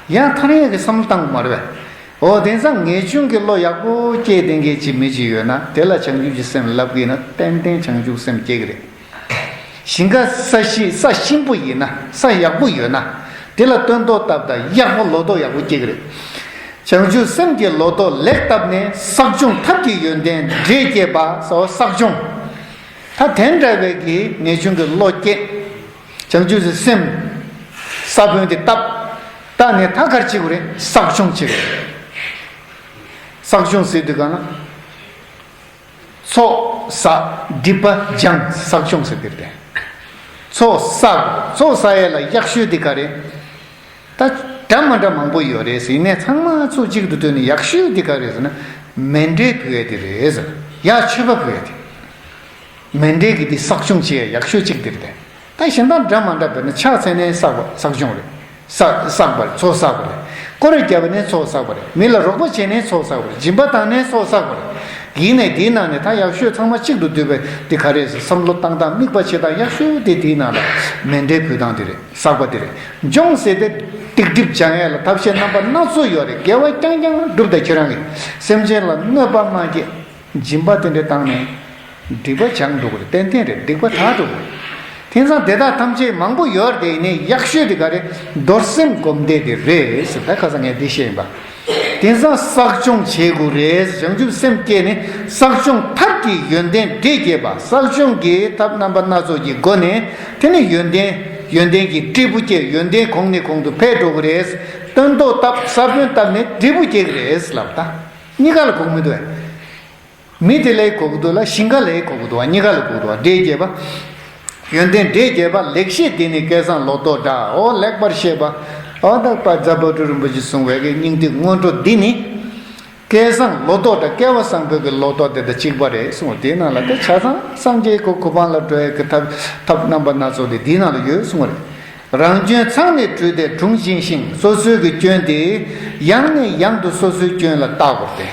ཡང་ཐར་ཡས་ཀྱི་བསམ་བློ་བཏང་དགོས་མ་རེད་བས། འོ་དེང་སང་ངེས་འབྱུང་གི་བློ་ཡག་པོ་སྐྱེས་ལྡན་གྱི་ཅིག་མི་ཅིག་ཡོད་ན། དེ་ལ་བྱང་ཆུབ་ཀྱི་སེམས་ལབ་གི་ན་ཏན་ཏན་བྱང་ཆུབ་སེམས་སྐྱེ་གི་རེད། ཞིང་ཁ་ས་ཤི་ས་གཤིན་པོ་ཡིན་ན། ས་ཡག་པོ་ཡོད་ན། དེ་ལ་སྟོན་ཐོག་བཏབ་དང་ཡག་པོ་ལོ་ཏོག་ཡག་པོ་སྐྱེ་གི་རེད། བྱང་ཆུབ་སེམས་ཀྱི་ལོ་ཏོག་ལེགས་བཏབ་ནས། བསགས་སྦྱོང་ཐབས་ཀྱི་ཡོན་ཏན་འབྲས་སྐྱེས་པ། ཟེར་བ་བསགས་སྦྱོང་། ད་དེ་འདྲ་བའི་གི་ངེས་འབྱུང་གི་བློ་སྐྱེས། བྱང་ཆུབ་ཀྱི་སེམས་ས་བོན་དེ་བཏབ། བཏབ་ནས་ད་ག་རེ་བྱེད་དགོས་རེད། བསགས་སྦྱོང་བྱེད་དགོས་རེད། བསགས་སྦྱོང་ཟེར་དུས་ག་ན། ཚོགས་བསགས་སྒྲིབ་པ་སྦྱང་། བསགས་སྦྱོང་ཟེར་དེ་རེད། ཚོགས་བསགས། ཚོགས་བསགས་ཡས་ལ་ཡག་ཤོས་དེ་ག་རེད། ད་འདྲ་མ་འདྲ་མང་པོ་ཡོད་རེད་ཟེར། ཡིན་ནའི་ཚང་མ་ཚོགས་གཅིག་ཏུ་བཏོན་ནས་ཡག་ཤོས་དེ་ག་རེད་ཟེར་ན། མཎྜལ་ཕུལ་ཡས་དེ་རེད་ཟེར། ཡ་མཆོད་པ་ཕུལ་ཡས་དེ། མཎྜལ་གྱི་དེ་བསགས་སྦྱོང་བྱེད་ཡ་ཡག་ཤོས་གཅིག་དེ་རེད། ད་གཞན་དག་འདྲ་མ་འདྲ་བས་ན་ཕྱག་འཚལ་ནས་བསགས་པ་བསགས་སྦྱོང་རེད། བསགས་བསགས་པ་རེད། ཚོགས་བསགས་པ་རེད། སྐོར་ར་བརྒྱབ་པ་ནས་ཚོགས་བསགས་པ་རེད། མི་ལ་རོགས་པ་བྱས་ནས་ཚོགས་བསགས་པ་རེད། སྦྱིན་པ་བཏང་ནས་ཚོགས་བསགས་པ་རེད། ཡིན་ནའི་དེའི་ནང་ནས་ད་ཡག་ཤོས་ཚང་མ་གཅིག་ཏུ་བསྡུས་པའི་དེ་ག་རེད་ཟེར། བསམ་བློ་བཏང་སྟངས་དམིགས་པ་བྱེད་སྟངས་ཡག་ཤོས་དེ་དེའི་ནང་ལ་མཎྜལ་ཕུལ་སྟངས་དེ་རེད། བསགས་པ་དེ་རེད། སྦྱོང་ཟེར་ཏེ་སྡིག་སྒྲིབ་སྦྱང་ཡས་ལ་ཐབས་ཤེས་རྣམ་པ་སྣ་ཚོགས་ཡོད་རེད། དགེ་བ་རྐྱང་རྐྱང་སྒྲུབ་དང་ཁྱེད་རང་གིས་སེམས་ཅན་ལ་གནོད་པ་མ་སྐྱེལ། སྦྱིན་པ་དེ་འདྲ་བཏང་ནས་སྒྲིབ་པ་སྦྱང་འགྲོ་གི་རེད། ཏན་ཏན་རེད། སྡིག་པ་དག་འགྲོ་གི་རེད། དེང་སང་དེ་དག་ཐམས་ཅད་མང་པོ་ཡོད་རེད། དེ་ནས་ཡག་ཤོས་དེ་ག་རེད། རྡོར་སེམས་སྒོམ་བཟླས་དེ་རེད་ཟེར། ད་ཁ་སང་ངས་འདི་བཤད་ཡིན་པ། དེང་སང་བསགས་སྦྱོང་བྱེད་དགོས་རེད། བྱང་ཆུབ་སེམས་བསྐྱེད་ནས་བསགས་སྦྱོང་ཐབས་ཀྱི་ཡོན་ཏན་འབྲས་སྐྱེས་པ། བསགས་སྦྱོང་གི་ཐབས་རྣམ་པ་སྣ་ཚོགས་ཀྱི་སྒོ་ནས་དེ་ནི་ཡོན་ཏན་ཡོན་ཏན་གྱི་འབྲས་བུ་སྐྱེས། ཡོན་ཏན་གོང་ནས་གོང་དུ་འཕེལ་འགྲོ་གི་རེད། སྟོན་ཐོག་བཏབ། ས་བོན་བཏབ་ནས་འབྲས་བུ་སྐྱེ་གི་རེད་ལབ། ད་གཉིས་ཀ་ལ་གོ་གི་མི་འདུག་གས། མི་དེ་ལ་གོ་གི་འདུག་ལ། ཞིང་ཁ་ལ་གོ་གི་འདུག་བ། གཉིས་ཀ་ལ་གོ་གི་འདུག་བ། འབྲས་སྐྱེས་པ། ཡོན་ཏན་འབྲས་སྐྱེས་པ། ལེགས་བཤད་འདི་ནི་སྐལ་བཟང་ལོ་ཏོག་འདྲ། འོ་ལེགས་པར་བཤད་པ། འོ་ད་པ་ཛ་བྷ་དྲུག་རིན་པོ་ཆེས་གསུངས་པའི་གི་སྙིང་ཐིག་སྔོན་འགྲོ་འདི་ནི། སྐལ་བཟང་ལོ་ཏོག་འདྲ། སྐལ་བ་བཟང་པོའི་གི་ལོ་ཏོག་དེ་དང་གཅིག་པ་རེད་གསུངས་པ། དེའི་ནང་ལ་དེ་ཆ་ཚང་སངས་རྒྱས་ཀྱི་གོ་འཕང་ལ་འགྲོ་ཡས་ཀྱི་ཐབས་ཐབས་རྣམ་པ་སྣ་ཚོགས་དེ་དེའི་ནང་ལ་ཡོད་གསུངས་པ་རེད། རང་སྐྱོན་ཚང་ནས་བཀྲུས་ཏེ་དྲུང་བཞེངས་ཤིང་། སོ་སོའི་གི་སྐྱོན་དེ་ཡང་ནས་ཡང་དུ་སོ་སོའི་སྐྱོན་ལ་བལྟ་དགོས་ཏེ།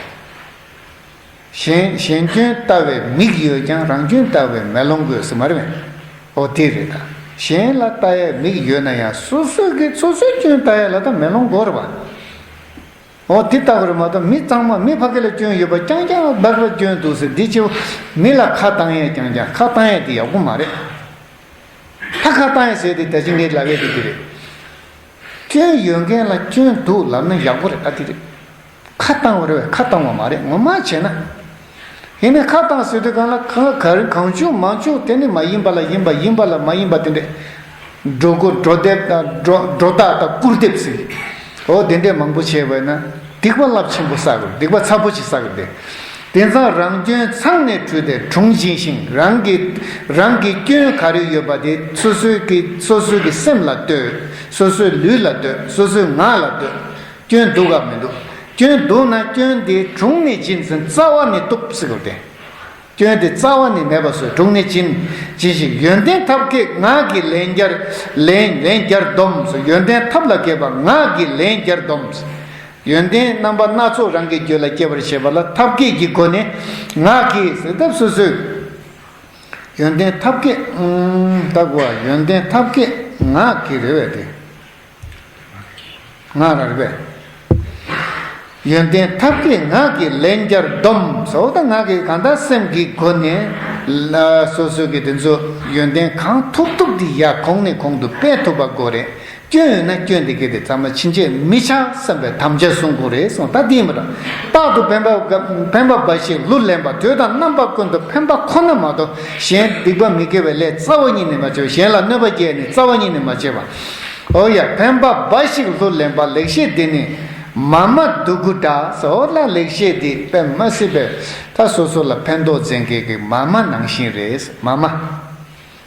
གཞན་གཞན་སྐྱོན་ལྟ་བའི་མིག་ཡོད་ཀྱང་། རང་སྐྱོན་ལྟ་བའི་མེ་ལོང་དགོས་ཟེར་མ་རེད་པས། འོ་དེ་རེད་ད། གཞན་ལ་ལྟ་ཡའི་མིག་ཡོད་ན་ཡང་སོ་སོའི་གི་སོ་སོའི་སྐྱོན་ལྟ་ཡ་ལ་ད་མེ་ལོང་དགོས་རེད་པ། འོ་དེ་ལྟ་དགོས་རེད་མ་གཏོགས་མི་ཚང་མ་མི་ཕ་གི་ལ་སྐྱོན་ཡོད་པ་རྐྱང་རྐྱང་སྦག་སྦག་སྐྱོན་འདུག་ཟེར་འདི་ཆེ་བོ། མི་ལ་ཁ་བཏང་ཡས་རྐྱང་རྐྱང་ཁ་བཏང་ཡས་དེ་ཡག་པོ་མ་རེད། ད་ཁ་བཏང་ཡས་ཟེར་དེ་ད་ཅི་ངས་ལབ་ཡས་དེ་འདི་རེད། སྐྱོན་ཡོད་མཁན་ལ་སྐྱོན་འདུག་ལབ་ན་ཡག་པོ་རེད། ད་དེ་རེད། ཁ་བཏང་བ་རེད་པས། ཁ་བཏང་བ་མ་རེད། ངོ་མ་བྱས་ན། ཡིན་ནའི་ཁ་བཏང་ཟེར་དུས་གང་ལ་གང་ག་རེ་གང་བྱུང་མང་བྱུང་དེ་ནི་མ་ཡིན་པ་ལ་ཡིན་པ། ཡིན་པ་ལ་མ་ཡིན་པ་དེ་འདྲས། སྒྲོ་སྐུར་སྒྲོ་འདེབས་དང་སྒྲོ་སྒྲོ་བཏགས་དང་སྐུར་འདེབས་ཟེར། འོ་དེ་འདྲས་མང་པོ་བྱས་པ་ཡིན་ན་སྡིག་པ་རླབས་ཆེན་པོ་བསགས་དགོས། སྡིག་པ་ཚ་པོ་ཅིག་བསགས་དགོས་ཏེ། དེང་སང་རང་སྐྱོན་མཚང་ནས་བྲུས་ཏེ་དྲུངས་འབྱིན་ཞིང་། རང་གི་རང་གི་སྐྱོན་ག་རེ་ཡོད་པ་དེ་སོ་སོའི་གི་སོ་སོའི་གི་སེམས་ལ་ལྟོས། སོ་སོའི་ལུས་ལ་ལྟོས། སོ་སོའི་ངག་ལ་ལྟོས། སྐྱོན་འདུག་གམ་མི་འདུག་སྐྱོན་འདུག་ན་སྐྱོན་དེ་དྲུངས་ནས་འབྱིན་ཟིན། རྩ་བ་ནས་གཏུབ་ཟེར་དགོས་ཏེ། སྐྱོན་དེ་རྩ་བ་ནས་མེད་པ་བཟོས། དྲུངས་ནས་འབྱིན། འབྱིན་ཞིང་། ཡོན་ཏན་ཐབས་མཁས་ངག་གིས་ལན་བརྒྱར། ལན་ལན་བརྒྱར་སྡོམ་ཟེར། ཡོན་ཏན་ཐབས་ལ་མཁས་པ་ངག་གིས་ལན་བརྒྱར་སྡོམ་ཟེར། ཡོན་ཏན་རྣམ་པ་སྣ་ཚོགས་རང་གི་རྒྱུད་ལ་སྐྱེ་བར་བྱེད་པ་ལ་ཐབས་མཁས་ཀྱི་སྒོ་ནས་ངག་གིས་ཟེར་སྟབས་སོ་སོས། ཡོན་ཏན་ཐབས་མཁས། ཨུམ། ད་གོ་བ། ཡོན་ཏན་ཐབས་མཁས་ངག་གིས་རེད་བས་ཏེ། ངག་ར་རེད་བས། ཡོན་ཏན་ཐབས་མཁས་ངག་གིས་ལན་བརྒྱར་སྡོམ་ཟེར། འོ་ད་ངག་གིས་གང་ལྟར་སེམས་ཀྱི་སྒོ་ནས་ལ་སོ་སོ་གི་དེ་ཚོ་ཡོན་ཏན་གང་ཐུབ་ཐུབ་དེ་ཡར་གོང་ནས་གོང་དུ་སྤེལ་ཐུབ་པ་དགོས་རེད། སྐྱོན་ཡོད་ན་སྐྱོན་དེ་གས་དེ་ཚང་མ་ཕྱིན་ཆད་མི་ཆགས་བསམ་པའི་དམ་བཅའ་བཟུང་དགོས་རེད་གསུངས། ད་དེ་མི་འདྲ། རྟག་ཏུ་ཕན་པ་ཕན་པ་འབའ་ཞིག་ལུ་ལེན་པ། དུས་དང་རྣམ་པ་ཀུན་ཏུ་ཕན་པ་ཁོ་ན་མ་གཏོགས་གཞན་སྡིག་པ་མི་དགེ་བའི་ལས་རྩ་བ་ཉིད་ནས་མ་བྱེད་པ། གཞན་ལ་གནོད་པ་བསྐྱལ་ནས་རྩ་བ་ཉིད་ནས་མ་བྱེད་པ། འོ་ཡ། ཕན་པ་འབའ་ཞིག་ལུ་ལེན་པ། ལེགས་བཤད་འདི་ནི་མ་མ་སྡུག་གུ་འདྲ་ཟེར། འོ་ལ་ལེགས་བཤད་འདི་དཔེ་མ་སྲིད་པའི་ད་སོ་སོ་ལ་ཕན་ཐོགས་མཛད་མཁན་གྱི་མ་མ་ནང་བཞིན་རེད། མ་མ།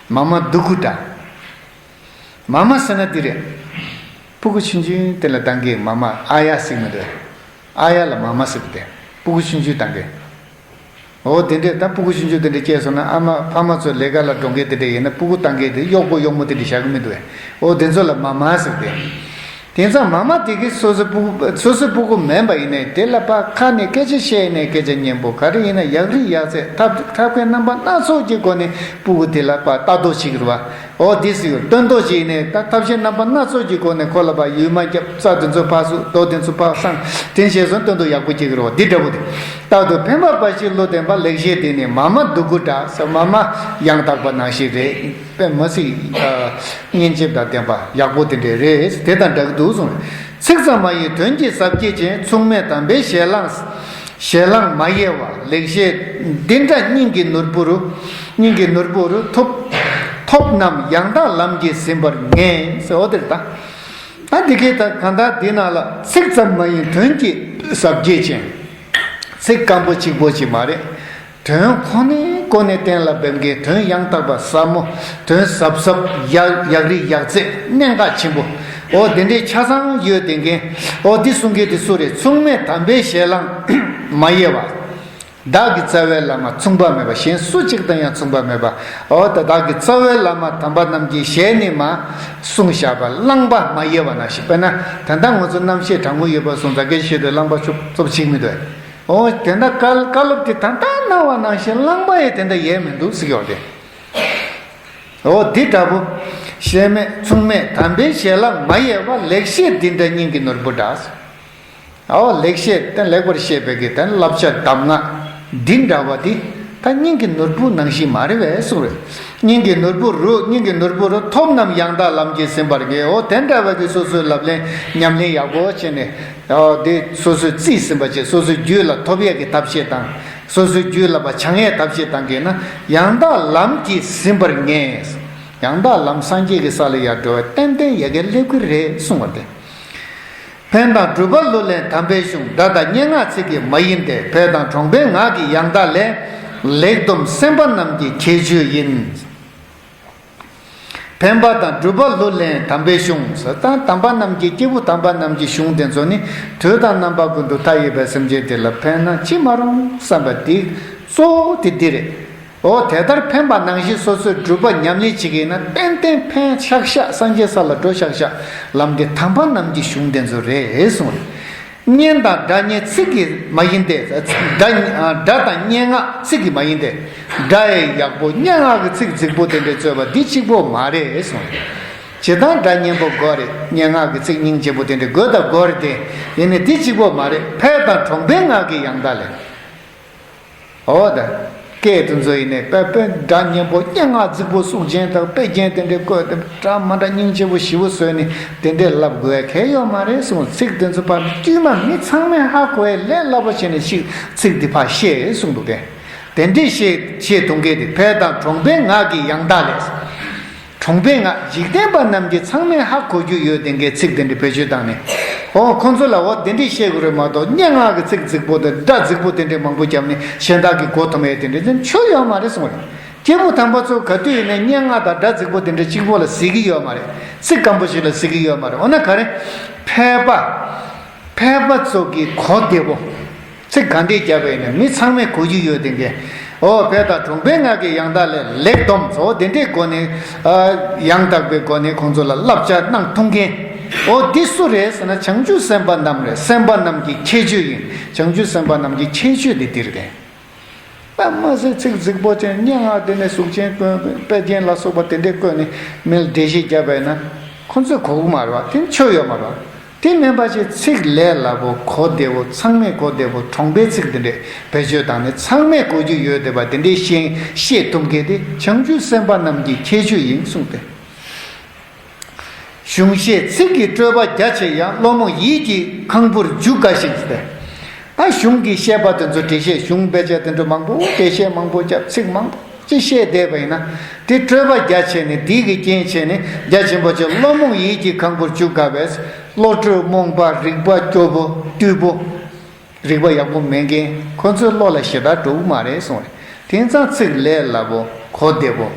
མ་མ་སྡུག་གུ་འདྲ། མ་མ་ཟེར་ན་འདི་རེད། སྤུ་གུ་ཆུང་ཆུང་དེ་ལ་བཏང་གི་མ་མ་ཨ་ཡ་ཟེར་མི་འདུག་ཨ་ཡ་ལ་མ་མ་ཟེར་གི་དེ། སྤུ་གུ་ཆུང་ཆུང་བཏང་གི། འོ་དེ་འདྲས་ད་སྤུ་གུ་ཆུང་ཆུང་དེ་འདྲས་སྐྱེས་སོང་ན་ཨ་མ་ཕ་མ་ཚོ་ལས་ཀ་ལ་འགྲོ་མཁན་དེ་འདྲས་ཡིན་ན་སྤུ་གུ་བཏང་གི་དེ་གཡོག་པོ་གཡོག་མོ་དེ་འདྲས་བཞག་གི་མི་འདུག་འོ་དེ་ཚོ་ལ་མ་མ་ཟེར་གི་དེ། དེང་སང་མ་མ་དེ་གི་སོ་སོ་སྤུ་གུ་སོ་སོའི་སྤུ་གུ་མིན་པ་ཡིན་ནའི་དེ་ལ་ཕར་ཁ་ནས་སྐད་ཆ་བཤད་ནས་སྐད་ཆ་སྙན་པོ་ག་རེ་ཡིན་ན་ཡག་རིགས་ཡག་ཚད་ཐབས་ཐབས་མཁས་རྣམ་པ་སྣ་ཚོགས་ཀྱི་སྒོ་ནས་སྤུ་གུ་དེ་ལ་ཕར་ལྟ་རྟོག་བྱེད་ཀྱི་རེད་བ། འོ་འདི་ཟེར་སྟོན་ཐོག་ཅིག་ནས་ད་ཐབས་ཤེས་རྣམ་པ་སྣ་ཚོགས་ཀྱི་སྒོ་ནས་ཁོ་ལ་ཕར་ཡུལ་མ་རྒྱབ་རྩྭ་དེ་ཚོ་ཕར་བསུ་རྡོ་དེ་ཚོ་ཕར་བསང་དེ་བྱས་སོང་། སྟོན་ཐོག་ཡག་པོ་སྐྱེ་གི་རེད་བ། འདི་འདྲ་པོ་དེ། རྟག་ཏུ་ཕན་པ་འབའ་ཞིག་ལུ་བསྟན་པ། ལེགས་བཤད་འདི་ནི་མ་མ་སྡུག་གུ་འདྲ་ཟེར། མ་མ་ཡང་དག་པ་ནང་བཞིན་རེད། དཔེ་མ་སྲིད་སྙན་འཇེབས་དང་ལྡན་པ་ཡག་པོ་དེ་འདྲས་རེད། དེ་དང་འདྲ་གི་འདུག་གསུངས། ཚིག་ཙམ་མ་ཡིན་དོན་གྱི་ཟབ་རྒྱས་ཅན། མཚུངས་མེད་དམ་པའི་ཞལ་ལང་། ཞལ་ལང་མ་གཡེལ་བ། ལེགས་བཤད་འདི་འདྲ་སྙིང་གི་ནོར་བུ་རུ། སྙིང་གི་ནོར་བུ་རུ་ཐོབ། ཐོབ་རྣམས་ཡང་དག་ལམ་གྱིས་ཟིན་པར་ངེས་ཟེར། འོ་དེ་རེད་ད། ད་འདི་གའི་ད་གང་ལྟར་འདི་ནང་ལ་ཚིག་ཙམ་མ་ཡིན་དོན་གྱི་ཟབ་རྒྱས་ཅན། ཚིག་སྐམ་པོ་གཅིག་པོ་ཅིག་མ་རེད། དོན་ཁོ་ནའི་སྒོ་ནས་གཏན་ལ་འབེབས་མཁན། དོན་ཡང་དག་པ་ཟབ་མོ། དོན་ཟབ་ཟབ་ཡག་ཡག་རིགས་ཡག་ཚད་གནད་འགག་ཆེན་པོ། འོ་དེ་འདྲའི་ཆ་ཚང་ཡོད་བསྡད་མཁན། འོ་འདི་གསུང་མཁན་དེ་སུ་རེད། མཚུངས་མེད་དམ་པའི་ཞལ་ལང་མ་གཡེལ་བ། བདག་གི་རྩ་བའི་བླ་མ་མཚུངས་པ་མེད་པ། གཞན་སུ་གཅིག་དང་ཡང་མཚུངས་པ་མེད་པ། འོ་ད་བདག་གི་རྩ་བའི་བླ་མ་དམ་པ་རྣམས་ཀྱི་ཞལ་ནས་མར་གསུངས་བཞག་པ་བླངས་པ་མ་གཡེལ་བ་ནང་བཞིན། དཔེར་ན་ད་ལྟ་ང་ཚོ་རྣམ་ཤེས་དྲང་པོ་ཡོད་པ་སོང་ཙང་སྐད་ཆ་བཤད་དུས་བླངས་པ་ཤུགས་ཙོབ་ཅིག་མི་འདུག་འོ་དེ་འདྲ་བཀའ་བཀའ་སློབ་དེ་ད་ལྟ་གནང་བ་ནང་བཞིན་བླངས་པ་ཡང་དེ་འདྲ་ཡས་མི་འདུག་ཟེར་གྱི་ཡོད་རེད། འོ་འདི་འདྲ་པོ། ཞལ་མེད་མཚུངས་མེད་དམ་པའི་ཞལ་ལང་མ་གཡེལ་བ། ལེགས་བཤད་འདི་འདྲ་སྙིང་གི་ནོར་བུ་འདྲ། འོ་ལེགས་བཤད་དེ་ལེགས་པར་བཤད་པའི་གི་དེ་བསླབ་བྱ་གདམས་ངག་འདི་འདྲ་བ་འདི་ད་སྙིང་གི་ནོར་བུ་ནང་བཞིན་མ་རེད་པས་གསུངས་རེད། སྙིང་གི་ནོར་བུ་རུ། སྙིང་གི་ནོར་བུ་རུ་ཐོབ་རྣམས་ཡང་དག་ལམ་གྱིས་ཟིན་པར་ངེས། འོ་དེ་འདྲ་བ་གི་སོ་སོའི་ལབ་གླེང་ཉམས་ལེན་ཡག་པོ་བྱས་ནས། འོ་དེ་སོ་སོས་རྩིས་ཟིན་པ་བྱས། སོ་སོའི་རྒྱུད་ལ་ཐོབ་ཡས་ཀྱི་ཐབས་ཤེས་དང་། སོ་སོའི་རྒྱུད་ལ་ཕར་སྦྱང་ཡས་ཐབས་ཤེས་བཏང་གི་ན་ཡང་དག་ལམ་གྱིས་ཟིན་པར་ངེས། ཡང་དག་ལམ་སངས་རྒྱས་ཀྱི་ས་ལ་ཡར་འགྲོ་བའི་ཏན་ཏན་ཡ་གི་སླེབས་ཀྱི་རེད་གསུངས་པ་སྟེ། ཕན་དང་སྒྲུབ་པ་ལུ་ལེན་དམ་པའི་གཞུང་། སྒྲ་དང་སྙན་ངག་ཚིག་གིས་མ་ཡིན་ཏེ། ཕས་དང་གྲོང་པའི་ངག་གི་ཡང་དག་ལས། ལེགས་སྡོམ་སེམས་དཔའ་རྣམས་ཀྱི་ཁྱད་ཆོས་ཡིན། ཕན་པ་དང་སྒྲུབ་པ་ལུ་ལེན་དམ་པའི་གཞུང་ཟེར། ད་དམ་པ་རྣམས་ཀྱི་སྐྱེས་བུ་དམ་པ་རྣམས་ཀྱི་གཞུང་དེ་ཚོ་ནི་དུས་དང་རྣམ་པ་ཀུན་ཏུ་མཐའ་ཡས་པའི་སེམས་ཅན་དེ་ལ་ཕན་ན་ཅི་མ་རུང་བསམ་པ་འདི་གཙོ་བོ་དེ་འདི་རེད། འོ་དེ་ལྟར་ཕན་པ་ནང་བཞིན་སོ་སོས་སྒྲུབ་པ་ཉམས་ལེན་བྱེད་ཀྱི་ཡིན་ན་ཏན་ཏན་ཕན་ཤག་ཤག་སངས་རྒྱས་ས་ལ་འགྲོ་ཤག་ཤག་ལམ་འདི་དམ་པ་རྣམས་ཀྱི་གཞུང་དེ་ཚོ་རེད་གསུངས་རེད། སྙན་དང་སྒྲ་སྙན་ཚིག་གིས་མ་ཡིན་ཏེ། སྒྲ་སྒྲ་དང་སྙན་ངག་ཚིག་གིས་མ་ཡིན་ཏེ། སྒྲ་ཡི་ཡག་པོ་སྙན་ངག་གི་ཚིག་རྫིག་པོ་དེ་འདྲས་རྩོད་པ་འདི་གཅིག་པོ་མ་རེད་གསུངས་རེད། ཇི་ལྟར་སྒྲ་སྙན་པོ་དགོས་རེད། སྙན་ངག་གི་ཚིག་སྙིང་རྗེ་པོ་དེ་འདྲས་དགོས་དང་དགོས་རེད་དེ། ཡིན་ནའི་འདི་གཅིག་པོ་མ་རེད། ཕས་དང་གྲོང་པའི་ངག་གི་ཡང་དག་ལས། འོ་ད། སྐད་དེ་ཚོ་ཡིན་ནའི་དཔེ་དཔེ་སྒྲ་སྙན་པོ་སྙན་ངག་རྫིག་པོ་གསུང་མཁན་དང་དཔེ་རྒྱན་དེ་འདྲས་བཀོད་དེ་འདྲ་མ་འདྲ་སྙིང་རྗེ་པོ་ཞེ་པོ་བཟོས་ནས་དེ་འདྲས་ལབ་དགོས་ཡ་གལ་ཡོད་མ་རེད་གསུངས། ཚིག་དེ་ཚོ་ཕར་དཀྱུས་མ་མི་ཚང་མས་ཧ་གོ་ཡ་ལས་སླ་པོ་བྱས་ནས་ཤིག་ཚིག་འདི་ཕར་བཤད་གསུངས་འདུག་གས། དེ་འདྲས་བཤད་བཤད་ཐུབ་མཁན་དེ་ཕལ་དང་གྲོང་པའི་ངག་གི་ཡང་དག་ལས། གྲོང་པའི་ངག་འཇིག་རྟེན་པ་རྣམས་ཀྱིས་ཚང་མས་ཧ་གོ་རྒྱུ་ཡོད་དེ་འགའི་ཚིག་དེ་འདྲས་བེད་སྤྱོད་བཏང་ནས། ཨོ་ཁོང་ཚོ་ལ་འོ་དེ་འདྲས་བཤད་དགོས་རེད་མ་གཏོགས། སྙན་ངག་གི་ཚིག་རྫིག་པོ་དང་སྒྲ་རྫིག་པོ་དེ་འདྲས་མང་པོ་བརྒྱབ་ནས་གཞན་དག་གིས་གོ་ཐུབ་མེད་དེ་འདྲས་ཅིག་ཡོད་མ་རེད་གསུངས་རེད། སྐྱེས་བུ་དམ་པ་ཚོ་ག་དུས་ཡིན་ནའི་སྙན་ངག་དང་སྒྲ་རྫིག་པོ་དེ་འདྲ་གཅིག་པོ་ལ་གཟིགས་ཀྱི་ཡོད་མ་རེད། ཚིག་སྐམ་པོ་ཞིག་ལ་གཟིགས་ཀྱི་ཡོད་མ་རེད། འོ་ན་ག་རེ། ཕལ་པ། ཕལ་པ་ཚོ་གིས་གོ་བདེ་པོ། ཚིག་ག་འདྲས་བརྒྱབ་པ་ཡིན་ན་མི་ཚང་མས་གོ་རྒྱུ་ཡོད་དེ་འགའི། ཨོ་ཕལ་དང་གྲོང་པའི་ངག་གི་ཡང་དག་ལས་ལེགས་སྡོམ་ཚོ་དེ་འདྲའི་སྒོ་ནས། ཨ་ཡང་དག་པའི་སྒོ་ནས་ཁོང་ཚོ་ལ་བསླབ་བྱ་གནང་ཐུབ་མཁན། ཨོ་འདི་སུ་རེད་ཟེར་ན་བྱང་ཆུབ་སེམས་དཔའ་རྣམས་རེད། སེམས་དཔའ་རྣམས་ཀྱི་ཁྱད་ཆོས་ཡིན། བྱང་ཆུབ་སེམས་དཔའ་རྣམས་ཀྱི་ཁྱད་ཆོས་དེ་འདིར་རེད། དཔེ་མ་སྲིད་ཚིག་རྫིག་པོ་ཅན། སྙན་ངག་དེ་ནས་གཟུགས་ཅན་སྐྱོན་དཔེ་ཅན་ལ་སོགས་པ་དེ་འདྲས་བཀོད་ནས་མི་ལ་འགྲེལ་བཤད་བརྒྱབ་པ་ཡིན་ན་ཁོ་ཚོས་གོ་གི་མ་རེད་བ། དེ་ཆོ་ཡོད་མ་རེད་བ། དེ་མིན་པ་ཞིག་ཚིག་ལས་སླ་པོ་གོ་བདེ་པོ་ཚང་མས་གོ་བདེ་པོ་གྲོང་པའི་ཚིག་དེ་འདྲས་བེད་སྤྱོད་བཏང་ནས་ཚང་མས་གོ་རྒྱུ་ཡོད་བསྡད་པ་དེ་འདྲས་བཤད་བཤད་ཐུབ་མཁན་དེ་བྱང་ཆུབ་སེམས་དཔའ་རྣམས་ཀྱི་ཁྱད་ཆོས་ཡིན་གསུངས་ཏེ། གཞུང་བཤད་ཚིག་གི་སྤྲོས་པ་རྒྱ་ཆེ་ཡང་། བློ་རྨོངས་ཡིད་ཀྱི་ཁང་བུར་འཇུག་དཀའ་ཞིང་སྟེ། ད་གཞུང་གི་བཤད་པ་དེ་ཚོ་འགྲེལ་བཤད། གཞུང་དཔེ་ཆ་དེ་ཚོ་མང་པོ་འགྲེལ་བཤད་མང་པོ་རྒྱབ། ཚིག་མང་པོ་ཅིག་བཤད་བསྡད་པ་ཡིན་ན་དེ་སྤྲོས་པ་རྒྱ་ཆེ་ནས། དེ་གི་རྐྱེན་བྱས་ནས་རྒྱ་ཆེན་པོ་ཅིག་བློ་རྨོངས་ཡིད་ཀྱི་ཁང་བུར་འཇུག་དཀའ་བས། བློ་གྲོས་རྨོངས་པ་རིག་པ་སྐྱོ་པོ་རྟུལ་པོ། རིག་པ་ཡག་པོ་མེད་མཁན་ཁོ་ཚོའི་བློ་ལ་ཞེ་དྲག་འགྲོ་གི་མ་རེད་གསུངས་རེད། དེང་སང་ཚིག་ལས་སླ་པོ་གོ་བདེ་པོ་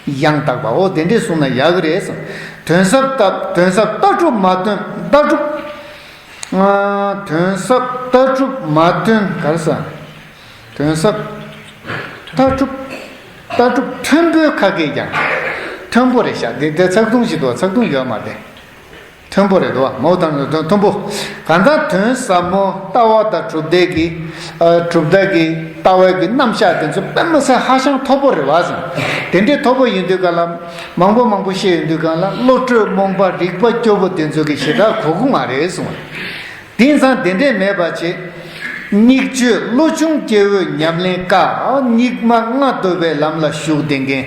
ཡང་དག་པ་འོ་དེ་འདྲས་གསུངས་ན་ཡག་གི་རེད་གསུངས། དོན་ཟབ་ལྟ་དོན་ཟབ་ལྟ་གྲུབ་མ་ཐོན་ལྟ་གྲུབ། ཨ་དོན་ཟབ་ལྟ་གྲུབ་མ་ཐོན་ག་རེ་ཟ། དོན་ཟབ་ལྟ་གྲུབ་ལྟ་གྲུབ་མཐོན་པོའི་ཁ་སྐད་ཀྱང་། མཐོན་པོ་རེད་ཤག་འདི་འདི་ཚགས་ཐུང་ཞིག་འདུག་ཚགས་ཐུང་ཡོད་མ་རེད། མཐོན་པོ་རེད་དོ། མོ་དང་དོན་མཐོན་པོ། གང་ལྟར་དོན་ཟབ་མོ་ལྟ་བ་དང་གྲུབ་མཐའ་གི། ཨ་གྲུབ་མཐའ་གི་ལྟ་བའི་གི་རྣམ་གཞག་དེ་ཚོ་དཔེ་མི་སྲིད་ཧ་ཅང་མཐོ་པོ་རེད་བ་ཟེར། དེ་འདྲའི་མཐོ་པོ་ཡིན་དུས་ག་ལ་མང་པོ་མང་པོ་བཤད་ཡོང་དུས་ག་ལ་བློ་གྲོས་རྨོངས་པ་རིག་པ་སྐྱོ་པོ་དེ་ཚོ་གི་ཞེ་དྲག་གོ་གི་མ་རེད་གསུངས། དེང་སང་དེ་འདྲས་མེད་པ་བྱེད། སྙིགས་སྤྱོད་བློ་ཆུང་སྐྱེ་བོའི་ཉམས་ལེན་དཀའ། སྙིགས་མ་ལྔ་བདོ་བའི་ལམ་ལ་ཞུགས་བསྡད་མཁན།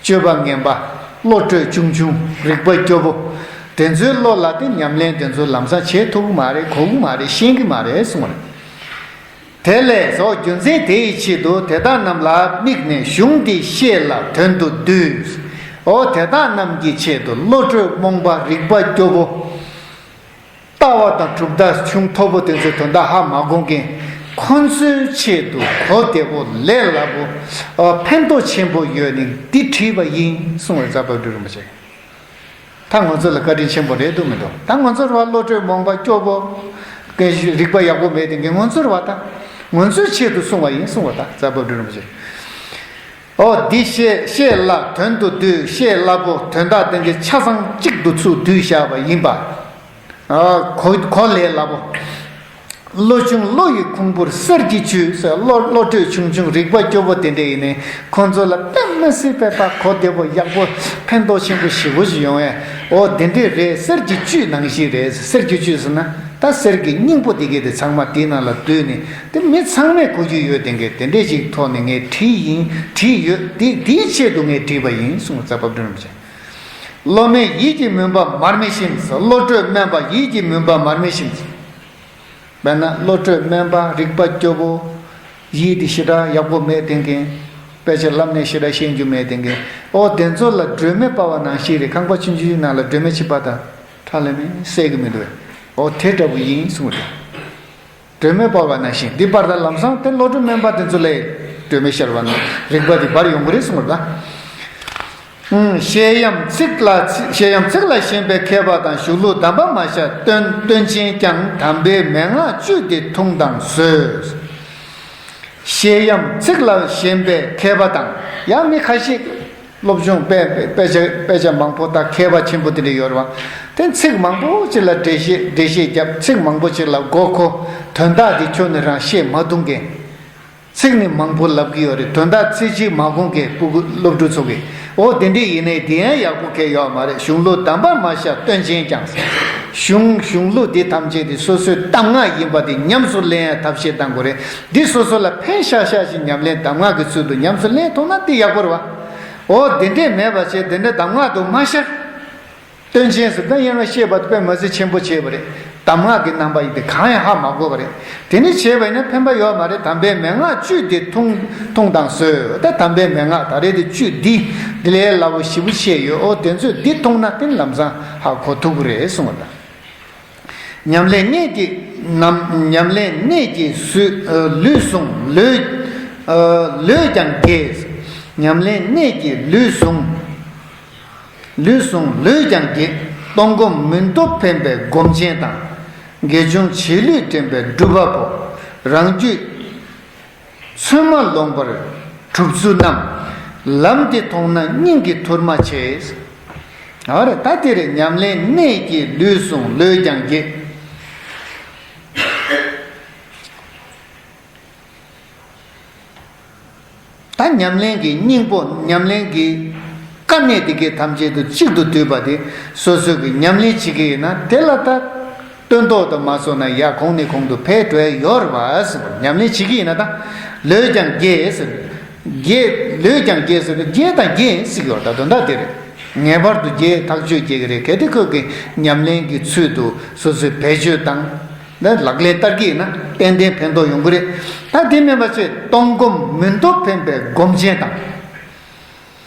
སྤྱོད་པ་ངན་པ། བློ་གྲོས་ཆུང་ཆུང་། རིག་པ་སྐྱོ་པོ། དེ་ཚོའི་བློ་ལ་དེ་ཉམས་ལེན་དེ་ཚོ་ལམ་སང་བྱེད་ཐུབ་ཀྱི་མ་རེད། གོ་གི་མ་རེད། ཤེས་ཀྱི་མ་རེད་གསུངས་རེད། དེ་ལས་སོ་རྒྱུ་མཚན་དེ་ཡི་ཆེད་དུ་དེ་དག་རྣམས་ལ་དམིགས་ནས་གཞུང་འདི་བཤད་ལ་དོན་དུ་བསྡུས། འོ་དེ་དག་རྣམས་ཀྱི་ཆེད་དུ་བློ་གྲོས་རྨོངས་པ་རིག་པ་སྐྱོ་པོ། ལྟ་བ་དང་གྲུབ་མཐའ་ཆུང་མཐོ་པོ་དེ་ཚོའི་དོན་དག་ཧ་མ་གོ་མཁན་ཁོ་ཚོའི་ཆེད་དུ་གོ་བདེ་པོ་ལས་སླ་པོ། ཨ་ཕན་ཐོགས་ཆེན་པོ་ཡོད་ནི་འདི་བྲིས་པ་ཡིན་གསུངས་པའི་རྩ་བབ་འབྲུ་རིན་པོ་ཆེ། ད་ང་ཚོ་ལ་བཀའ་དྲིན་ཆེན་པོ་རེད་འདུག་མི་འདུག་ད་ང་ཚོར་བ་བློ་གྲོས་རྨོངས་པ་སྐྱོ་པོ། རིག་པ་ཡག་པོ་མེད་དེ་འགའི་ང་ཚོར་བ་ད། ང་ཚོའི་ཆེད་དུ་གསུངས་པ་ཡིན་གསུངས་པ་ད་རྩ་བབ་འབྲུ་རིན་པོ་ཆེ། ཨོ་འདི་བཤད་བཤད་ལ་དོན་དུ་བསྡུས། བཤད་སླ་པོ་དོན་དག་དེ་འདྲའི་ཆ་ཚང་གཅིག་ཏུ་ཚུར་བསྡུས་བཞག་པ་ཡིན་པ། ཨ་གོ་གོ་ལས་སླ་པོ། བློ་ཆུང་བློ་ཡི་ཁུང་བུར་གསེར་གྱི་བཅུད་ཟེར། བློ་བློ་གྲོས་ཆུང་ཆུང་རིག་པ་སྐྱོ་པོ་དེ་འདྲ་ཡིན་ནའི་ཁོང་ཚོ་ལ་དཔེ་མི་སྲིད་པའི་ད་གོ་བདེ་པོ་ཡག་པོ་ཕན་ཐོགས་ཆེན་པོ་ཞེ་པོ་ཞིག་ཡོང་བས། ཨོ་དེ་འདྲས་རེད། གསེར་གྱི་བཅུད་ནང་བཞིན་རེད། གསེར་གྱི་བཅུད་ཟེར་ན་ད་གསེར་གྱི་སྙིང་པོ་དེ་གས་དེ་ཚང་མ་དེའི་ནང་ལ་བསྡུས་ནས་དེ་མི་ཚང་མས་གོ་རྒྱུ་ཡོད་དེ་འགས་དེ་འདྲས་ཞིག་ཐོག་ནས་ངས་བྲིས་ཡིན། བྲིས་ཡོད། དེ་དེའི་ཆེད་དུ་ངས་བྲིས་པ་ཡིན་གསུངས། རྩ་བབ་འབྲུ་རིན་པོ་ཆེ། བློ་དམན་ཡིད་ཀྱི་མུན་པ་མར་མེ་བཞིན། བློ་གྲོས་དམན་པ་ཡིད་ཀྱི་མུན་པ་མར་མེ་བཞིན། དཔེར་ན་བློ་གྲོས་དམན་པ་རིག་པ་སྐྱོ་པོ། ཡིད་དེ་ཞེ་དྲག་ཡག་པོ་མེད་དེ་འགས། དཔེ་ཆ་བསླབ་ནས་ཞེ་དྲག་ཤེས་རྒྱུ་མེད་དེ་འགས། ཨོ་དེ་ཚོ་ལ་སྒྲོན་མེ་སྤར་བ་ནང་བཞིན་རེད། ཁང་པ་ཆུང་ཆུང་ནང་ལ་སྒྲོན་མེ་གཅིག་སྤར་ད་ཁྲ་ལམ་མེ་གསལ་གི་མི་འདུག་ཨོ་དེ་འདྲ་པོ་ཡིན་གསུངས་རེད། སྒྲོན་མེ་སྤར་བ་ནང་བཞིན་འདི་སྤར་ད་ལམ་སང་དེ་བློ་གྲོས་དམན་པ་དེ་ཚོ་ལ་སྒྲོན་མེ་ཤར་བ་ན་རིག་པ་དེ་འབར་ཡོང་གི་རེད་གསུངས་རེད་ད། ཨུམ། བཤད་ཡམ་ཚིག་ལ་བཤད་ཡམ་ཚིག་ལ་ཞེན་པའི་མཁས་པ་དང་། གཞུང་ལུགས་གདམས་པ་མ་ཤར་སྟོན་སྟོན་ཆེན་ཀྱང་། དམ་པའི་མན་ངག་བཅུད་དེ་འཐུང་དང་ཟོས། བཤད་ཡམ་ཚིག་ལ་ཞེན་པའི་མཁས་པ་དང་། ཡང་མི་ཁ་ཤས་སློབ་སྦྱོང་དཔེ་དཔེ་ཆ་དཔེ་ཆ་མང་པོ་དང་མཁས་པ་ཆེན་པོ་དེ་འདྲ་ཡོད་རེད་བ། དེ་ཚིག་མང་པོ་ཅིག་ལ་འགྲེལ་བཤད་འགྲེལ་བཤད་བརྒྱབ། ཚིག་མང་པོ་ཅིག་ལ་མགོ་འཁོར། དོན་དག་དེ་ཁྱོན་ནས་རང་ཤེས་མ་ཐུབ་མཁན། ཚིག་ནི་མང་པོ་ལབ་ཀྱི་ཡོད་རེད། དོན་དག་ཚིག་གཅིག་མ་གོ་མཁན་སྤུ་གུ་སློབ་ཕྲུག་ཚོ་གིས། འོ་དེ་འདྲས་ཡིན་ནའི་དེ་ཡང་ཡག་པོ་གང་ཡང་ཡོད་མ་རེད། གཞུང་ལུགས་གདམས་པ་མ་ཤར་སྟོན་ཆེན་ཀྱང་། གཞུང་གཞུང་ལུགས་འདི་ཐམས་ཅད་དེ་སོ་སོའི་གདམས་ངག་ཡིན་པ་དེ་ཉམས་སུ་ལེན་ཡ་ཐབས་ཤེས་གཏང་དགོས་རེད། འདི་སོ་སོ་ལ་ཕན་ཤག་ཤག་ཅིག་ཉམས་ལེན་གདམས་ངག་གི་ཚུལ་དུ་ཉམས་སུ་ལེན་ཐུབ་ན་དེ་ཡག་པོ་རེད་བ། འོ་དེ་འདྲས་མེད་པ་བྱས་དེ་འདྲས་གདམས་ངག་ཏུ་མ་ཤར། སྟོན་ཆེན་ཟེར་ད་ཡང་བཤད་པ་དཔེ་མ་ཚད་ཆེན་པོ་བྱས་པ་རེད། གདམས་ངག་གི་རྣམ་པ་ཡིན་ཏེ་གང་ཡང་ཧ་མ་གོ་བ་རེད། དེ་ནི་བྱས་པ་ཡིན་ན་ཕན་པ་ཡོད་མ་རེད། དམ་པའི་མན་ངག་བཅུད་དེ་འཐུང་འཐུང་དང་ཟོས། ད་དམ་པའི་མན་ངག་ད་རེས་དེ་བཅུད་འདི་འདི་ལས་སླ་བོ་ཞེ་པོ་བཤད་ཡོད། ཨོ་དེ་ཚོས་འདི་འཐུང་ན་དེ་ལམ་སང་ཧ་གོ་ཐུབ་ཀྱི་རེད་གསུངས་པ་དང་། ཉམས་ལེན་གནད་ཀྱིས་ནམ་ཉམས་ལེན་གནད་ཀྱིས་སུ་ལུས་ཟུངས་ལུས་ལུས་ཀྱང་རྒྱས། ཉམས་ལེན་གནད་ཀྱིས་ལུས་ཟུངས། ལུས་ཟུངས་ལུས་ཀྱང་རྒྱས། སྟོང་གོམས་མུན་སྟོབས་འཕེན་པའི་སྒོམ་ཆེན་དང་། དགེ་སྦྱོང་བྱེད་ལུས་འདྲེན་པའི་སྒྲུབ་པ་པོ། རང་རྒྱུད་ཚོད་མ་ལོངས་པར་གྲུབ་ཚུལ་རྣམས། ལམ་འདི་མཐོང་ན་སྙིང་གི་ཐུར་མ་ཆེ། ཨ་རེ་ད་དེ་རེད། ཉམས་ལེན་གནད་ཀྱིས་ལུས་ཟུངས་ལུས་ཀྱང་རྒྱས། ད་ཉམས་ལེན་གྱི་སྙིང་པོ། ཉམས་ལེན་གྱི་དཀའ་གནད་དེ་གའི་ཐམས་ཅད་དུ་གཅིག་ཏུ་བསྡུས་པ་དེ་སོ་སོ་གི་ཉམས་ལེན་བྱེད་ཀྱི་ཡིན་ན་དེ་ལ་ད་སྟོན་ཐོག་ཏུ་མ་སོང་ན་ཡ་གོང་ནས་གོང་དུ་འཕེལ་འགྲོ་ཡ་ཡོད་རེད་བ་ཟེར། ཉམས་ལེན་བྱེད་ཀྱི་ཡིན་ན་ད་ལུས་ཀྱང་རྒྱས་ཟེར། རྒྱས་ལུས་ཀྱང་རྒྱས་ཟེར་ཏེ་རྒྱས་དང་རྒྱས་ཟེར་གྱི་ཡོད། ད་དོན་དག་དེ་རེད། ངེས་པར་དུ་རྒྱས་ཐག་ཆོད་རྒྱས་ཀྱི་རེད། གལ་ཏེ་ཁོས་ཀྱི་ཉམས་ལེན་གྱི་ཚུལ་དུ་སོ་སོའི་བེད་སྤྱོད་དང་། ད་ལག་ལེན་བསྟར་གྱི་ཡིན་ན་ཏན་ཏན་ཕན་ཐོགས་ཡོང་གི་རེད། ད་དེ་མིན་པ་ཚོས་སྟོང་གོམས་མུན་སྟོབས་འཕེན་པའི་སྒོམ་ཆེན་དང་།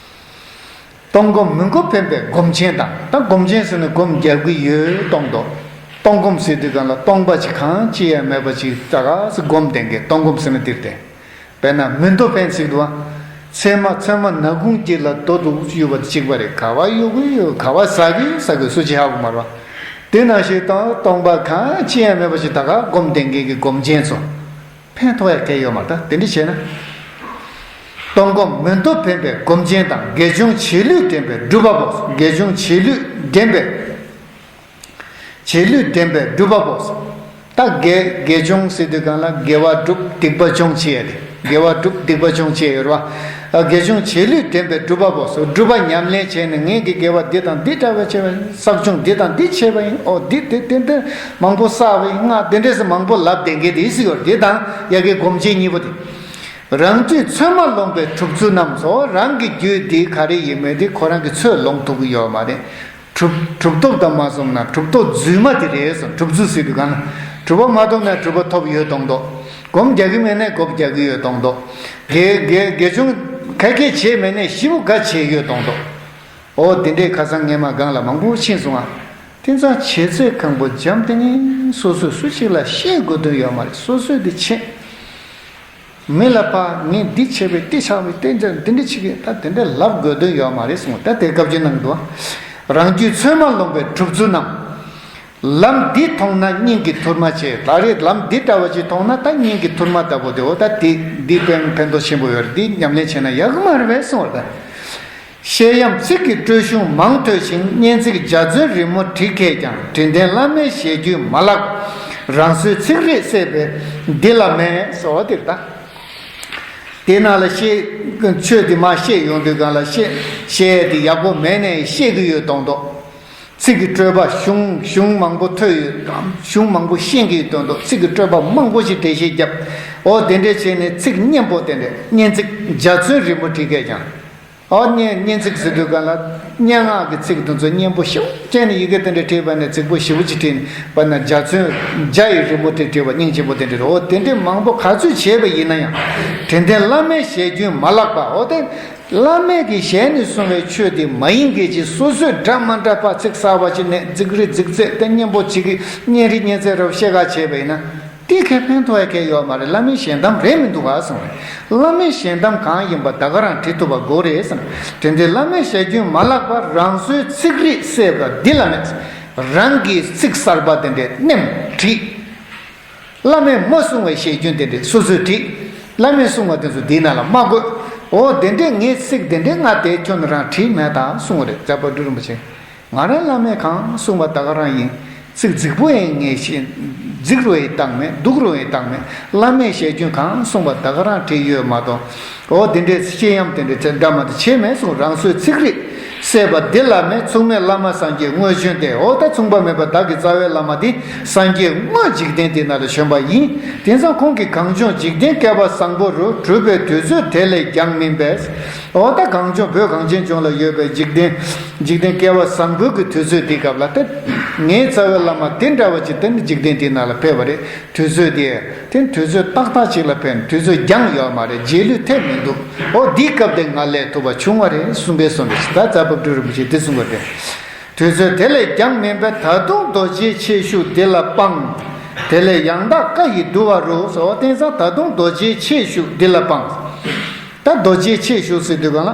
སྟོང་གོམས་མུན་སྟོབས་འཕེན་པའི་སྒོམ་ཆེན་དང་། ད་སྒོམ་ཆེན་ཟེར་ནས་སྒོམ་རྒྱག་གི་ཡོད་སྟོང་ཏོ། སྟོང་གོམས་ཟེར་དུས་གང་ལ་སྟོང་པ་ཅིག་གང་ཅི་ཡང་མེད་པ་ཅིག་ད་ག་སེ་སྒོམ་བསྡད་མཁན་སྟོང་གོམས་ཟེར་ན་དེར་བསྟན། དཔེར་ན་མུན་སྟོབས་འཕེན་ཟེར་འདུག་བ། ཚེར་མ་ཚེར་མ་ནག་ཁུང་དཀྱིལ་ལ་རྡོ་འདུག་ཡོད་པ་དེ་གཅིག་པ་རེད། ག་བ་གཡུག་གི་ཡོད། ག་བ་ཟ་གི་ཟ་གི་སུ་གཅིག་ཧ་གོ་མ་རེད་བ། དེ་ནང་བཞིན་སྟོང་སྟོང་པ་གང་ཅི་ཡང་མེད་པ་ཞིག་ད་ག་སྒོམ་བསྡད་མཁན་གྱི་སྒོམ་ཆེན་ཚོ། ཕན་ཐོགས་ཡ་གལ་ཡོད་མ་རེད། ད་དེ་འདྲ་བྱས་ན། སྟོང་གོམས་མུན་སྟོབས་འཕེན་པའི་སྒོམ་ཆེན་དང་། དགེ་སྦྱོང་བྱེད་ལུས་འདྲེན་པའི་སྒྲུབ་པ་པོ། དགེ་སྦྱོང་བྱེད་ལུས་འདྲེན་པའི། བྱེད་ལུས་འདྲེན་པའི་སྒྲུབ་པ་པོ། ད་དགེ་དགེ་སྦྱོང་ཟེར་དུས་གང་ལ་དགེ་བ་སྒྲུབ་སྡིག་པ་སྦྱོང་བྱེད་ཡ་དེ། དགེ་བ་སྒྲུབ་སྡིག་པ་སྦྱོང་བྱེད་ཡ་ཡོད་རེད་བ། དགེ་སྦྱོང་བྱེད་ལུས་འདྲེན་པའི་སྒྲུབ་པ་པོ། སྒྲུབ་པ་ཉམས་ལེན་བྱས་ནས་ངེད་ཀྱི་དགེ་བ་འདི་དང་འདི་འདྲ་བ་བྱས་པ་ཡིན། བསགས་སྦྱོང་འདི་དང་འདི་བྱས་པ་ཡིན། ཨོ་འདི་དེ་དེ་འདི་མང་པོ་བསགས་པ་ཡིན། ང་དེ་འདྲས་སུ་མང་པོ་ལབ་བསྡད་མཁན་དེ་ཟིག་ཡོད་རེད། དེ་དང་ཡ་གི་སྒོམ་ཆེན་གཉིས་པོ་དེ། རང་རྒྱུད་ཚོད་མ་ལོངས་པའི་གྲུབ་ཚུལ་རྣམས་སོ། རང་གི་རྒྱུད་འདི་ག་རེ་ཡིན་མིན་དེ་ཁོ་རང་གི་ཚོད་ལོངས་ཐུབ་ཀྱི་ཡོད་མ་རེད། གྲུབ་གྲུབ་ཐོབ་དང་མ་སོང་ན་གྲུབ་ཐོབ་རྫུན་མ་དེ་རེད་ཟེར། གྲུབ་ཚུལ་ཟེར་དུས་གང་ན་གྲུབ་པ་མ་ཐོབ་ན་གྲུབ་པ་ཐོབ་ཡོད་སྟོང་ཏོ། སྒོམ་རྒྱག་གི་མེད་ན་སྒོམ་རྒྱག་གི་ཡོད་སྟོང་ཏོ། དགེ་དགེ་དགེ་སྦྱོང་ག་གེ་བྱས་མེད་ན་ཞེ་པོ་ག་བྱས་ཡོད་སྟོང་ཏོ། ཨོ་དེ་འདྲའི་ཁ་སང་ངས་མ་སྒང་ལ་མང་པོ་ཕྱིན་སོང་ཨ། དེ་ཚོ་བྱས་ཚད་གང་པོ་འཇམ་དེ་ནི་སོ་སོས་སུ་གཅིག་ལ་བཤད་དགོས་དོན་ཡོད་མ་རེད། སོ་སོས་དེ་བྱེད། མི་ལ་ཕ་ངས་འདི་བྱས་པས་འདི་ཆགས་པས་དེ་འདྲ་འདི་འདྲ་བྱེད་ཀྱི་ད་དེ་འདྲ་ལབ་དགོས་དོན་ཡོད་མ་རེད་གསུངས། ད་དེ་སྐབས་ཀྱི་ནང་དུ་རང་རྒྱུད་ཚོད་མ་ལོངས་པའི་གྲུབ་ཚུལ་རྣམས། ལམ་འདི་མཐོང་ན་སྙིང་གི་ཐུར་མ་ཆེ། ད་རེས་ལམ་འདི་འདྲ་བ་ཅིག་མཐོང་ན་ད་སྙིང་གི་ཐུར་མ་ལྟ་བུ་དེ་འོ་ད་འདི་འདི་ཕན་ཕན་ཐོགས་ཆེན་པོ་ཡོད་རེད། འདི་ཉམས་ལེན་བྱས་ན་ཡག་གི་མ་རེད་པས་གསུངས་པ་རེད། བཤད་ཡམ་ཚིག་གི་དཀྲོལ་གཞུང་མང་ཐོས་ཤིང་། སྙན་ཚིག་འཇའ་ཚོན་རི་མོ་བྲིས་མཁས་ཀྱང་། དྲན་རྟེན་བླ་མའི་ཞལ་རྒྱུན་མ་བརླག་པ། རང་བཟོའི་ཚིག་རིས་གསལ་བའི་འདི་ལ་མེད། ཟེར་བ་དེ་རེད་ད། དེ་ནང་ལ་བཤད་ཆོས་དེ་མ་བཤད་ཡོང་དུས་གང་ལ་བཤད་བཤད་ཡས་དེ་ཡག་པོ་མེད་ནའི་བཤད་ཀྱི་ཡོད་མདོག་མདོག་ཚིག་གི་དཀྲོལ་པ་གཞུང་གཞུང་མང་པོ་ཐོས་ཡོད། གཞུང་མང་པོ་ཤེས་ཀྱི་ཡོད་མདོག་མདོག་ཚིག་གི་དཀྲོལ་པ་མང་པོ་ཞིག་འགྲེལ་བཤད་བརྒྱབ། འོ་དེ་འདྲས་བྱས་ནས་ཚིག་སྙན་པོ་དེ་འདྲས་སྙན་ཚིག་འཇའ་ཚོན་རི་མོ་བྲིས་མཁས་ཀྱང་། ཨོ་སྙན་སྙན་ཚིག་ཟེར་དུས་གང་ལ་སྙན་ངག་གི་ཚིག་དེ་ཚོ་སྙན་པོ་ཞེ་པོ་བྱས་ནས་ཡི་གེ་དེ་འདྲ་བྲིས་པ་ནས་རྫིག་པོ་ཞེ་པོ་ཅིག་བྲིས་ནས་པ་ན་འཇའ་ཚོན་འཇའ་ཡི་རི་མོ་དེ་བྲིས་པ་སྙིང་རྗེ་པོ་དེ་འདྲ་རེད། ཨོ་དེ་འདྲའི་མང་པོ་ག་ཚོད་བྱས་པ་ཡིན་ན་ཡང་དྲན་རྟེན་བླ་མའི་ཞལ་རྒྱུན་མ་བརླག་པ། ཨོ་དེ་བླ་མས་ཀྱི་ཞལ་ནས་གསུངས་པའི་ཆོས་དེ་མ་ཡིན་མཁན་ཅིག་སོ་སོས་འདྲ་མ་འདྲ་པ་ཚིག་གསར་པ་ཅིག་ནས་རྫིག་རི་རྫིག་ཚད་དེ་སྙན་པོ་བྱེད་ཀྱི་སྙན་རི་སྙན་ཚད་རབ་བཤད་ག་བྱས་པ་ཡིན་ན། དེ་གས་ཕན་ཐོགས་ཡ་གས་ཡོད་མ་རེད། བླ་མའི་ཞལ་གདམས་རེད་མི་འདུག་ག་གསུངས་རེད། བླ་མའི་ཞལ་གདམས་གང་ཡིན་པ་ད་ག་རང་བྲི་ཐུབ་པ་དགོས་རེད་གསུངས། དེ་འདྲའི་བླ་མའི་ཞལ་རྒྱུན་མ་བརླག་པར་རང་བཟོའི་ཚིག་རིས་གསལ་བ་འདི་ལ་མེད། རང་གི་ཚིག་གསར་པ་དེ་འདྲས་མནན་བྲིས། བླ་མས་མ་གསུངས་པའི་ཞལ་རྒྱུན་དེ་འདྲས་སོ་སོས་བྲིས། བླ་མས་གསུངས་པ་དེ་ཚོ་འདིའི་ནང་ལ་མ་བཀོད། འོ་དེ་འདྲས་ངའི་ཚིག་དེ་འདྲས་ང་དེ་ཁྱོན་ནས་རང་བྲིས་མེད་ད་གསུངས་རེད། མཛད་པ་འབྲུག་རིན་པོ་ཆེ། ང་རང་བླ་མས་གང་གསུངས་པ་ད་ག་རང་ཡིན། ཚིག་རྫིག་པོ་ཡང་ངས་ཤེས། རྫིག་རུ་ཡང་བཏང་མེད། སྡུག་རུ་ཡང་བཏང་མེད། བླ་མས་ཞལ་རྒྱུན་གང་གསུངས་པ་ད་ག་རང་བྲིས་ཡོད་མ་གཏོགས། འོ་དེ་འདྲའི་བཤད་ཡམ་དེ་འདྲའི་ཚེ་འདྲ་མ་དེ་བྱས་མེད་གསུངས། རང་བཟོའི་ཚིག་རིས་གསལ་བ་འདི་ལ་མེད། མཚུངས་མེད་བླ་མ་སངས་རྒྱས་དངོས་བྱོན་ཏེ། འོ་ད་མཚུངས་པ་མེད་པ་བདག་གི་རྩ་བའི་བླ་མ་འདི་སངས་རྒྱས་དངོས་འཇིག་རྟེན་འདི་ན་ལ་བྱོན་པ་ཡིན། དེང་སང་ཁོང་གིས་གངས་ལྗོངས་འཇིག་རྟེན་བསྐལ་པ་བཟང་པོ་རུ་གྲུབ་པའི་དུས་ཚོད་དེ་ལས་ཀྱང་མིན་པས། འོ་ད་གངས་ལྗོངས་བོད་གངས་ཅན་ལྗོངས་ལ་ཡོད་པའི་འཇིག་རྟེན། འཇིག་རྟེན་བསྐལ་པ་བཟང་པོའི་གི་དུས་ཚོད་འདི་སྐབས་ལ་ཏེ། ངའི་རྩ་བའི་བླ་མ་དེ་འདྲ་བ་ཅིག་ཏེ་ནི་འཇིག་རྟེན་འདི་ནང་ལ་ཕེབས་པ་རེད། དུས་ཚོད་དེ་ཏེ་དུས་ཚོད་ཏག་ཏག་ཅིག་ལ་ཕེབས་ནས་དུས་ཚོད་འགྱངས་ཡོད་མ་རེད། རྗེས་ལུས་ཐེབས་མི་འདུག་འོ་འདི་སྐབས་དེ་ང་སླེབས་ཐུབ་པ་བྱུང་བ་རེད་གསུངས་པས་སོ་རེད། ད་རྫ་བབས་སྒྲུབ་རིན་པོ་ཆེས་འདི་གསུངས་པ་རེད། དུས་ཚོད་དེ་ལས་འགྱངས་མིན་པས། ད་དུང་རྡོ་རྗེའི་ཆས་ཞུགས་འདི་ལ་སྤང་། དེ་ལས་ཡང་དག་བཀའ་ཡི་བསྡུ་བ་རུ། ཟེར་བ་དེང་སང་ད་དུང་རྡོ་རྗེའི་ཆས་ཞུགས་འདི་ལ་སྤང་། ད་རྡོ་རྗེའི་ཆས་ཞུགས་ཟེར་དུས་གང་ལ།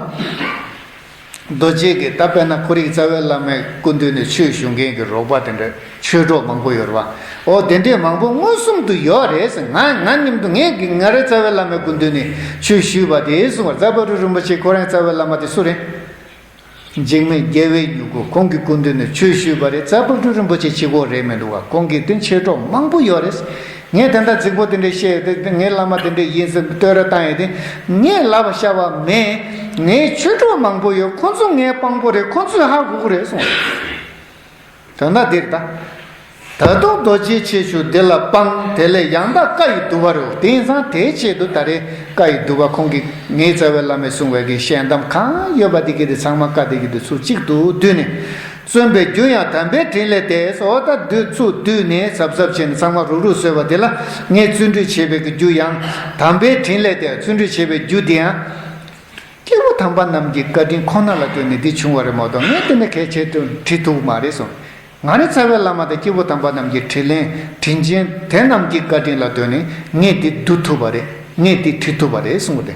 རྡོ་རྗེ་གི་ད་དཔེར་ན་ཁོ་རའི་རྩ་བའི་བླ་མའི་སྐུ་མདུན་ནས་ཆོས་ཞུ་མཁན་གྱི་རོགས་པ་དེ་འདྲ་ཆོས་གྲོགས་མང་པོ་ཡོད་རེད་བ། འོ་དེ་འདྲས་མང་པོ་མངོན་སུམ་དུ་ཡོད་རེད་ཟེར། ང་ང་མཉམ་དུ་ངས་ཀྱི་ང་རའི་རྩ་བའི་བླ་མའི་སྐུ་མདུན་ནས་ཆོས་ཞུས་པ་དེ་གསུངས་པ། རྫ་བབས་སྒྲུབ་རིན་པོ་ཆེ་ཁོ་རང་རྩ་བའི་བླ་མ་དེ་སུ་རེད། འཇིགས་མེད་རྒྱལ་བའི་མྱུ་གུ་ཁོང་གི་སྐུ་མདུན་ནས་ཆོས་ཞུས་པ་རེད། རྫ་བབས་སྒྲུབ་རིན་པོ་ཆེ་གཅིག་པོ་རེད་མི་འདུག་བ། ཁོང་གི་དེ་ཆོས་གྲོགས་མང་པོ་ཡོད་རེད། ངས་དེ་འདྲ་རྫིག་པོ་དེ་འདྲས་བཤད་དེ་ངའི་བླ་མ་དེ་འདྲས་ཡིན་ཟེར་བསྟོད་ར་བཏང་ཡས་དེ། ངས་ལབ་པ་བཤད་པ་མེད། ངའི་ཆོས་གྲོགས་མང་པོ་ཡོད། ཁོང་ཚོ་ངའི་དཔང་པོ་རེད། ཁོང་ཚོས་ཧ་གོ་གི་རེད་གསུངས། དོན་དག་འདིར་ད། ད་དུང་རྡོ་རྗེའི་ཆས་ཞུགས་འདི་ལ་སྤང་། དེ་ལས་ཡང་དག་བཀའ་ཡི་བསྡུ་བ་རུ། དེང་སང་དེའི་ཆེད་དུ་ད་རེས་བཀའ་ཡི་བསྡུ་བ་ཁོང་གིས་ངའི་རྩ་བའི་བླ་མས་གསུངས་པའི་གི་ཞལ་གདམས་གང་ཡོད་པ་དེ་གི་དེ་ཚང་མ་བཀའ་དེ་གི་དེ་ཚུར་གཅིག་ཏུ་བསྡུས་ནས། བརྩོན་པའི་རྒྱུ་ཡང་དམ་པའི་དྲིན་ལས་ཏེ། ཟེར་བ་ད་བསྡུས་ཚུར་བསྡུས་ནས་གཟབ་གཟབ་བྱས་ནས་ཚང་མ་རུག་རུག་བཟོས་པ་དེ་ལ། ངས་བརྩོན་འགྲུས་བྱས་པའི་གི་རྒྱུ་ཡང་དམ་པའི་དྲིན་ལས་ཏེ། བརྩོན་འགྲུས་བྱས་པའི་རྒྱུ་དེ་ཡང་སྐྱེས་བུ་དམ་པ་རྣམས་ཀྱི་བཀའ་དྲིན་ཁོ་ན་ལ་ལྟོས་ནས་འདི་བྱུང་བ་རེད་མ་གཏོགས། ངས་དེ་ནས་གལ་ཆེ་དུ་བྲིས་ཐུབ་མ་རེད་གསུངས། ང་རའི་རྩ་བའི་བླ་མ་དང་སྐྱེས་བུ་དམ་པ་རྣམས་ཀྱི་དྲིན་ལན། དྲིན་ཆེན་དེ་རྣམས་ཀྱི་བཀའ་དྲིན་ལ་ལྟོས་ནས་ངས་འདི་བསྡུ་ཐུབ་པ་རེད། ངས་འདི་བྲིས་ཐུབ་པ་རེད་གསུངས་པ་དེ།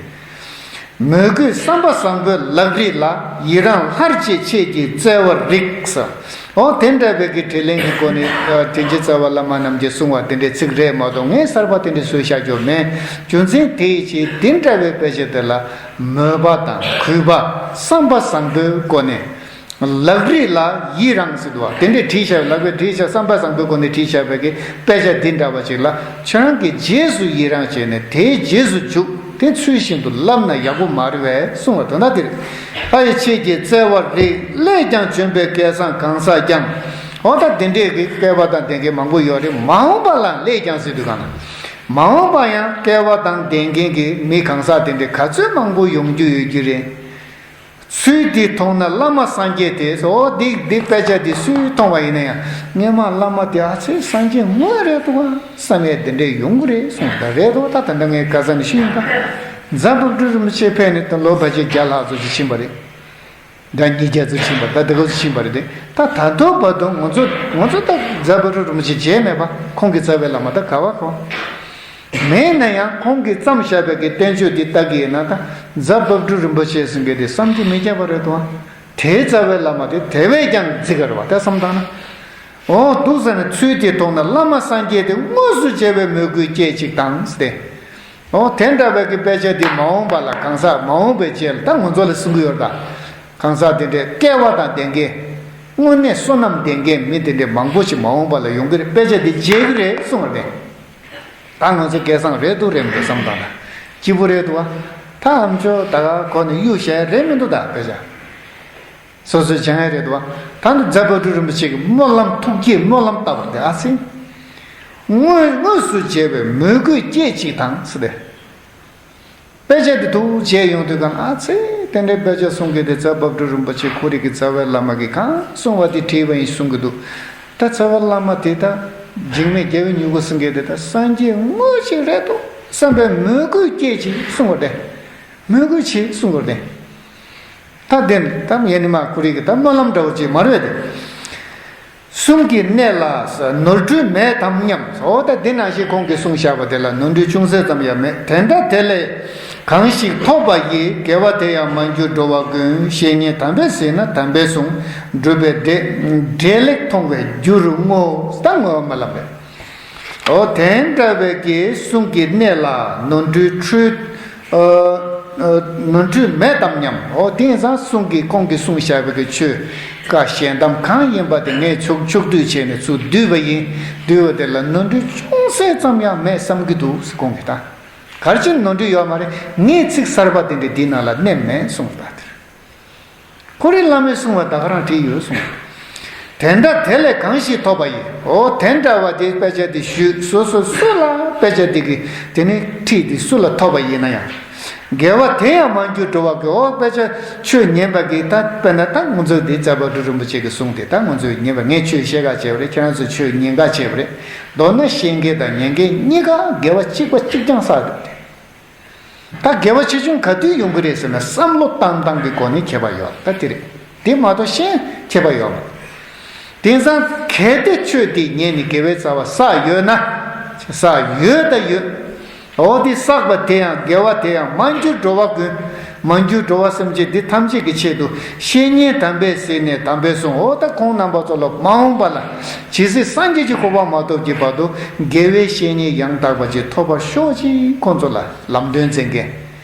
མོས་གུས་བསམ་པ་བཟང་པོའི་ལག་རིས་ལ། ཡི་རང་སླར་བཅས་ཁྱེད་ཀྱིས་བཙལ་བར་རིགས་ཟེར། འོ་དེ་འདྲ་བའི་གི་དྲིན་ལན་གྱི་སྒོ་ནས་དྲིན་ཆེན་རྩ་བའི་བླ་མ་རྣམས་ཀྱིས་གསུངས་པ་དེ་འདྲའི་ཚིག་རེད་མ་གཏོགས། ངས་གསར་པ་དེ་འདྲ་བཟོས་བཞག་རྒྱུ་མེད། རྒྱུ་མཚན་དེའི་ཕྱིར་དེ་འདྲ་བའི་དཔེ་ཆ་དེ་ལ་མོས་པ་དང་གུས་པ་བསམ་པ་བཟང་པོའི་སྒོ་ནས། ལག་རིས་ལ་ཡི་རང་ཟེར་འདུག་བ། དེ་འདྲས་བྲིས་བཞག་ལག་པས་བྲིས་བཞག་བསམ་པ་བཟང་པོའི་སྒོ་ནས་བྲིས་བཞག་པའི་གི་དཔེ་ཆ་འདི་འདྲ་བ་ཅིག་ལ། ཁྱེད་རང་གིས་རྗེས་སུ་ཡི་རང་བྱས་ནས་དེའི་རྗེས་སུ་འཇུག་དེ་ཚུལ་བཞིན་དུ་བསླབ་ན་ཡག་པོ་མ་རེད་པས་གསུངས་པ་དོན་དག་དེ་རེད། ལྷ་ཡི་ཆས་ཀྱིས་བཙལ་བར་རིགས། སླད་ཀྱང་བྱོན་པའི་སྐལ་བཟང་གང་ཟག་ཀྱང་། འོ་ད་དེ་འདྲས་ཀྱི་སྐལ་བ་དང་ལྡན་མཁན་མང་པོ་ཡོད་རེད། མ་འོངས་པ་ལ་སླད་ཀྱང་ཟེར་དུས་གང་ན། མ་འོངས་པ་ཡང་སྐལ་བ་དང་ལྡན་མཁན་གྱི་མི་གང་ཟག་དེ་འདྲས་ག་ཚོད་མང་པོ་ཡོང་རྒྱུ་ཡོད་རྒྱུ་རེད། ཚུལ་འདི་མཐོང་ན་བླ་མ་སངས་རྒྱས་དེ། འོ་འདི་འདི་དཔེ་ཆ་འདི་སུས་མཐོང་བ་ཡིན་ན་ཡང་། སྔོན་མ་བླ་མ་དེ་ཨ་ཙི་སངས་རྒྱས་དངོས་རེད་འདུག་ག་བསམ་ཡས་དེ་འདྲས་ཡོང་གི་རེད་གསུངས། ད་རེད་འདུག་ད་ད་ལྟ་ངས་ག་ས་ནས་ཤེས་ཡིན་ད། རྫ་བབས་སྒྲུབ་རིན་པོ་ཆེ་ཕེབས་ནས་ད་ལོ་ཕལ་ཆེར་བརྒྱ་ལྷག་ཙམ་ཅིག་ཕྱིན་པ་རེད། ཟླ་ཉིས་བརྒྱ་ཙམ་ཕྱིན་པ། ད་དེ་ག་ཙམ་ཕྱིན་པ་རེད་དེ། ད་ད་ལྟ་བར་དུ་ང་ཚོ་ང་ཚོ་ད་རྫ་བབས་སྒྲུབ་རིན་པོ་ཆེ་མཇལ་མེད་པ། ཁོང་གི་རྩ་བའི་བླ་མ་ད་ག་བ་ཁོ། མེད་ན་ཡང་ཁོང་གིས་བརྩམས་བཞག་པའི་གི་བསྟན་བཅོས་འདི་ལྟ་གི་ཡིན་ན། ད་རྫ་བབས་སྒྲུབ་རིན་པོ་ཆེ་ཟེར་མཁན་དེ་བསམ་གྱིས་མི་ཁྱབ་པ་རེད་དོ། དེའི་རྩ་བའི་བླ་མ་དེ་དེ་བས་ཀྱང་རྫིག་ག་རེད་བ། ད་བསམ་བཏང་ན། འོ་འདུག་ཟེར་ནས། ཚུལ་དེ་མཐོང་ན་བླ་མ་སངས་རྒྱས་དེ། དངོས་སུ་མཇལ་བའི་མོས་གུས་སྐྱེད་ཅིག་དང་ཟེར་ཏེ། འོ་དེ་འདྲ་བའི་གི་དཔེ་ཆ་འདི་མ་འོངས་པ་ལ་གང་ཟག་མ་འོངས་པའི་རྗེས་ལ་ད་ང་ཚོ་ལ་གསུང་གི་ཡོད་རེད་ད། གང་ཟག་དེ་འདྲའི་སྐལ་བ་དང་ལྡན་མཁན། དངོས་གནས་བསོད་ནམས་ལྡན་མཁན་མི་དེ་འདྲའི་མང་པོ་ཞིག་མ་འོངས་པ་ལ་ཡོང་གི་རེད། དཔེ་ཆ་འདི་མཇལ་གི་རེད་གསུངས་པ་རེད། ད་ང་ཚོ་སྐལ་བཟང་རེད་འདུག་རེད་མི་འདུག་བསམ་བཏང་ན། སྐྱིད་པོ་རེད་འདུག་བ། ད་ཨ་མཆོག་ད་ག་གོ་ནས་གཡུག་བཞག་ཡ་རེད་མི་འདུག་ད་དཔེ་ཆ། སོ་སོའི་བྱ་ངན་རེད་དོ། ད་ནི་རྫ་བབས་སྒྲུབ་རིན་པོ་ཆེ་གི་སྨོན་ལམ་ཐུགས་བསྐྱེད་སྨོན་ལམ་བཏབ་པ་དེ་ཨ་ཙི། དངོས་དངོས་སུ་མཇལ་བའི་མོས་གུས་སྐྱེད་ཅིག་དང་ཟེར་ཏེ། དཔེ་ཆ་དེ་ཐུགས་མཇལ་ཡོང་དུས་གང་ཨ་ཙི། དེ་འདྲའི་དཔེ་ཆ་གསུང་གི་དེ་རྫ་བབས་སྒྲུབ་རིན་པོ་ཆེ་ཁོ་རང་གི་རྩ་བའི་བླ་མ་གིས་གང་གསུང་བ་དེ་བྲིས་པ་ཡིན་གསུང་གི་འདུག་ད་རྩ་བའི་བླ་མ་དེ་ད་འཇིགས་མེད་རྒྱལ་བའི་མྱུ་གུ་གསུང་གི་དེ་ད་སངས་རྒྱས་དངོས་ཅིག་རེད་འདུག་བསམ་པའི་མོས་གུས་སྐྱེད་ཅིག་གསུང་བ་དེ། མོས་གུས་ཆེ་གསུང་བ་དེ། ད་དེ་ད་ཡེ་ནི་མ་ཁོ་རང་གི་ད་སྨོན་ལམ་འདྲ་བོ་ཅིག་མ་རེད་དེ། གསུང་གི་གནད་ལ་ནོར་འཁྲུལ་མེད་དམ་སྙམ། འོ་ད་འདི་ནང་བཞིན་ཁོང་གིས་གསུངས་བཞག་པ་དེ་ལ་ནོར་འཁྲུལ་ཅུང་ཟད་ཙམ་ཡང་མེད། དེ་འདྲ་དེ་ལས་གང་ཞིག་ཐོབ་པ་ཡི། དགེ་བ་དེ་ཡང་མ་གྱུར་འགྲོ་བ་ཀུན། བཤེས་གཉེན་དམ་པས་གཟིགས་ན་དམ་པས་གསུངས། སྒྲུབ་པའི་འབྲས་འབྲས་ལེགས་མཐོང་བའི་རྒྱུར་བསྔོ། ད་བསྔོ་བ་སྨོན་ལམ་རེད། འོ་དེ་འདྲ་བའི་གི་གསུང་གི་གནད་ལ་ནོར་འཁྲུལ་འཁྲུལ། ཨ་ཨ་ནོར་འཁྲུལ་མེད་དམ་སྙམ། འོ་དེང་སང་གསུང་གི་ཁོང་གིས་གསུངས་བཞག་པའི་གི་ཆོས་བཀའ་ཞལ་གདམས་གང་ཡིན་པ་དེ་ངས་ཕྱོགས་ཕྱོགས་བསྡུས་བྱས་ནས་ཚུར་བསྡུས་པ་ཡིན། བསྡུས་པ་དེ་ལ་ནོར་འཁྲུལ་ཅུང་ཟད་ཙམ་ཡང་མེད་བསམ་གྱི་འདུག་ཟེར་ཁོང་གིས། ད་ག་རེ་བྱས་ནོར་འཁྲུལ་ཡོད་མ་རེད། ངས་ཚིག་གསར་པ་དེ་འདྲ་འདི་ནང་ལ་བསྣན་མེད་གསུངས་པ་དེ་རེད། ཁོ་རའི་བླ་མས་གསུངས་པ་ད་ག་རང་བྲིས་ཡོད་གསུངས། དེ་འདྲ་དེ་ལས་གང་ཞིག་ཐོབ་པ་ཡིན། འོ་དེ་འདྲ་བ་དེ་དཔེ་ཆ་དེ་ཞུས། སོ་སོ་སུ་ལ་དཔེ་ཆ་དེ་གི་དེ་ནས་ཁྲིད་དེ་སུ་ལ་ཐོབ་པ་ཡིན་ན་ཡང་། དགེ་བ་དེ་ཡང་མ་གྱུར་འགྲོ་བ་ཀུན། འོ་དཔེ་ཆ་ཆོས་ཉན་པ་གི་ད་དཔེར་ན་ད་ང་ཚོ་འདི་ཛ་བག་དྲུག་རིན་པོ་ཆེ་གི་གསུང་དེ་ད་ང་ཚོས་ཉན་པ་ངས་ཆོས་བཤད་ག་བྱས་པ་རེད། ཁྱེད་རང་ཚོས་ཆོས་ཉན་ག་བྱས་པ་རེད། མདོར་ན་བཤད་མཁན་དང་ཉན་མཁན་གཉིས་ཀ་དགེ་བ་གཅིག་པ་གཅིག་རྐྱང་བསགས་འདུག་སྟེ། ད་དགེ་བ་ཆེ་ཆུང་ག་དུས་ཡོང་གི་རེད་ཟེར་ན་བསམ་བློ་བཏང་སྟངས་ཀྱི་སྒོ་ནས་ཁྱད་པར་ཡོད་ད་དེ་རེད། དེ་མ་གཏོགས་གཞན་ཁྱད་པར་ཡོད་མ་རེད། དེང་སང་གལ་ཏེ་ཆོས་འདི་ཉན་ནས་དགེ་བའི་རྩ་བ་བསགས་ཡོད་ན། བསགས་ཡོད་ད་ཡོད། འོ་དེ་བསགས་པ་དེ་ཡང་དགེ་བ་དེ་ཡང་མ་གྱུར་འགྲོ་བ་ཀུན། མ་གྱུར་འགྲོ་བ་སེམས་ཅན་འདི་ཐམས་ཅད་ཀྱི་ཆེད་དུ་བཤེས་གཉེན་དམ་པས་གཟིགས་ནས་དམ་པས་གསུངས། འོ་ད་ཁོང་རྣམ་པ་ཚོ་ལ་མ་འོངས་པ་ལ་ཇི་སྲིད་སངས་རྒྱས་ཀྱི་གོ་འཕང་མ་ཐོབ་ཀྱི་བར་དུ་དགེ་བའི་བཤེས་གཉེན་ཡང་དག་པ་ཅིག་ཐོབ་པར་ཤོག་ཅིག་ཁོང་ཚོ་ལ་ལམ་སྟོན་མཛད་མཁན།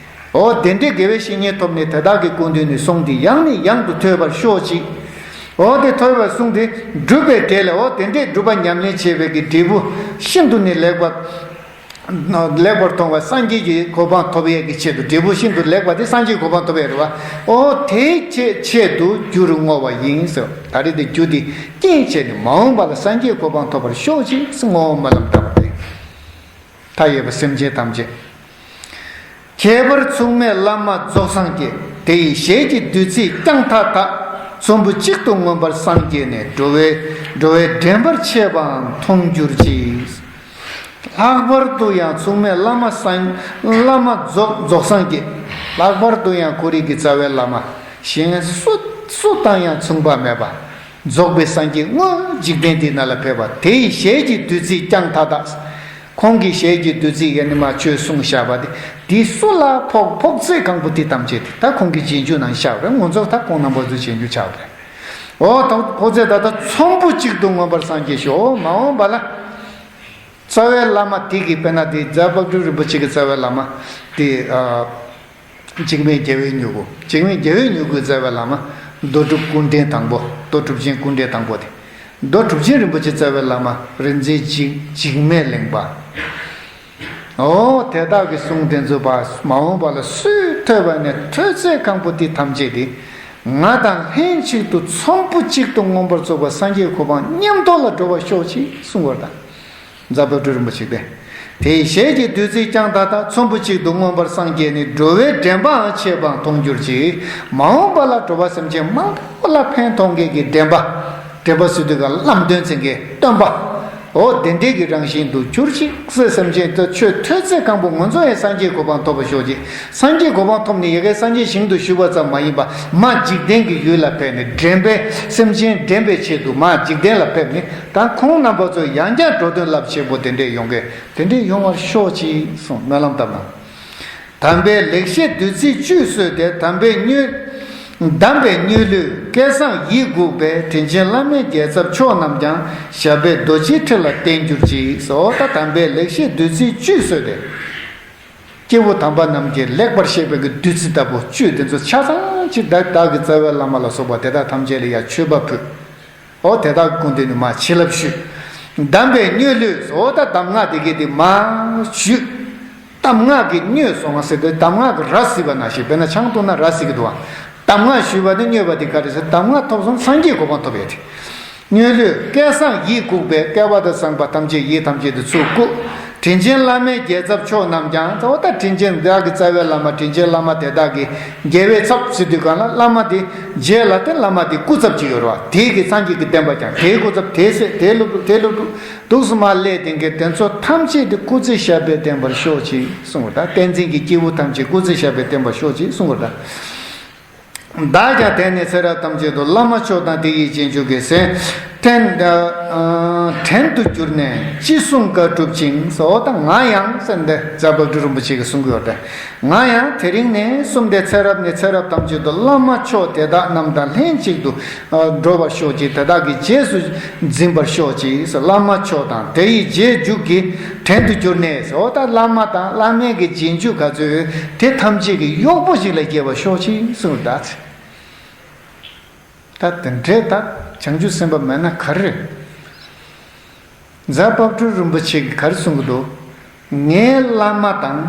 འོ་དེ་འདྲའི་དགེ་བའི་བཤེས་གཉེན་ཐོབ་ནས་དེ་དག་གི་སྐུ་མདུན་ནས་གསུང་འདི་ཡང་ནས་ཡང་དུ་ཐོས་པར་ཤོག་ཅིག་འོ་དེ་ཐོས་པར་གསུང་དེ་སྒྲུབ་པའི་གྲས་ལས། འོ་དེ་འདྲའི་སྒྲུབ་པ་ཉམས་ལེན་བྱེད་པའི་གི་འབྲས་བུ་ཤིན་ཏུ་ནས་ལེགས་པ། ལེགས་པར་མཐོང་བ་སངས་རྒྱས་ཀྱི་གོ་འཕང་ཐོབ་ཡས་ཀྱི་ཆེད་དུ་འབྲས་བུ་ཤིན་ཏུ་ལེགས་པ་དེ་སངས་རྒྱས་གོ་འཕང་ཐོབ་ཡས་རེད་བ། འོ་དེའི་ཆེད་ཆེད་དུ་རྒྱུ་རུ་བསྔོ་བ་ཡིན་ཟེར། ད་རེས་དེ་རྒྱུ་དེ་རྐྱེན་བྱས་ནས་མ་འོངས་པ་ལ་སངས་རྒྱས་གོ་འཕང་ཐོབ་པར་ཤོག་ཅིག་བསྔོ་བ་སྨོན་ལམ་བཏབ་པ་དེ། མཐའ་ཡས་པ་སེམས་ཅན་ཐམས་ཅད། ཁྱད་པར་མཚུངས་མེད་བླ་མ་རྫོགས་སངས་རྒྱས། དེ་ཡི་ཞལ་གྱི་བདུད་རྩིས་བསྐྱངས་མཐའ་དག། ཚོམ་བུ་གཅིག་ཏུ་མངོན་པར་སངས་རྒྱས་ནས། འགྲོ་བའི་འགྲོ་བའི་འདྲེན་པར་བྱེད་པའང་མཐོང་གྱུར་ཅིག་ལྷག་པར་དུ་ཡང་མཚུངས་མེད་བླ་མ་སངས་བླ་མ་རྫོགས་རྫོགས་སངས་རྒྱས། ལྷག་པར་དུ་ཡང་ཁོ་རའི་གི་རྩ་བའི་བླ་མ་གཞན་སུ་སུ་དང་ཡང་མཚུངས་པ་མེད་པ། རྫོགས་པའི་སངས་རྒྱས་དངོས་འཇིག་རྟེན་འདི་ན་ལ་ཕེབས་པ་དེ་ཡི་ཞལ་གྱི་བདུད་རྩིས་བསྐྱངས་མཐའ་དག་ཁོང་གི་ཞལ་གྱི་བདུད་རྩི་ཡེ་ནས་མ་ཆོས་གསུངས་བཞག་པ་དེ། དེ་སུ་ལ་ཕོག་ཕོག་ཚད་གང་པོ་དེ་ཐམས་ཅད་དེ་ད་ཁོང་གི་རྗེས་འཇུག་ནང་བཞག་པ་རེད། ང་ཚོ་ད་ཁོང་རྣམ་པ་ཚོའི་རྗེས་འཇུག་ཆགས་པ་རེད། འོ་ད་ཕོག་ཚད་ད་ལྟ་ཚོམ་བུ་གཅིག་ཏུ་མངོན་པར་སངས་རྒྱས་ཤོག་མ་འོངས་པ་ལ། རྩ་བའི་བླ་མ་དེ་གི་དཔེར་ན་དེ་རྫ་དཔལ་སྤྲུལ་རིན་པོ་ཆེ་གི་རྩ་བའི་བླ་མ་དེ། འཇིགས་མེད་རྒྱལ་བའི་མྱུ་གུ། འཇིགས་མེད་རྒྱལ་བའི་མྱུ་གུའི་རྩ་བའི་བླ་མ། རྡོ་གྲུབ་སྐུ་ཕྲེང་དང་པོ། རྡོ་གྲུབ་ཆེན་སྐུ་ཕྲེང་དང་པོ་དེ། རྡོ་གྲུབ་ཆེན་རིན་པོ་ཆེ་རྩ་བའི་བླ་མ་རིག་འཛིན་འཇིགས་འཇིགས་མེད་གླིང་པ། འོ་དེ་དག་གི་གསུང་དེ་ཚོ་པ་མ་འོངས་པ་ལ་སུས་ཐོས་པ་ནས་ཐོས་ཚད་གང་པོ་དེ་ཐམས་ཅད་དེ། ང་དང་ལྷན་ཅིག་ཏུ་ཚོམ་བུ་གཅིག་ཏུ་མངོན་པར་རྫོགས་པ་སངས་རྒྱས་གོ་འཕང་མཉམ་ཐོག་ལ་འགྲོ་བར་ཤོག་ཅིག་གསུང་བར་དང་། རྫ་དཔལ་སྤྲུལ་རིན་པོ་ཆེ་སྟེ། དེ་ཡི་ཞལ་གྱི་བདུད་རྩིས་བསྐྱངས་མཐའ་དག་ཚོམ་བུ་གཅིག་ཏུ་མངོན་པར་སངས་རྒྱས་ནས། འགྲོ་བའི་འདྲེན་པའང་བྱེད་པའང་མཐོང་གྱུར་ཅིག་མ་འོངས་པ་ལ་འགྲོ་བ་སེམས་ཅན་མང་པོ་ལ་ཕན་ཐོགས་མཁན་གྱི་འདྲེན་པ། འདྲེན་པ་ཟེར་དུས་ག་ལ་ལམ་སྟོན་མཛད་མཁན་སྟོན་པ། འོ་དེ་འདྲའི་གི་རང་བཞིན་དུ་གྱུར་ཅིག་སེམས་ཅན་དུ་ཆོས་ཐོས་ཚད་གང་པོ་ང་ཚོ་ཡང་སངས་རྒྱས་གོ་འཕང་ཐོབ་པར་ཤོག་ཅིག་སངས་རྒྱས་གོ་འཕང་ཐོབ་ནས་ཡ་གིའི་སངས་རྒྱས་ཞིང་དུ་བཞུགས་པ་ཙམ་མ་ཡིན་པ་མ་འཇིག་རྟེན་གྱི་ཡུལ་ལ་ཕེབས་ནས་འདྲེན་པའི་སེམས་ཅན་འདྲེན་པའི་ཆེད་དུ་མ་འཇིག་རྟེན་ལ་ཕེབས་ནས། ད་ཁོང་རྣམ་པ་ཚོ་ཡང་བསྐྱར་འགྲོ་དོན་རླབས་ཆེན་པོ་དེ་འདྲས་ཡོང་གི་དེ་འདྲས་ཡོང་བར་ཤོག་ཅིག་གསུངས་སྨོན་ལམ་བཏབ་ན། དམ་པའི་ལེགས་བཤད་བདུད་རྩིའི་བཅུད་གསོས་ཏེ་དམ་པའི་མྱོས། གདམས་པའི་མྱོས་གླུས་སྐལ་བཟང་ཡིད་འགུགས་པའི། དྲིན་ཆེན་བླ་མའི་རྒྱལ་ཚབ་མཆོག་རྣམས་ཀྱང་། ཞབས་པད་རྡོ་རྗེའི་ཁྲི་ལ་བརྟན་གྱུར་ཅིག་འོ་ད་དམ་པའི་ལེགས་བཤད་བདུད་རྩིའི་བཅུད་གསོས་ཏེ། སྐྱེས་བུ་དམ་པ་རྣམས་ཀྱིས་ལེགས་པར་བཤད་པའི་གི་བདུད་རྩི་ལྟ་བུ་བཅུད་དེ་ཚོ་ཆ་ཚང་ཅིག་བདག་བདག་གི་རྩ་བའི་བླ་མ་ལ་སོགས་པ་དེ་དག་ཐམས་ཅད་ལ་ཡང་མཆོད་པ་ཕུལ། འོ་དེ་དག་གི་སྐུ་མདུན་ནས་མར་བྱིན་རླབས་ཞུས། གདམས་པའི་མྱོས་གླུས་འོ་ད་གདམས་ངག་དེ་གས་དེ་མར་ཞུས། གདམས་ངག་གི་མྱོས་སོང་བ་ཟེར་དུས་གདམས་ངག་གི་ར་བཟི་བ་ནང་བཞིན་དཔེར་ན་ཆང་འཐུང་ན་ར་བཟི་གི་འདུག་བ། གདམས་ངག་ཞུས་པ་དེ་མྱོས་པ་དེ་ག་རེ་ཟེར་གདམས་ངག་ཐོབ་སོང་སངས་རྒྱས་གོ་འཕང་ཐོབ་ཡས་དེ། མྱོས་གླུས་སྐལ་བཟང་ཡིད་འགུགས་པའི་བསྐལ་པ་དང་བཟང་པ་ཐམས་ཅད་ཡིད་ཐམས་ཅད་དུ་ཚུར་བཀུག་དྲིན་ཆེན་བླ་མའི་རྒྱལ་ཚབ་མཆོག་རྣམས་ཀྱང་འོ་ད་དྲིན་ཆེན་བདག་གི་རྩ་བའི་བླ་མ་དྲིན་ཆེན་བླ་མ་དེ་དག་གི་རྒྱལ་བའི་ཚབ་ཟེར་དུས་གང་ལ་བླ་མ་དེ་རྗེས་ལ་དེ་བླ་མ་དེ་སྐུ་ཚབ་ཅིག་ཡོད་རེད་བ། དེ་གི་སངས་རྒྱས་ཀྱི་བསྟན་པ་ཀྱང་དེའི་སྐུ་ཚབ་དེའི་སྲས་དེའི་སློབ་ཕྲུག་དེའི་སློབ་ཕྲུག་འདུག་སེ་མར་སླེབས་དེ་གི་དེ་ཚོ་ཐམས་ཅད་དེ་སྐུ་ཚེ་ཞབས་པད་བརྟན་པར་ཤོག་ཅིག་གསུངས་པ་དང་བསྟན་འཛིན་གྱི་སྐྱེས་བུ་ཐམས་ཅད་སྐུ་ཚེ་ཞབས་པད་བརྟན་པར་ཤོག་ཅིག་གསུངས་པ་དང་། བདག་ཀྱང་དེང་ནས་ཚེ་རབས་ཐམས་ཅད་དུ། བླ་མ་མཆོག་དང་དེ་ཡི་རྗེས་འཇུག་གི་ཟེར། བྲན་བྲན་དུ་གྱུར་ནས་ཅི་གསུང་བཀའ་སྒྲུབ་ཅིང་། འོ་ད་ང་ཡང་ཟེར་འདི་རྫ་དཔལ་སྤྲུལ་རིན་པོ་ཆེ་གིས་གསུང་གི་ཡོད་དེ། ང་ཡང་དེ་རིང་ནས་གསུམ་དེ་ཚེ་རབས་ནས་ཚེ་རབས་ཐམས་ཅད་དུ་བླ་མ་མཆོག་དེ་དག་རྣམས་དང་ལྷན་ཅིག་ཏུ་འགྲོ་བར་ཤོག་ཅིག་དེ་དག་གི་རྗེས་སུ་འཛིན་པར་ཤོག་ཅིག་བླ་མ་མཆོག་དང་དེ་ཡི་རྗེས་འཇུག་གི་བྲན་དུ་གྱུར་ནས་འོ་ད་བླ་མ་དང་བླ་མའི་གི་རྗེས་འཇུག་ག་ཚོད་དེ་ཐམས་ཅད་ཀྱི་གཡོག་པོ་ཞིག་ལ་སྐྱེ་བར་ཤོག་ཅིག་གསུངས་ད། ད་དེ་འདྲའི་ད་བྱང་ཆུབ་སེམས་དཔའ་མེད་ན་ག་རེ་རེད། རྫ་དཔལ་སྤྲུལ་རིན་པོ་ཆེ་གིས་ག་རེ་གསུང་གི་འདུག་ངའི་བླ་མ་དང་།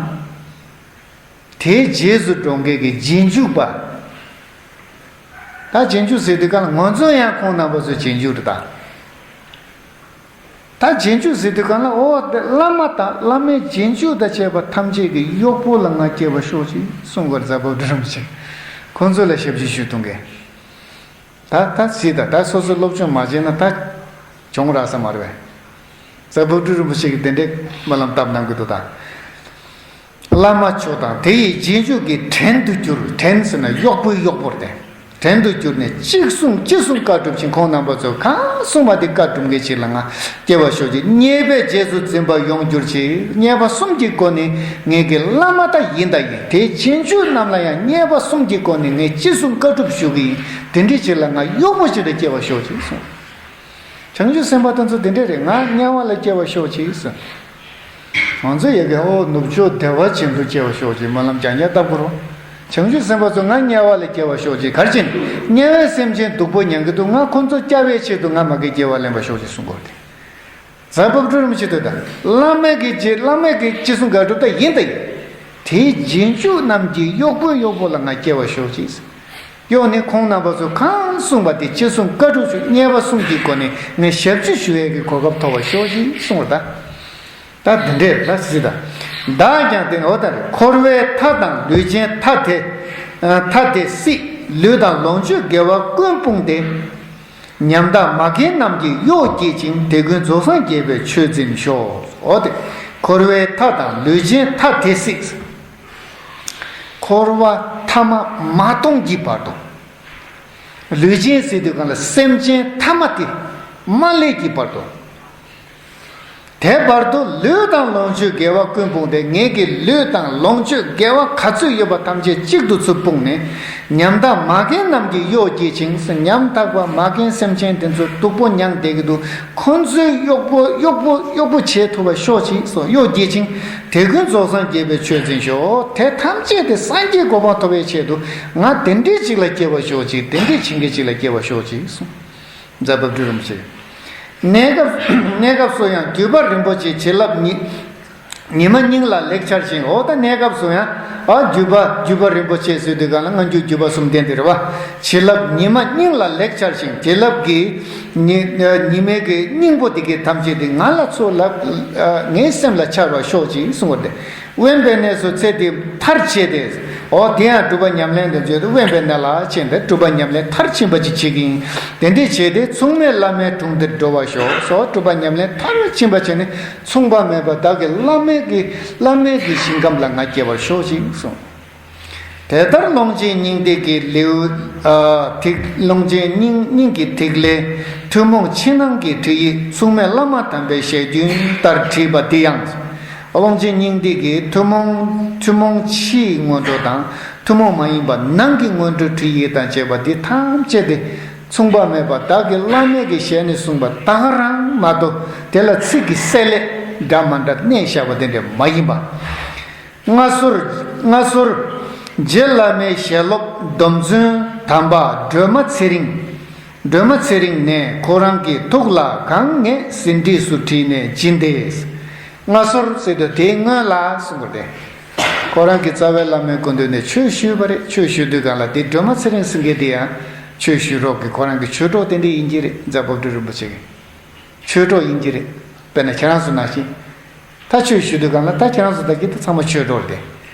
དེའི་རྗེས་སུ་འགྲོ་མཁན་གྱི་རྗེས་འཇུག་པ། ད་རྗེས་འཇུག་ཟེར་དུས་གང་ལ་ང་ཚོ་ཡང་ཁོང་རྣམ་པ་ཚོའི་རྗེས་འཇུག་རེད་ད། ད་རྗེས་འཇུག་ཟེར་དུས་གང་ལ་འོ་དེ་བླ་མ་དང་བླ་མའི་རྗེས་འཇུག་དང་བཅས་པ་ཐམས་ཅད་ཀྱི་གཡོག་པོ་ལ་ང་སྐྱེ་བར་ཤོག་ཅིག་གསུང་གར་རྫ་བབ་ཏུ་རིན་པོ་ཆེ་ཁོང་ཚོ་ལ་ཞབས་ཕྱི་ཞུ་གཏོང་གི། ད་ད་སྲིད་ད་ད་སོ་སོ་སློབ་སྦྱོང་མ་བྱས་ན་ད་གྱོང་རག་ས་མ་རེད་པས། རྫ་བབ་ཏུ་རིན་པོ་ཆེ་གིས་དེ་འདྲའི་སྨོན་ལམ་བཏབ་གནང་གི་འདུག་ད། བླ་མ་མཆོག་དང་དེ་ཡི་རྗེས་འཇུག་གི་བྲན་དུ་གྱུར། བྲན་ཟེར་ན་གཡོག་པོའི་གཡོག་པོར་བསྟན། བྲན་དུ་གྱུར་ནས་ཅི་གསུང་ཅི་གསུང་བཀའ་སྒྲུབ་ཅིང་ཁོང་རྣམ་པ་ཚོ་གང་གསུང་བ་དེ་བཀའ་སྒྲུབ་མཁན་ཅིག་ལ་ང་སྐྱེ་བར་ཤོག་ཅིག། མཉེས་པས་རྗེས་སུ་འཛིན་པར་ཡོང་གྱུར་ཅིག། མཉེས་པ་གསུམ་གྱི་སྒོ་ནས་ངེད་ཀྱི་བླ་མ་ད་ཡིན་ད་ཡིན། དེའི་རྗེས་འཇུག་རྣམས་ལ་ཡང་མཉེས་པ་གསུམ་གྱི་སྒོ་ནས་ངས་ཅི་གསུང་བཀའ་སྒྲུབ་ཞུ་གི་ཡིན། དེ་འདྲའི་ཅིག་ལ་ང་གཡོག་པོ་ཅིག་ལ་སྐྱེ་བར་ཤོག་ཅིག་གསུངས། བྱང་ཆུབ་སེམས་དཔའ་དེ་ཚོ་དེ་འདྲས་རེད། ང་དམྱལ་བ་ལ་སྐྱེ་བར་ཤོག་ཅིག་གསུངས། ང་ཚོ་ཡ་གི་ཨོ་ནུབ་ཕྱོགས་བདེ་བ་ཅན་དུ་སྐྱེ་བར་ཤོག་ཅིག་སྨོན་ལམ་རྒྱག་ཉེ་ལྟ་བུ་རོ། བྱང་ཆུབ་སེམས་དཔའ་ཚོ་ང་དམྱལ་བ་ལ་སྐྱེ་བར་ཤོག་ཅིག། གར་ཕྱིན་དམྱལ་བའི་སེམས་ཅན་སྡུག་པོ་མྱང་གི་འདུག། ང་ཁོ་ཚོ་སྐྱོབ་པའི་ཆེད་དུ་ང་མ་གི་སྐྱེ་བ་ལེན་པར་ཤོག་ཅིག་གསུང་གོ་དེ། རྫ་བབ་ཏུ་རིན་པོ་ཆེ་དེ་དང་བླ་མ་གི་རྗེས་བླ་མ་གི་ཅི་གསུང་བཀའ་སྒྲུབ་ད་ཡིན་ད་ཡིན། དེའི་རྗེས་འཇུག་རྣམས་ཀྱི་གཡོག་པོའི་གཡོག་པོ་ལ་ང་སྐྱེ་བར་ཤོག་ཅིག། གཡོག་ནི་ཁོང་རྣམ་པ་ཚོ་གང་གསུངས་པ་དེ་ཅི་གསུང་བཀའ་སྒྲུབ་ཞུ་མཉེས་པ་གསུམ་གྱི་སྒོ་ནས་ངས་ཞབས་ཕྱི་ཞུ་ཡས་ཀྱི་གོ་སྐབས་ཐོབ་པར་ཤོག་ཅིག་གསུངས་པ་ད། ད་འདི་འདྲས་ལ་སྲིད་ད། བདག་ཀྱང་དེ་ནི་འོ་ད་རེ་འཁོར་བའི་མཐའ་དང་ལུས་ཅན་མཐའ་དེ། མཐའ་དེ་སྲིད་ལུས་དང་ལོངས་སྤྱོད་དགེ་བ་ཀུན་སྤངས་ཏེ། ཉམ་ཐག་མ་རྒན་རྣམས་ཀྱི་གཡོག་བགྱིད་ཅིང་དེ་ཀུན་རྫོགས་སངས་རྒྱས་པའི་ཆོས་འཛིན་ཤོག། འོ་དེ། འཁོར་བའི་མཐའ་དང་ལུས་ཅན་མཐའ་དེ་སྲིད། འཁོར་བ་མཐའ་མ་མ་སྟོངས་ཀྱི་བར་དུ། ལུས་ཅན་ཟེར་དུས་གང་ལ་སེམས་ཅན་མཐའ་མ་དེ་མ་ལུས་ཀྱི་བར་དུ། དེ་བར་དུ་ལུས་དང་ལོངས་སྤྱོད་དགེ་བ་ཀུན་སྤངས་ཏེ། ངེད་ཀྱི་ལུས་དང་ལོངས་སྤྱོད་དགེ་བ་ག་ཚོད་ཡོད་པ་ཐམས་ཅད་གཅིག་ཏུ་ཚུར་སྤུངས་ནས། ཉམ་ཐག་མ་རྒན་རྣམས་ཀྱི་གཡོག་བགྱིད་ཅིང་། ཉམ་ཐག་པ་མ་རྒན་སེམས་ཅན་དེ་ཚོ་སྡུག་པོ་མྱངས་བསྡད་ཀྱི་འདུག། ཁོང་ཚོའི་གཡོག་པོ་གཡོག་པོ་གཡོག་པོ་བྱེད་ཐུབ་པ་ཤོག་ཅིག་གསུངས། གཡོག་བགྱིད་ཅིང་དེ་ཀུན་རྫོགས་སངས་རྒྱས་པའི་ཆོས་འཛིན་ཤོག། དེ་ཐམས་ཅད་དེ་སངས་རྒྱས་གོ་འཕང་ཐོབ་པའི་ཆེད་དུ་ང་དེ་འདྲའི་ཅིག་ལ་སྐྱེ་བར་ཤོག་ཅིག། དེ་འདྲའི་བྱེད་མཁན་ཅིག་ལ་སྐྱེ་བར་ཤོག་ཅིག་གསུངས། རྫ་བབ་ཏུ་རིན་པོ་ཆེ། གནས་སྐབས་གནས་སྐབས་སུ་ཡང་བརྒྱུད་པ་རིན་པོ་ཆེ་བྱིན་རླབས་ཉི་ཉི་མ་སྙིང་ལ་ལེགས་འཆར་ཞིང་། འོ་ད་གནས་སྐབས་སུ་ཡང་ཨ་བརྒྱུད་པ་བརྒྱུད་པ་རིན་པོ་ཆེ་ཟེར་དུས་གང་ལ་སྔ་འགྱུར་བརྒྱུད་པ་གསུམ་ལྡན་དེ་རེད་བ། བྱིན་རླབས་ཉི་མ་སྙིང་ལ་ལེགས་འཆར་ཞིང་། བྱིན་རླབས་ཀྱི་ཉི་ཉི་མའི་གི་སྙིང་པོ་དེ་གའི་ཐམས་ཅད་དེ་ང་ལ་ཚོ་ལ་ངའི་སེམས་ལ་འཆར་བར་ཤོག་ཅིག་གསུངས་པ་དེ། དབེན་པའི་གནས་སུ་ཚེ་འདི་མཐར་བྱེད་དེ། འོ་དེ་ཡང་སྒྲུབ་པ་ཉམས་ལེན་དུ་བརྗོད་དུ་དབེན་པའི་གནས་ལ་ཕྱིན་ཏེ་སྒྲུབ་པ་ཉམས་ལེན་མཐར་ཕྱིན་པ་ཅིག་བྱེད་ཀྱི་ཡིན། དེ་འདྲས་བྱས་ཏེ་མཚུངས་མེད་བླ་མའི་དྲུང་དུ་འགྲོ་བར་ཤོག་སོགས་སྒྲུབ་པ་ཉམས་ལེན་མཐར་ཕྱིན་པ་བྱས་ནས་མཚུངས་པ་མེད་པ་བདག་གི་བླ་མའི་གི་བླ་མའི་གི་ཞིང་ཁམས་ལ་ང་སྐྱེ་བར་ཤོག་ཅིག་གསུངས། དེ་ལྟར་ཀློང་ཆེན་སྙིང་ཐིག་གི་ལེའུ། ཨ་ཐིག་ཀློང་ཆེན་སྙིང་སྙིང་གི་ཐིག་ལེ་ཐུན་མོང་ཕྱི་ནང་གི་ཁྲིད་ཡིག་མཚུངས་མེད་བླ་མ་དམ་པའི་ཞལ་རྒྱུན་ལྟར་བྲིས་པ་འདི་ཡང་། ཀློང་ཆེན་སྙིང་ཐིག་གི་ཐུན་མོང་ཐུན་མོང་ཕྱིའི་སྔོན་འགྲོ་དང་ཐུན་མོང་མ་ཡིན་པ་ནང་གི་སྔོན་འགྲོ་ཁྲིད་ཡིག་དང་བཅས་པ་འདི་ཐམས་ཅད་དེ་མཚུངས་པ་མེད་པ་བདག་གི་བླ་མའི་གི་ཞལ་ནས་གསུངས་པ་ད་ག་རང་མ་གཏོགས་དེ་ལ་ཚིག་གི་གསལ་ལེ་འདྲ་མ་འདྲ་བསྣན་བཞག་པ་དེ་འདྲ་མ་ཡིན་པ། མངའ་གསོལ། མངའ་གསོལ། རྗེ་བླ་མའི་ཞལ་སློབ་སྡོམ་བརྩོན་དམ་པ་སྒྲོལ་མ་ཚེ་རིང་། སྒྲོལ་མ་ཚེ་རིང་ནས་ཁོ་རང་གི་ཐུགས་ལ་གང་ངེས་ཟིན་བྲིས་སུ་བྲིས་ནས་སྦྱིན་ཏེ། མངའ་གསོལ་ཟེར་དུས་དེའི་སྔོན་ལ་གསུངས་པ་རེད། ཁོ་རང་གི་རྩ་བའི་བླ་མའི་སྐུ་མདུན་ནས་ཆོས་ཞུས་པ་རེད། ཆོས་ཞུ་དུས་གང་ལ་དེ་སྒྲོལ་མ་ཚེ་རིང་ཟེར་མཁན་དེ་ཡང་ཆོས་ཞུ་རོགས་ཀྱི་ཁོ་རང་གི་ཆོས་གྲོགས་དེ་འདྲ་ཡིན་གྱི་རེད། རྫ་བབ་ཏུ་རིན་པོ་ཆེ་གི། ཆོས་གྲོགས་ཡིན་གྱི་རེད། དཔེར་ན་ཁྱེད་རང་ཚོ་ནང་བཞིན། ད་ཆོས་ཞུ་དུས་གང་ལ་ད་ཁྱེད་རང་ཚོ་ད་གི་ད་ཚང་མ་ཆོས་གྲོགས་རེད།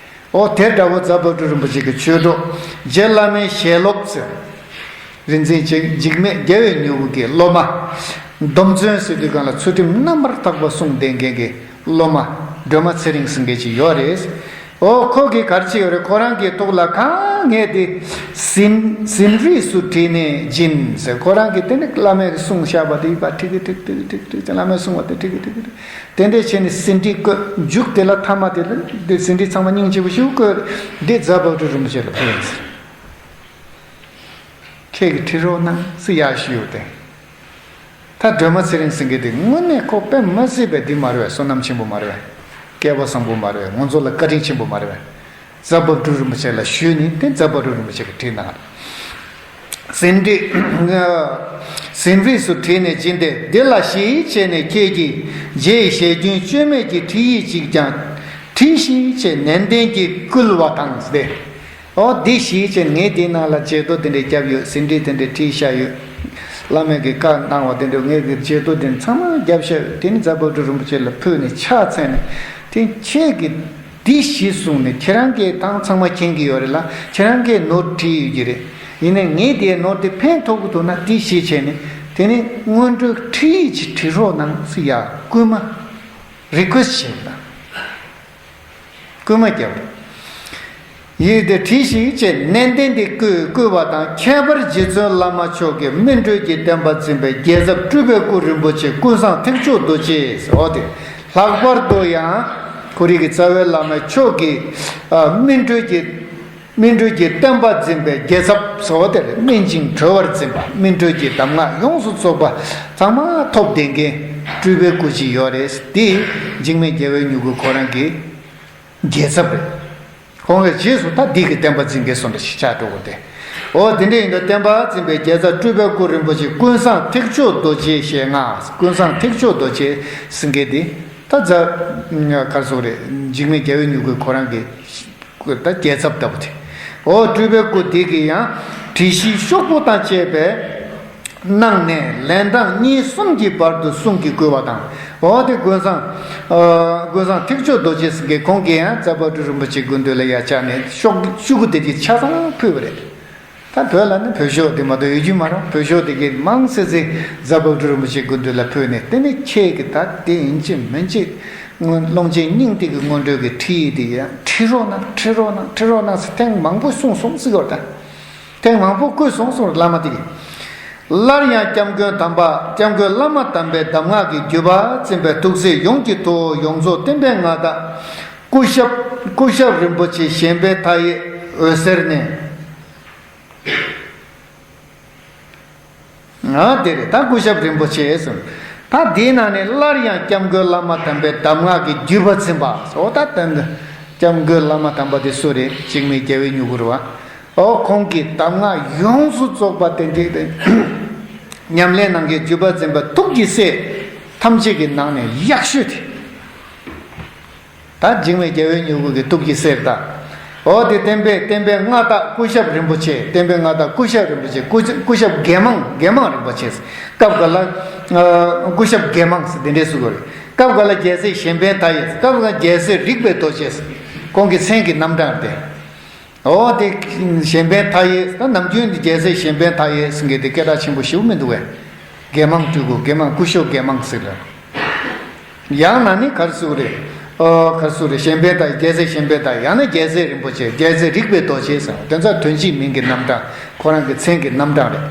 ཨོ་དེ་འདྲ་བོ་རྫ་བབ་ཏུ་རིན་པོ་ཆེ་གི་ཆོས་གྲོགས། རྗེ་བླ་མའི་ཞལ་སློབ་ཟེར། རིག་འཛིན་འཇིགས་འཇིགས་མེད་རྒྱལ་བའི་མྱུ་གུ་གི་སློབ་མ། སྡོམ་བརྩོན་ཟེར་དུས་གང་ལ་ཚུལ་ཁྲིམས་རྣམ་པར་དག་པ་སྲུང་བསྡད་མཁན་གི་སློབ་མ། སྒྲོལ་མ་ཚེ་རིང་ཟེར་མཁན་ཅིག་ཡོད་རེད། ཨོ་ཁོ་གིས་ག་རེ་བྱས་ཡོད་རེད། ཁོ་རང་གི་ཐུགས་ལ་གང་ངེས་དེ་ཟིན་ཟིན་བྲིས་སུ་བྲིས་ནས་སྦྱིན་ཟེར། ཁོ་རང་གིས་དེ་ནི་བླ་མས་གསུངས་བཞག་པ་དེ་ཡིན་པ་ཁྲིག་ཁྲིག་ཁྲིག་ཁྲིག་ཁྲིག་ཁྲིག་བླ་མས་གསུངས་པ་དེ་ཁྲིག་ཁྲིག་ཁྲིག་དེ་འདྲས་བྱས་ནས་ཟིན་བྲིས་བཀོད། མཇུག་དེ་ལ་མཐའ་མ་དེ་ལ་དེ་ཟིན་བྲིས་ཚང་མ་སྙིང་རྗེ་པོ་ཞིག་བཀོད། འདི་རྫ་བབ་ཏུ་རིན་པོ་ཆེ་ལ་ཕུལ་ཡིན་ཟེར། ཁྱེད་ཀྱིས་ཁྲིད་རོགས་གནང་ཟེར་ཡར་ཞུས་ཡོད་དེ། ད་སྒྲོལ་མ་ཚེ་རིང་ཟེར་མཁན་དེ་དངོས་གནས་ཁོ་དཔེ་མ་སྲིད་པའི་འདི་མ་རེད་པས། བསོད་ནམས་ཆེན་པོ་མ་རེད་པས། སྐལ་བ་བཟང་པོ་མ་རེད་པས། ང་ཚོ་ལ་བཀའ་དྲིན་ཆེན་པོ་མ་རེད་པས། རྫ་བབ་ཏུ་རིན་པོ་ཆེ་ལ་ཞུས་ནས་དེ་རྫ་བབ་ཏུ་རིན་པོ་ཆེ་གིས་ཁྲིད་གནང་། ཟིན་བྲིས་ཟིན་བྲིས་སུ་བྲིས་ནས་སྦྱིན་ཏེ། འདི་ལ་ཞེས་བྱས་ནས་ཁྱེད་ཀྱིས་རྗེའི་ཞལ་རྒྱུན་བཅོས་མེད་ཀྱི་ཁྲིད་ཡིག་ཅིག་ཀྱང་བྲིས་ཤིག་ཅེས་ནན་ཏན་གྱིས་བསྐུལ་བ་དང་སྟེ། ཨོ་འདི་ཞིག་ཅེས་ངས་འདི་ནང་ལ་བརྗེད་ཐོ་དེ་འདྲས་བརྒྱབ་ཡོད། ཟིན་བྲིས་དེ་འདྲས་བྲིས་བཞག་ཡོད། བླ་མས་ཀྱི་བཀའ་གནང་བ་དེ་འདྲ་ངས་ཀྱི་བརྗེད་ཐོ་དེ་ཚང་མ་བརྒྱབ་བཞག་ཡོད། དེ་ནི་རྫ་བབ་ཀྲི་རིན་པོ་ཆེ་ལ་ཕུལ་ནས་ཕྱག་འཚལ་ནས། དེ་ཁྱེད་ཀྱིས་འདི་ཞིག་གསུངས་ནས་ཁྱེད་རང་གིས་དང་ཚང་མ་མཁྱེན་གྱི་ཡོད་རེད་ལ། ཁྱེད་རང་གིས་ནོར་བྲིས་ཡོད་ཀྱི་རེད། ཡིན་ནའི་ངས་དེའི་ནོར་དེ་ཕན་ཐོགས་ཀྱི་འདུག་ན་དེ་ཞིག་བྱས་ནས། དེ་ནི་སྔོན་འགྲོའི་ཁྲིད་ཡིག་ཅིག་བྲིས་རོགས་གནང་ཟེར་ཡ་སྐུལ་མ། རི་ཀུ་ཨེ་སི་ཊི་བྱས་ན། སྐུལ་མ་བརྒྱབ། ཡིག་དེ་བྲིས་ཤིག་ཅེས་ནན་ཏན་དེ་བསྐུལ་བསྐུལ་བ་དང་། ཁྱད་པར་རྗེ་བཙུན་བླ་མ་མཆོག་གིས་སྨིན་གྲོལ་གྱི་བསྟན་པ་འཛིན་པའི་རྒྱལ་ཚབ་སྤྲུལ་པའི་སྐུ་རིན་པོ་ཆེ་ཀུན་བཟང་ཐེག་མཆོག་རྡོ་རྗེ་ཟེར་བ་དེ། ལྷག་པར་དུ་ཡང་ཁོ་རའི་གི་རྩ་བའི་བླ་མ་མཆོག་གིས་ཨ་སྨིན་གྲོལ་གྱི་སྨིན་གྲོལ་གྱི་བསྟན་པ་འཛིན་པའི་རྒྱལ་ཚབ་ཟེར་བ་དེ་རེད། སྨིན་ཅིང་གྲོལ་བར་འཛིན་པ། སྨིན་གྲོལ་གྱི་གདམས་ངག་ཡོངས་སུ་རྫོགས་པ་ཚང་མ་ཐོབ་བསྡད་མཁན་སྤྲུལ་པའི་སྐུ་ཅིག་ཡོད་རེད། དེ་འཇིགས་མེད་རྒྱལ་བའི་མྱུ་གུ་ཁོ་རང་གི་རྒྱལ་ཚབ་རེད། ཁོང་གི་རྗེས་སུ་ད་འདི་གི་བསྟན་པ་འཛིན་མཁན་སུ་འདྲ་ཞིག་ཆགས་འགྲོ་དགོས་ཏེ། འོ་དེ་འདྲ་ཡིན་དུས་བསྟན་པ་འཛིན་པའི་རྒྱལ་ཚབ་སྤྲུལ་པའི་སྐུ་རིན་པོ་ཆེ་ཀུན་བཟང་ཐེག་མཆོག་རྡོ་རྗེ་ཞེས་ང་། ཀུན་བཟང་ཐེག་མཆོག་རྡོ་རྗེ་ཟེར་མཁན་དེ་ད་རྫ་གར་སོགས་རེད། འཇིགས་མེད་རྒྱལ་བའི་མྱུ་གུ་ཁོ་རང་གི་ད་རྒྱལ་ཚབ་ལྟ་བུ་དེ། འོ་སྤྲུལ་པའི་སྐུ་དེ་གིས་ཡང་བྲིས་གཞི་ཤོག་བུ་དང་བཅས་པའི་གནང་ནས་ལན་གྲངས་གཉིས་གསུམ་གྱི་བར་དུ་གསུང་གིས་བསྐུལ་བ་དང་། འོ་དེ་ཀུན་བཟང་ཨ་ཀུན་བཟང་ཐེག་མཆོག་རྡོ་རྗེ་ཟེར་མཁན་ཁོང་གིས་ཡང་རྫ་བབ་ཀྲི་རིན་པོ་ཆེའི་སྐུ་མདུན་ལ་ཡར་བཅར་ནས་ཤོག་ཤོག་གུ་དེ་གྱི་ཆ་ཚང་ཕུལ་བ་རེད། ད་བོད་ལ་ནི་བོད་ཤོག་དེ་མ་གཏོགས་ཡོད་རྒྱུ་མ་རེད། བོད་ཤོག་དེ་གའི་མང་སེ་སེ་རྫ་བབ་ཀྲི་རིན་པོ་ཆེའི་སྐུ་མདུན་ལ་ཕུལ་ནས། དེ་ནི་ཁྱེད་ཀྱིས་ད་དེ་ཡིན་གཅིག་མིན་གཅིག་སྔོན་ཀློང་ཆེན་སྙིང་ཐིག་གི་སྔོན་འགྲོའི་གི་ཁྲིད་ཡིག་དེ་ཡང་ཁྲིད་རོགས་གནང་། ཁྲིད་རོགས་གནང་། ཁྲིད་རོགས་གནང་ཟེར་ཐེངས་མང་པོ་གསུངས་སོང་ཟེར་གྱི་ཡོད་རེད། ཐེངས་མང་པོ་བསྐུལ་སོང་གསུངས་རེད། བླ་མ་དེ་གིས། སླར་ཡང་སྐྱབས་མགོན་དམ་པ། སྐྱབས་མགོན་བླ་མ་དམ་པའི་གདམས་ངག་གི་བརྒྱུད་པ་འཛིན་པའི་ཐུགས་སྲས་ཡོངས་ཀྱི་ཐུ་བོ་ཡོངས་རྫོགས་བསྟན་པའི་མངའ་བདག་སྐུ་ཞབས་སྐུ་ཞབས་རིན་པོ་ཆེ་གཞན་ཕན་མཐའ་ཡས་འོད་ཟེར་ནས། ཨ་དེ་རེད། ད་སྐུ་ཞབས་རིན་པོ་ཆེ་གསུངས། ད་དེའི་ནང་ནས་སླར་ཡང་སྐྱབས་མགོན་བླ་མ་དམ་པའི་གདམས་ངག་གི་བརྒྱུད་པ་འཛིན་པ། འོ་ད་དེ་འདི་སྐྱབས་མགོན་བླ་མ་དམ་པ་དེ་སུ་རེད། འཇིགས་མེད་རྒྱལ་བའི་མྱུ་གུ་རེད་བ། འོ་ཁོང་གི་གདམས་ངག་ཡོངས་སུ་རྫོགས་པ་དེ་འདྲའི་དེ་ཉམས་ལེན་གནང་མཁན་བརྒྱུད་པ་འཛིན་པ་ཐུགས་ཀྱི་སྲས་ཐམས་ཅད་ཀྱི་ནང་ནས་ཡག་ཤོས་དེ། ད་འཇིགས་མེད་རྒྱལ་བའི་མྱུ་གུ་གི་ཐུགས་ཀྱི་སྲས་ད། འོ་དེ་བསྟན་པའི་བསྟན་པའི་མངའ་བདག་སྐུ་ཞབས་རིན་པོ་ཆེ། བསྟན་པའི་མངའ་བདག་སྐུ་ཞབས་རིན་པོ་ཆེ། སྐུ་སྐུ་ཞབས་དགེ་མང་དགེ་མང་རིན་པོ་ཆེ། སྐབས་འགའ་ལ་ཨ་སྐུ་ཞབས་དགེ་མང་ཟེར་དེ་འདྲས་ཟེར་གྱི་ཡོད་རེད། སྐབས་འགའ་ལ་རྒྱལ་སྲས་གཞན་ཕན་མཐའ་ཡས། སྐབས་འགའ་རྒྱལ་སྲས་རིག་པའི་རྡོ་རྗེ། ཁོང་གི་མཚན་གྱི་རྣམ་གྲངས་རེད། འོ་དེ་གཞན་ཕན་མཐའ་ཡས། ད་ནམ་རྒྱུན་འདི་རྒྱལ་སྲས་གཞན་ཕན་མཐའ་ཡས་ཟེར་མཁན་དེ་སྐད་གྲགས་ཆེན་པོ་ཞེ་པོ་མི་འདུག་གས། དགེ་མང་སྤྲུལ་སྐུ། དགེ་མང་སྐུ་ཞབས་དགེ་མང་ཟེར་ལ། ཡང་ན་ནི་ག་རེ་ཟེར་དགོས་རེད། ཨོ་ག་རེ་ཟེར་དགོས་རེད། གཞན་ཕན་མཐའ་ཡས། རྒྱལ་སྲས་གཞན་ཕན་མཐའ་ཡས། ཡང་ན་རྒྱལ་སྲས་རིན་པོ་ཆེ། རྒྱལ་སྲས་རིག་པའི་རྡོ་རྗེ་ཟེར་བ་དེ་ཚོ་དོན་གཅིག་མིང་གི་རྣམ་གྲངས། ཁོ་རང་གི་མཚན་གྱི་རྣམ་གྲངས་རེད།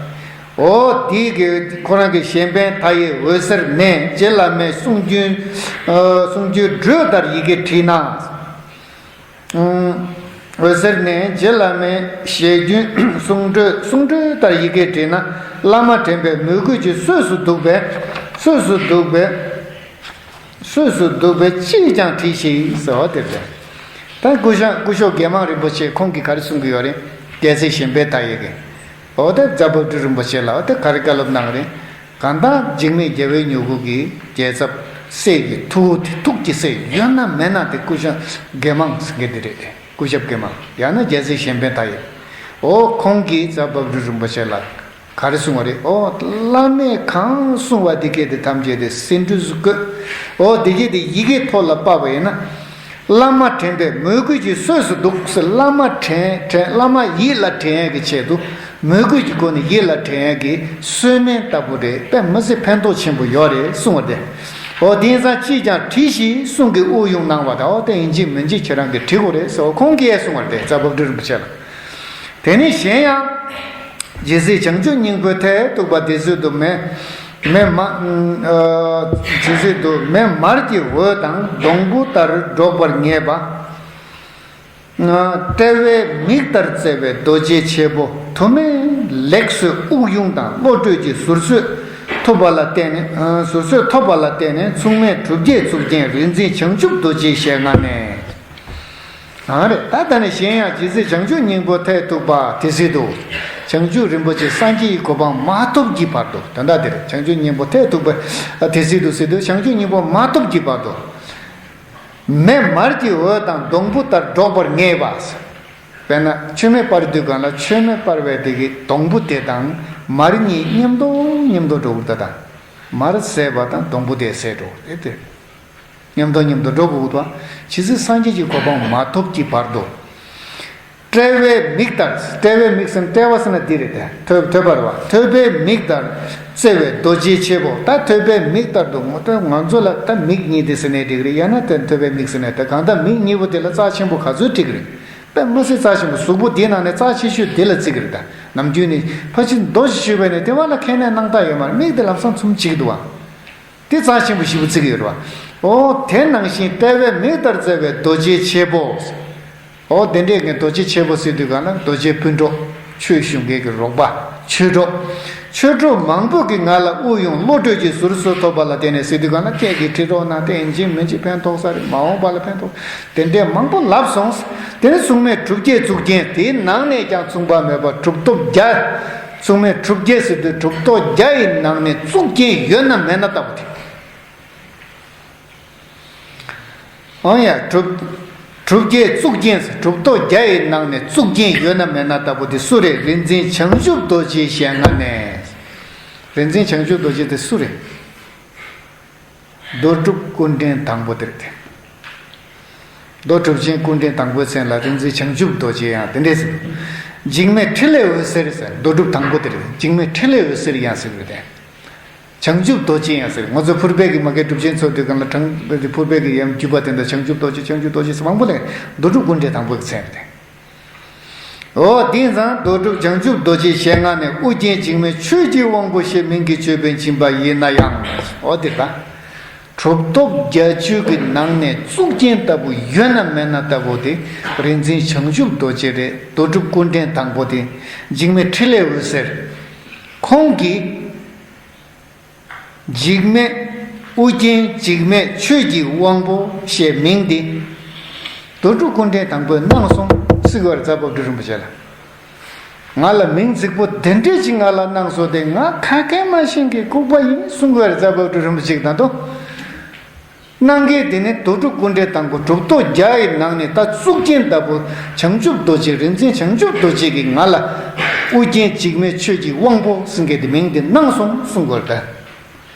འོ་དེ་གི་ཁོ་རང་གི་གཞན་ཕན་མཐའ་ཡས་འོད་ཟེར་ནས་རྗེ་བླ་མའི་གསུང་རྒྱུན་ཨ་གསུང་རྒྱུན་འགྲོས་ལྟར་ཡི་གེ་བྲིས་ན། འོད་ཟེར་ནས་རྗེ་བླ་མའི་ཞལ་རྒྱུན་གསུང་འགྲོས་གསུང་འགྲོས་ལྟར་ཡི་གེ་བྲིས་ན། བླ་མ་དྲན་པའི་མོས་གུས་ཀྱིས་གསོས་སུ་འདུག་པས། གསོས་སུ་འདུག་པས། གསོས་སུ་འདུག་པས་ཅིས་ཀྱང་བྲིས་ཤིག་ཟེར་བ་དེ་རེད། ད་སྐུ་ཞབས་སྐུ་ཞབས་དགེ་མང་རིན་པོ་ཆེ་ཁོང་གིས་ག་རེ་གསུང་གི་ཡོད་རེད། རྒྱལ་སྲས་གཞན་ཕན་མཐའ་ཡས་ཀྱི། འོ་དེ་རྫ་བབ་ཀྲི་རིན་པོ་ཆེ་ལ་འོ་དེ་ག་རེ་བཀའ་སློབ་གནང་རེད། གང་ལྟར་འཇིགས་མེད་རྒྱལ་བའི་མྱུ་གུ་གི་རྒྱལ་ཚབ་སྲས་ཀྱི་ཐུ་བོ་དེ་ཐུགས་ཀྱི་སྲས་ཡོད་ན་མེད་ན་དེ་སྐུ་ཞབས་དགེ་མང་ཟེར་མཁན་དེ་རེད། སྐུ་ཞབས་དགེ་མང་། ཡང་ན་རྒྱལ་སྲས་གཞན་ཕན་མཐའ་ཡས། འོ་ཁོང་གིས་རྫ་བབ་ཀྲི་རིན་པོ་ཆེ་ལ་ག་རེ་གསུངས་པ་རེད། འོ་བླ་མས་གང་གསུངས་པ་དེ་སྐད་དེ་ཐམས་ཅད་དེ་ཟིན་བྲིས་སུ་བཀོད། འོ་དེ་སྐད་དེ་ཡི་གེ་ཐོག་ལ་ཕབ་པ་ཡིན་ན། བླ་མ་དྲན་པའི་མོས་གུས་ཀྱིས་གསོས་སུ་འདུག་ཟེར། བླ་མ་དྲན་དྲན་བླ་མ་ཡིད་ལ་དྲན་ཡས་ཀྱི་ཆེད་དུ་མོས་གུས་ཀྱི་སྒོ་ནས་ཡིད་ལ་དྲན་ཡས་ཀྱི་གསོས་སྨན་ལྟ་བུ་རེད། དཔེ་མི་སྲིད་ཕན་ཐོགས་ཆེན་པོ་ཡོད་རེད་གསུངས་པ་རེད། འོ་དེང་སང་ཅིས་ཀྱང་བྲིས་ཤིག་གསུང་གི་དབུགས་དབྱུང་གནང་བ་དང་། འོ་དེ་ཡིན་གཅིག་མིན་གཅིག་ཁྱེད་རང་གིས་བྲིས་དགོས་རེད་ཟེར། འོ་ཁོང་གིས་གསུངས་པ་རེད། རྫ་བབ་ཀྲི་རིན་པོ་ཆེ་ལ། དེ་ནས་གཞན་ཡང་། ཇི་སྲིད་བྱང་ཆུབ་སྙིང་པོའི་མཐས་གཏུགས་པ་དེ་སྲིད་དུ་མེ་མེ་མ་ཨ་ཇི་སྲིད་དུ་མེ་མར་གྱི་འོད་དང་སྡོང་བུ་ལྟར་སྒྲོག་པར་ངེས་པ། ཨ་ལྟེ་བའི་མིག་ལྟར་བརྩེ་བའི་རྡོ་རྗེ་ཆེན་པོ་དུ་མས་ལེགས་གསོས་དབུགས་དབྱུང་དང་བློ་གྲོས་ཀྱི་ཟུར་གསོས་ཐོབ་པ་ལ་བརྟེན་ནས། ཨ་ཟུར་གསོས་ཐོབ་པ་ལ་བརྟེན་ནས་མཚུངས་མེད་གྲུབ་བརྒྱའི་གཙུག་རྒྱན་རིག་འཛིན་བྱང་ཆུབ་རྡོ་རྗེའི་ཞལ་སྔ་ནས། གང་རེད། ད་ད་ནི་གཞན་ཡང་ཇི་སྲིད་བྱང་ཆུབ་སྙིང་པོ་མཐས་གཏུགས་པ་དེ་སྲིད་དུ། བྱང་ཆུབ་རིན་པོ་ཆེ་སངས་རྒྱས་ཀྱི་གོ་འཕང་མ་ཐོབ་ཀྱི་བར་དུ། དོན་དག་དེ་རེད། བྱང་ཆུབ་སྙིང་པོ་མཐས་གཏུགས་པ་དེ་སྲིད་དུ་ཟེར་དུས་བྱང་ཆུབ་སྙིང་པོ་མ་ཐོབ་ཀྱི་བར་དུ། མེ་མར་གྱི་འོད་དང་སྡོང་བུ་ལྟར་སྒྲོག་པར་ངེས་པ། དཔེར་ན་མཆོད་མེ་སྤར་དུས་སྒང་ལ་མཆོད་མེ་སྤར་བའི་དེ་གི་སྡོང་བུ་དེ་དང་ མར་གཉིས་མཉམ་དུ་མཉམ་དུ་འགྲོ་དགོས་ད། ད་མར་ཟད་པ་དང་སྡོང་པོ་དེ་ཟད་འགྲོ་དེ་དེ། མཉམ་དུ་མཉམ་དུ་འགྲོ་དགོས་ད། ཇི་སྲིད་སངས་རྒྱས་ཀྱི་གོ་འཕང་མ་ཐོབ་ཀྱི་བར་དུ། དཔྲལ་བའི་མིག་ལྟར། དཔྲལ་བའི་མིག་ཟེར་ན་དཔྲལ་བ་ཟེར་ན་འདི་རེད་དེ། ཐོད་ཐོད་པ་རེད་བ། ཐོད་པའི་མིག་ལྟར་བརྩེ་བའི་རྡོ་རྗེ་ཆེན་པོ། ད་ཐོད་པའི་མིག་ལྟར་དུ་ངོ་སྤྲོད་ང་ཚོ་ལ་ད་མིག་གཉིས་དེ་ཟེར་ནའི་འགྲིག་རེད། ཡང་ན་དེ་ཐོད་པའི་མིག་ཟེར་ནའི་དེ་གང་ལྟར་མིག་གཉིས་པོ་དེ་ལ་རྩ་ཆེན་པོ་ག་ཚོད་འགྲིག་རེད། དཔེ་མི་སྲིད་རྩ་ཆེན་པོ་གཟུགས་པོ་འདིའི་ནང་ནས་རྩ་ཆེ་ཤོས་འདི་ལ་བརྩི་གི་རེད་ད། ནམ་རྒྱུན་ནས་ཕལ་ཆེར་མདོ་ཞིག་ཞུས་པ་ཡིན་ན་དེ་བ་ལ་ཁས་ལེན་གནང་ཐབས་ཡོད་མ་རེད། མིག་དེ་ལམ་སང་ཚུམ་བྱེད་ཀྱི་འདུག་བ། དེ་རྩ་ཆེན་པོ་ཞེ་པོ་བརྩི་གི་ཡོད་རེད་བ། འོ་དེ་ནང་བཞིན་དཔྲལ་བའི་མིག་ལྟར་བརྩེ་བའི་རྡོ་རྗེ་ཆེན་པོ། འོ་དེ་འདྲས་ཀྱི་རྡོ་རྗེ་ཆེན་པོ་ཟེར་དུས་གང་ལ་རྡོ་རྗེ་སྤུན་གྲོགས། ཆོས་ཞུ་མཁན་གྱི་རོགས་པ། ཆོས་གྲོགས། ཆོས་གྲོགས་མང་པོ་གིས་ང་ལ་དབུགས་དབྱུང་བློ་གྲོས་ཀྱི་ཟུར་སུ་ཐོབ་པ་ལ་བརྟེན་ནས་ཟེར་དུས་གང་ལ་ཁྱེད་ཀྱིས་ཁྲིད་རོགས་གནང་། དེ་ཡིན་གཅིག་མིན་གཅིག་ཕན་ཐོགས་ས་རེད། མ་འོངས་པ་ལ་ཕན་ཐོགས། དེ་འདྲས་མང་པོ་ལབ་སོང་། དེ་ནས་མཚུངས་མེད་གྲུབ་བརྒྱའི་གཙུག་རྒྱན། དེའི་ནང་ནས་ཀྱང་མཚུངས་པ་མེད་པ་གྲུབ་ཐོབ་བརྒྱ། མཚུངས་མེད་གྲུབ་བརྒྱ་ཟེར་དུས་གྲུབ་ཐོབ་བརྒྱ་ཡི་ནང་ནས་གཙུག་རྒྱན་ཡོད་ན་མེད་ན་ལྟ་བུ་དེ། འོ་ཡ། གྲུབ། གྲུབ་བརྒྱའི་གཙུག་རྒྱན་ཟེར། གྲུབ་ཐོབ་བརྒྱ་ཡི་ནང་ནས་གཙུག་རྒྱན་ཡོད་ན་མེད་ན་ལྟ་བུ་དེ་སུ་རེད། རིག་འཛིན་བྱང་ཆུབ་རྡོ་རྗེའི་ཞལ་སྔ་ནས། རིག་འཛིན་བྱང་ཆུབ་རྡོ་རྗེ་དེ་སུ་རེད། རྡོ་གྲུབ་སྐུ་ཕྲེང་དང་པོ་དེ་རེད་དེ། རྡོ་གྲུབ་ཆེན་སྐུ་ཕྲེང་དང་པོའི་མཚན་ལ་རིག་འཛིན་བྱང་ཆུབ་རྡོ་རྗེ་ཡང་དེ་འདྲས་ཟེར། འཇིགས་མེད་ཕྲིན་ལས་འོད་ཟེར་ཟེར། རྡོ་གྲུབ་དང་པོ་དེ་རེད། འཇིགས་མེད་ཕྲིན་ལས་འོད་ཟེར་ཡང་ཟེར་བས་དེ། བྱང་ཆུབ་རྡོ་རྗེ་ཡང་ཟེར། ང་ཚོ་ཕུར་པའི་གི་མ་གི་གྲུབ་ཆེན་ཚོ་དུས་གང་ལ་དྲང་པོའི་ཕུར་པའི་གི་ཡང་བརྒྱུད་པ་དེ་འདྲ་བྱང་ཆུབ་རྡོ་རྗེ་བྱང་ཆུབ་རྡོ་རྗེ་ཟེར་མང་པོ་ལས། རྡོ་གྲུབ་སྐུ་ཕྲེང་དང་པོའི་གི་མཚན་རེད། འོ་དེང་སང་རྡོ་གྲུབ་བྱང་ཆུབ་རྡོ་རྗེའི་ཞལ་སྔ་ནས་ཨོ་རྒྱན་འཇིགས་མེད་ཆོས་ཀྱི་དབང་པོ་ཞེས་མིང་གི་ཅོད་པན་བྱིན་པ་ཡིན་ན་ཡང་། འོ་དེ་ལ། གྲུབ་ཐོབ་བརྒྱད་ཅུ་གི་ནང་ནས་གཙུག་རྒྱན་ལྟ་བུ་ཡོད་ན་མེད་ན་ལྟ་བུ་དེ་རིག་འཛིན་བྱང་ཆུབ་རྡོ་རྗེ་རེད། རྡོ་གྲུབ་སྐུ་ཕྲེང་དང་པོ་དེ་འཇིགས་མེད་ཕྲིན་ལས་འོད་ཟེར། ཁོང་གིས། འཇིགས་མེད། ཨོ་རྒྱན་འཇིགས་མེད་ཆོས་ཀྱི་དབང་པོ་ཞེས་མིང་འདི། རྡོ་གྲུབ་སྐུ་ཕྲེང་དང་པོས་གནང་སོང་ཟེར་གི་ཡོད་རེད། རྫ་དཔལ་སྤྲུལ་རིན་པོ་ཆེ་ལ། ང་ལ་མིང་རྫིག་པོ་དེ་འདྲས་ཅིག་ང་ལ་གནང་སོང་སྟེ་ང་ཁ་སྐད་མ་ཤེས་མཁན་ལྐུགས་པ་ཡིན་གསུང་གི་ཡོད་རེད། རྫ་དཔལ་སྤྲུལ་རིན་པོ་ཆེ་གིས་ད་དུང་གནང་མཁན་དེ་ནི་རྡོ་གྲུབ་སྐུ་ཕྲེང་དང་པོ་གྲུབ་ཐོབ་བརྒྱ་ཡི་ནང་ནས་ད་གཙུག་རྒྱན་ལྟ་བུ་བྱང་ཆུབ་རྡོ་རྗེ། རིག་འཛིན་བྱང་ཆུབ་རྡོ་རྗེ་གིས་ང་ལ་ཨོ་རྒྱན་འཇིགས་མེད་ཆོས་ཀྱི་དབང་པོ་ཟེར་མཁན་དེ་མིང་དེ་གནང་སོང་གསུང་གི་ཡོད་རེད།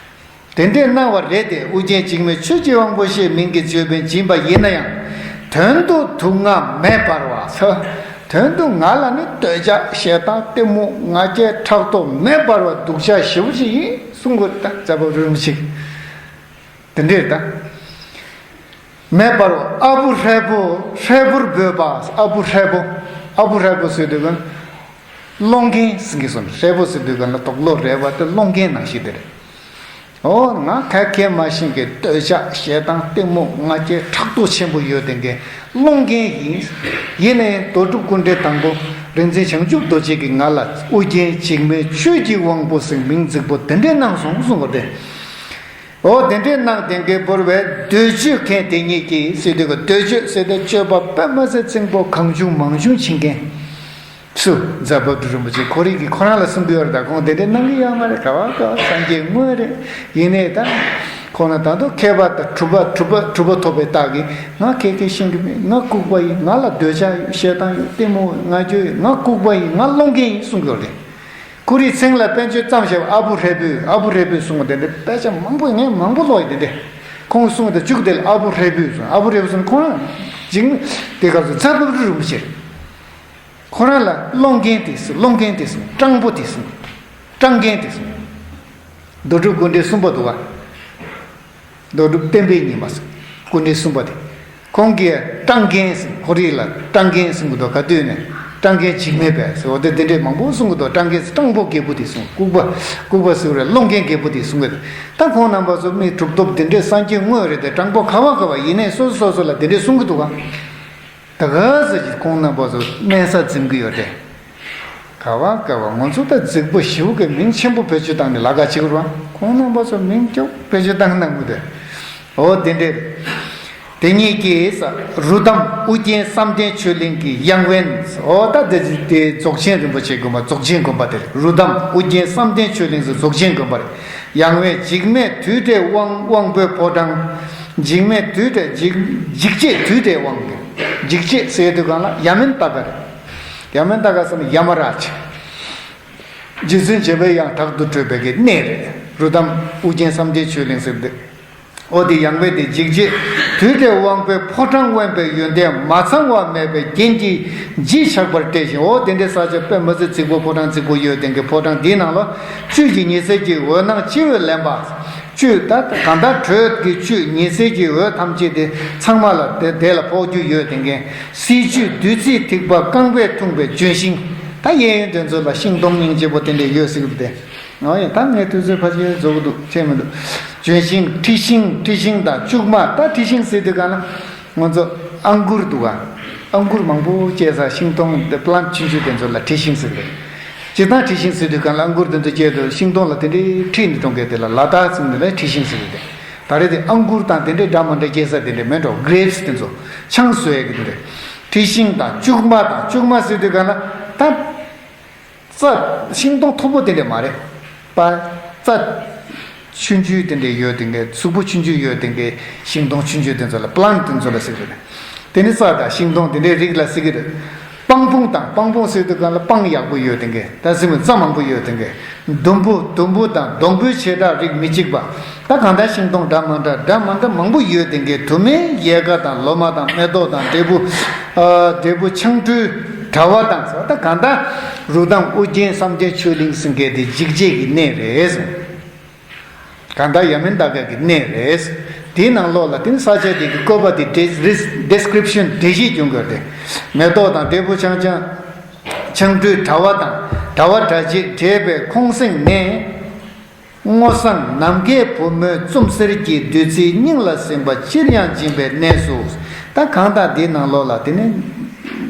དེ་འདྲས་གནང་བ་རེད་དེ། ཨོ་རྒྱན་འཇིགས་མེད་ཆོས་ཀྱི་དབང་པོ་ཞེས་མིང་གི་ཅོད་པན་བྱིན་པ་ཡིན་ན་ཡང་། དོན་དུ་དུག་ལྔ་མེ་འབར་བ་ཟེར། དོན་དུ་ང་ལ་ནི་འདོད་ཆགས་ཞེ་སྡང་གཏི་མུག་ང་རྒྱལ་ཕྲག་དོག་མེ་འབར་བ་སྡུག་ཅག་ཞེ་པོ་ཅིག་ཡིན་གསུང་གི་ཡོད་རེད། ད་རྫ་དཔལ་སྤྲུལ་རིན་པོ་ཆེ་གིས། དེ་འདྲས་ད། མེ་འབར་བ། ཨ་བུ་ཧྲལ་པོ། ཧྲལ་པོར་འབོད་པ། ཨ་བུ་ཧྲལ་པོ། ཨ་བུ་ཧྲལ་པོ་ཟེར་དུས་གང་། སློང་མཁན་ཟེར་གྱི་སོང་། ཧྲལ་པོ་ཟེར་དུས་གང་ལ་དོག་ལོག་རེད་བ། དེ་སློང་མཁན་ནང་བཞིན་དེ་རེད། འོ་ང་ཁ་སྐད་མ་ཤེས་མཁན། འདོད་ཆགས་ཞེ་སྡང་གཏི་མུག་ང་རྒྱལ་ཕྲག་དོག་ཆེན་པོ་ཡོད་དེ་མཁན་སློང་མཁན་ཡིན། ཡིན་ནའི་རྡོ་གྲུབ་སྐུ་ཕྲེང་དང་པོ་རིག་འཛིན་བྱང་ཆུབ་རྡོ་རྗེ་གིས་ང་ལ་ཨོ་རྒྱན་འཇིགས་མེད་ཆོས་ཀྱི་དབང་པོ་ཟེར་མིང་རྫིག་པོ་དེ་འདྲས་གནང་སོང་གསུང་གི་ཡོད་རེད། འོ་དེ་འདྲས་གནང་དེ་འདྲས་བོར་བའི་འདོད་སྤྱོད་མཁན་དེ་ཉིད་ཀྱིས་ཟེར་དུས་ཀྱི་འདོད་སྤྱོད་ཟེར་དུས་སྤྱོད་པ་དཔེ་མ་སྲིད་རྩིང་པོ་གང་བྱུང་མང་བྱུང་བྱེད་མཁན་སུ། རྫ་དཔལ་སྤྲུལ་རིན་པོ་ཆེ་ཁོ་རང་གིས་ཁོ་རང་ལ་གསུང་གི་ཡོད་རེད། ད་ཁོང་དེ་འདྲས་གནང་གི་ཡོད་མ་རེད། ག་བ་ག་བ་སངས་རྒྱས་དངོས་རེད། ཡིན་ནའི་ད་ཁོང་ལ་ད་དུང་མཁས་པ་དང་གྲུབ་པ་གྲུབ་པ་གྲུབ་པ་ཐོབ་པའི་རྟགས་ཀྱིས་ང་ཁ་སྐད་ཤེས་ཀྱི་མེད། ང་ལྐུགས་པ་ཡིན། ང་ལ་འདོད་ཆགས་ཡོད། ཞེ་སྡང་ཡོད། གཏི་མུག་ཡོད། ང་རྒྱལ་ཡོད། ང་ལྐུགས་པ་ཡིན། ང་སློང་མཁན་ཡིན་གསུང་གི་ཡོད་རེད། ཁོ་རའི་མཚན་ལ་དཔེ་བརྗོད་ཙམ་བྱས་པ། ཨ་བུ་ཧྲལ་པོས། ཨ་བུ་ཧྲལ་པོས་གསུངས་པ་དེ་འདྲ་དཔེ་ཆ་མང་པོ་ངས་མང་པོ་ཀློག་ཡིན། དེ་འདྲ་ཁོང་གསུངས་པ་དེ་གཅིག་དེ་ལ་ཨ་བུ་ཧྲལ་པོས་གསུངས། ཨ་བུ་ཧྲལ་པོས་གསུངས། ཁོ་རང་འཇིགས་དེ་སྐབས་སུ་རྫ་དཔལ་སྤྲུལ་རིན་པོ་ཆེ་རེད། ཁོ་རང་ལ་སློང་མཁན་དེ་ཟེར། སློང་མཁན་དེ་ཟེར། སྤྲང་པོ་དེ་ཟེར། སྤྲང་མཁན་དེ་ཟེར། རྡོ་གྲུབ་སྐུ་ཕྲེང་གསུམ་པ་འདུག་ག་རྡོ་གྲུབ་བསྟན་པའི་ཉི་མ་ཟེར། སྐུ་ཕྲེང་གསུམ་པ་དེ། ཁོང་གིས་སྤྲང་མཁན་ཟེར། ཁོ་རང་ལ་སྤྲང་མཁན་ཟེར་གྱི་འདུག་ག་དུས་ནས་སྤྲང་མཁན་འཇིགས་མེད་པས་ཟེར། འོ་དེ་དེ་འདྲས་མང་པོ་གསུང་གི་འདུག་སྤྲང་མཁན་ཟེར། སྤྲང་པོ་རྒད་པོ་དེ་གསུང་། ལྐུགས་པ། ལྐུགས་པ་ཟེར་བ་རེད། སློང་མཁན་རྒད་པོ་དེ་གསུང་གི་འདུག་ད་ཁོང་རྣམ་པ་ཚོ་མི་གྲུབ་ཐོབ་དེ་འདྲས་སངས་རྒྱས་དངོས་རེད་དེ། སྤྲང་པོ་ག་བ་ག་བ་ཡིན་ནའི་སོ་སོ་སོ་སོ་ལ་དེ་འདྲས་གསུང་གི་འདུག་ག་ད་ག་ཟེར་གྱི་ཁོང་རྣམ་པ་ཚོ་དམན་ས་འཛིན་གྱི་ཡོད་དེ། ག་བ་ག་བ་ང་ཚོ་ད་རྫིག་པོ་ཞེ་པོ་གི་མིང་ཆེན་པོ་བེད་སྤྱོད་བཏང་ནས་ལབ་ག་བྱེད་ཀྱི་རེད་བ། ཁོང་རྣམ་པ་ཚོ་མིང་སྐྱོ་བེད་སྤྱོད་བཏང་གནང་གི་འདུག་འོ་དེ་འདྲས། དེ་ཉིད་ཀྱིས་རུ་དམ་ཨོ་རྒྱན་བསམ་གཏན་ཆོས་གླིང་གི་ཡང་དབེན། འོ་ད་དེ་དེ་རྫོགས་ཆེན་རིན་པོ་ཆེ་དགོན་པ། རྫོགས་ཆེན་དགོན་པ་དེ་རེད། རུ་དམ་ཨོ་རྒྱན་བསམ་གཏན་ཆོས་གླིང་ཟེར་རྫོགས་ཆེན་དགོན་པ་རེད། ཡང་དབེན་འཇིགས་མེད་དུར་ཁྲོད་དབང་དབང་པོའི་ཕོ་བྲང་། འཇིགས་མེད་དུར་ཁྲོད་འཇིགས་འཇིགས་བྱེད་དུར་ཁྲོད་དབང་པོ། འཇིགས་བྱེད་ཟེར་དུས་གང་ལ་ཡ་མེན་ཏ་ཀ་རེད། ཡ་མེན་ཏ་ཀ་ཟེར་ན་ཡ་མ་རཱ་ཇ། རྗེ་བཙུན་བྱམས་པའི་དབྱངས་དྲག་ཏུ་བགྲོད་པའི་གི་གནས་རེད། རུ་དམ་ཨོ་རྒྱན་སངས་རྒྱས་ཆོས་གླིང་ཟེར་འདི། འོ་དེ་ཡངས་པའི་དེ་འཇིགས་བྱེད་དུས་དེར་དབང་པོའི་ཕོ་བྲང་དབེན་པའི་ཡོན་ཏན་མ་ཚང་བ་མེད་པའི་རྐྱེན་གྱིས་བརྗིད་ཆགས་པར་བཀྲེས་ཤིང་། འོ་དེ་འདྲའི་ས་ཆ་དཔེ་མི་སྲིད་རྫིག་པོ་ཕོ་བྲང་རྫིག་པོ་ཡོད་དེ་གི་ཕོ་བྲང་འདིའི་ནང་ལ་བཅུད་ཀྱི་ཉི་ཟེར་གྱི་འོད་སྣང་སྤྱི་བོས་བརླན་པ། བཅུད་ད་གང་ལྟར་དྲོད་ཀྱི་བཅུད་ཉི་ཟེར་གྱི་འོད་ཐམས་ཅད་དེ་ཚང་མ་ལ་དེ་དེ་ལ་ཕོག་རྒྱུ་ཡོད་དེ་གི་སྲིད་བཅུད་བདུད་རྩིའི་ཐིགས་པ་རྐང་པས་འཐུང་བའི་ལྗོན་ཤིང་། ད་གཡས་གཡོན་དེ་ཚོ་ལ་ཤིང་སྡོང་སྙིང་རྗེ་པོ་དེ་འདྲ་ཡོད་སྲིད་པ་དེ། ཨོ་ཡ། ད་ངས་དུས་ཚོད་ཕལ་ཆེར་རྫོགས་འདུག་ཆད་མི་འདུག་ལྗོན་ཤིང་། འབྲི་ཤིང་། འབྲི་ཤིང་དང་ལྕུག་མ། ད་འབྲི་ཤིང་ཟེར་དུས་ག་ན་ང་ཚོ་ཨང་གུར་འདུག་ག་ཨང་གུར་མང་པོ་སྐྱེས་ས་ཤིང་སྡོང་དེ་པ་ལན་ཊི་ཆུང་ཆུང་དེ་ཚོ་ལ་འབྲི་ཤིང་ཟེར་གི་རེད། སྤྱིར་བཏང་འབྲི་ཤིང་ཟེར་དུས་ག་ལ་ཨང་གུར་དེ་ཚོ་སྐྱེས་དུས་ཤིང་སྡོང་ལ་དེ་འདྲའི་འཁྲིས་ནས་གཏོང་མཁན་དེ་ལ་ལ་དྭགས་ཚིག་འདི་ལ་འབྲི་ཤིང་ཟེར་གི་རེད། ད་རེས་དེ་ཨང་གུར་དང་དེ་འདྲའི་འདྲ་མ་འདྲ་སྐྱེས་ས་དེ་འདྲ་མེད་འགྲོ། གྷི་རེབ་སི་དེ་ཚོ་ཆང་བཟོ་ཡས་གི་དེ་འདྲ། འབྲི་ཤིང་དང་ལྕུག་མ་དང་། ལྕུག་མ་ཟེར་དུས་ག་ལ་ད། རྩྭ་ཤིང་སྡོང་མཐོ་པོ་དེ་འདྲ་མ་རེད་པ། རྩྭ་ཆུང་ཆུང་དེ་འདྲ་ཡོད་དེ་འདྲའི་གཟུགས་པོ་ཆུང་ཆུང་ཡོད་དེ་འདྲའི་ཤིང་སྡོང་ཆུང་ཆུང་དེ་ཚོ་ལ་པ་ལན་ཊི་དེ་ཚོ་ལ་ཟེར་གི་རེད། དེ་ནི་རྩྭ་དང་ཤིང་སྡོང་དེ་འདྲའི་རིགས་ལ་ཟེར་གི་རེད། སྤང་སྤུངས་དང་། སྤང་སྤུངས་ཟེར་དུས་ག་ལ་སྤང་ཡག་པོ་ཡོད་དེ་འདྲའི། ད་ཟེར་མི་རྩྭ་མང་པོ་ཡོད་དེ་འདྲའི། ལྡུམ་བུ། ལྡུམ་བུ་དང་སྡོང་པོའི་བྱེ་བྲག་རིགས་མི་གཅིག་པ། ད་གང་ལྟར་ཤིང་སྡོང་འདྲ་མ་འདྲ་འདྲ་མ་འདྲ་མང་པོ་ཡོད་དེ་འདྲའི་དུ་མའི་ཡལ་ག་དང་ལོ་མ་དང་མེ་ཏོག་དང་འབྲས་བུ། ཨ། འབྲས་བུ་ཆང་འབྲུའི་དྲ་བ་དང་། ད་གང་ལྟར་རུ་དམ་ཨོ་རྒྱན་སངས་རྒྱས་ཆོས་གླིང་ཟེར་མཁན་དེ་འཇིགས་བྱེད་ཀྱི་གནས་རེད། གང་ལྟར་ཡ་མིན་ད་ག་གི་གནས་རེད། དེའི་ནང་ལོགས་ལ་དེ་ནི་ས་ཆ་དེ་གི་བཀོད་པ་དེ་ཌི་ཌི་སི་ཀི་རིབ་ཤན་འགྲེལ་བཤད་སྐྱོན་དགོས་ཏེ། མེ་ཏོག་དང་འབྲས་བུ་ཆང་ཆང་། ཆང་འབྲུའི་དྲ་བ་དང་དྲ་བ་སྒྲ་བཅས་འདྲེས་པའི་ཁོང་གསེང་ནས། སྔོ་བསངས་ནམ་མཁའི་བུ་མོའི་བཙུམ་གསེར་གྱི་བདུད་རྩིའི་སྙིང་ལ་ཟིན་པ་ཅིར་ཡང་འབྱིན་པའི་གནས་སུ། ད་གང་ལྟར་འདིའི་ནང་ལོགས་ལ་དེ་ནི་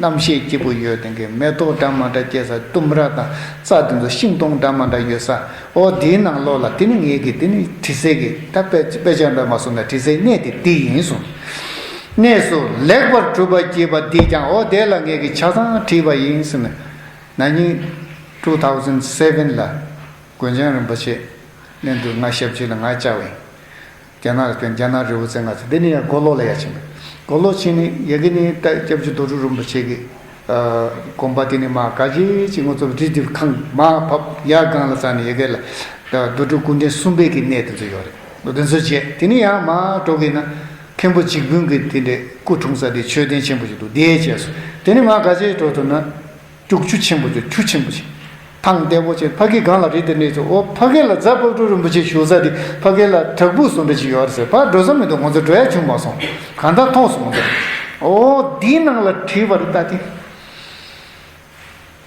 རྣམ་ཤེས་སྐྱིད་པོ་ཡོད་དེ་གི་མེ་ཏོག་འདྲ་མ་འདྲ་སྐྱེས་ས། ལྡུམ་ར་དང་རྩྭ་དེ་ཚོ་ཤིང་སྡོང་འདྲ་མ་འདྲ་ཡོད་ས། ཨོ་དེའི་ནང་ལོགས་ལ་དེ་ནི་ངེད་ཀྱི་དེ་ནི་དྲི་ཟའི་གི་ད་དཔེ་དཔེ་ཆ་འདྲ་མ་སོང་ན་དྲི་ཟའི་གནས་དེ་འདི་ཡིན་གསུངས། གནས་སུ་ལེགས་པར་གྲུབ་པ་སྐྱེས་པ་འདིས་ཀྱང་། ཨོ་དེ་ལ་ངེད་ཀྱིས་ཆ་ཚང་བྲིས་པ་ཡིན་ཟེར་ནས། ན་ནིང་two thousand seven ལ་མགོན་ཆེན་རིན་པོ་ཆེ་གླིང་དུ་ང་ཞབས་ཕྱི་ལ་ང་བཅར་བས། རྒྱ་ནག་རྒྱ་ནག་རི་བོ་རྩེ་ལྔ་ཚོ་འདི་ནི་ཡང་མགོ་ལོག་ལ་ཡར་ཕྱིན། མགོ་ལོག་ཕྱིན་ནས་ཡ་གི་ནི་ད་སྐྱབས་རྗེ་རྡོ་གྲུབ་རིན་པོ་ཆེ་གི་དགོངས་པ་དེ་ནི་མ་ག་ཅི་ཅིག་ང་ཚོ་རི་དེ་ཁང་མ་བབས་ཡར་སྒང་ལ་ས་ནས་ཡ་གི་ལ་ད་རྡོ་གྲུབ་སྐུ་ཕྲེང་གསུམ་པའི་གི་གནས་དེ་ཚོ་ཡོད་རེད། དེ་ཚོ་བྱས་དེ་ནི་ཡང་མ་འགྲོ་གི་ན་མཁན་པོ་འཇིགས་དཔོན་གི་དེ་འདྲའི་སྐུ་འཁྲུངས་ས་དེ་མཆོད་རྟེན་ཆེན་པོ་ཞིག་འདུག་དེ་བྱས་སོ། དེ་ནི་མ་ག་ཅི་འགྲོ་ཐུབ་ན། སྐྱུག་ཆུ་ཆེན་པོ་ཅིག་ཆུ་ཆེན་པོ་ཅིག་ཐང་བདེ་པོ་ཅིག་ཕ་གི་སྒང་ལ་རི་དེ་འདྲས་ཚོ། འོ་ཕ་གི་ལ་རྫ་དཔལ་སྤྲུལ་རིན་པོ་ཆེ་བཞུགས་ས་དེ་ཕ་གི་ལ་བྲག་ཕུག་བཟོ་འདྲ་ཅིག་ཡོད་རེད་ཟེར། ཕར་འགྲོ་ས་མི་འདུག་ང་ཚོ་འགྲོ་ཡ་བྱུང་མ་སོང་། གང་ལྟར་མཐོང་སོང་ང་ཚོ། འོ་འདིའི་ནང་ལ་བྲིས་པ་རེད་ད་དེ།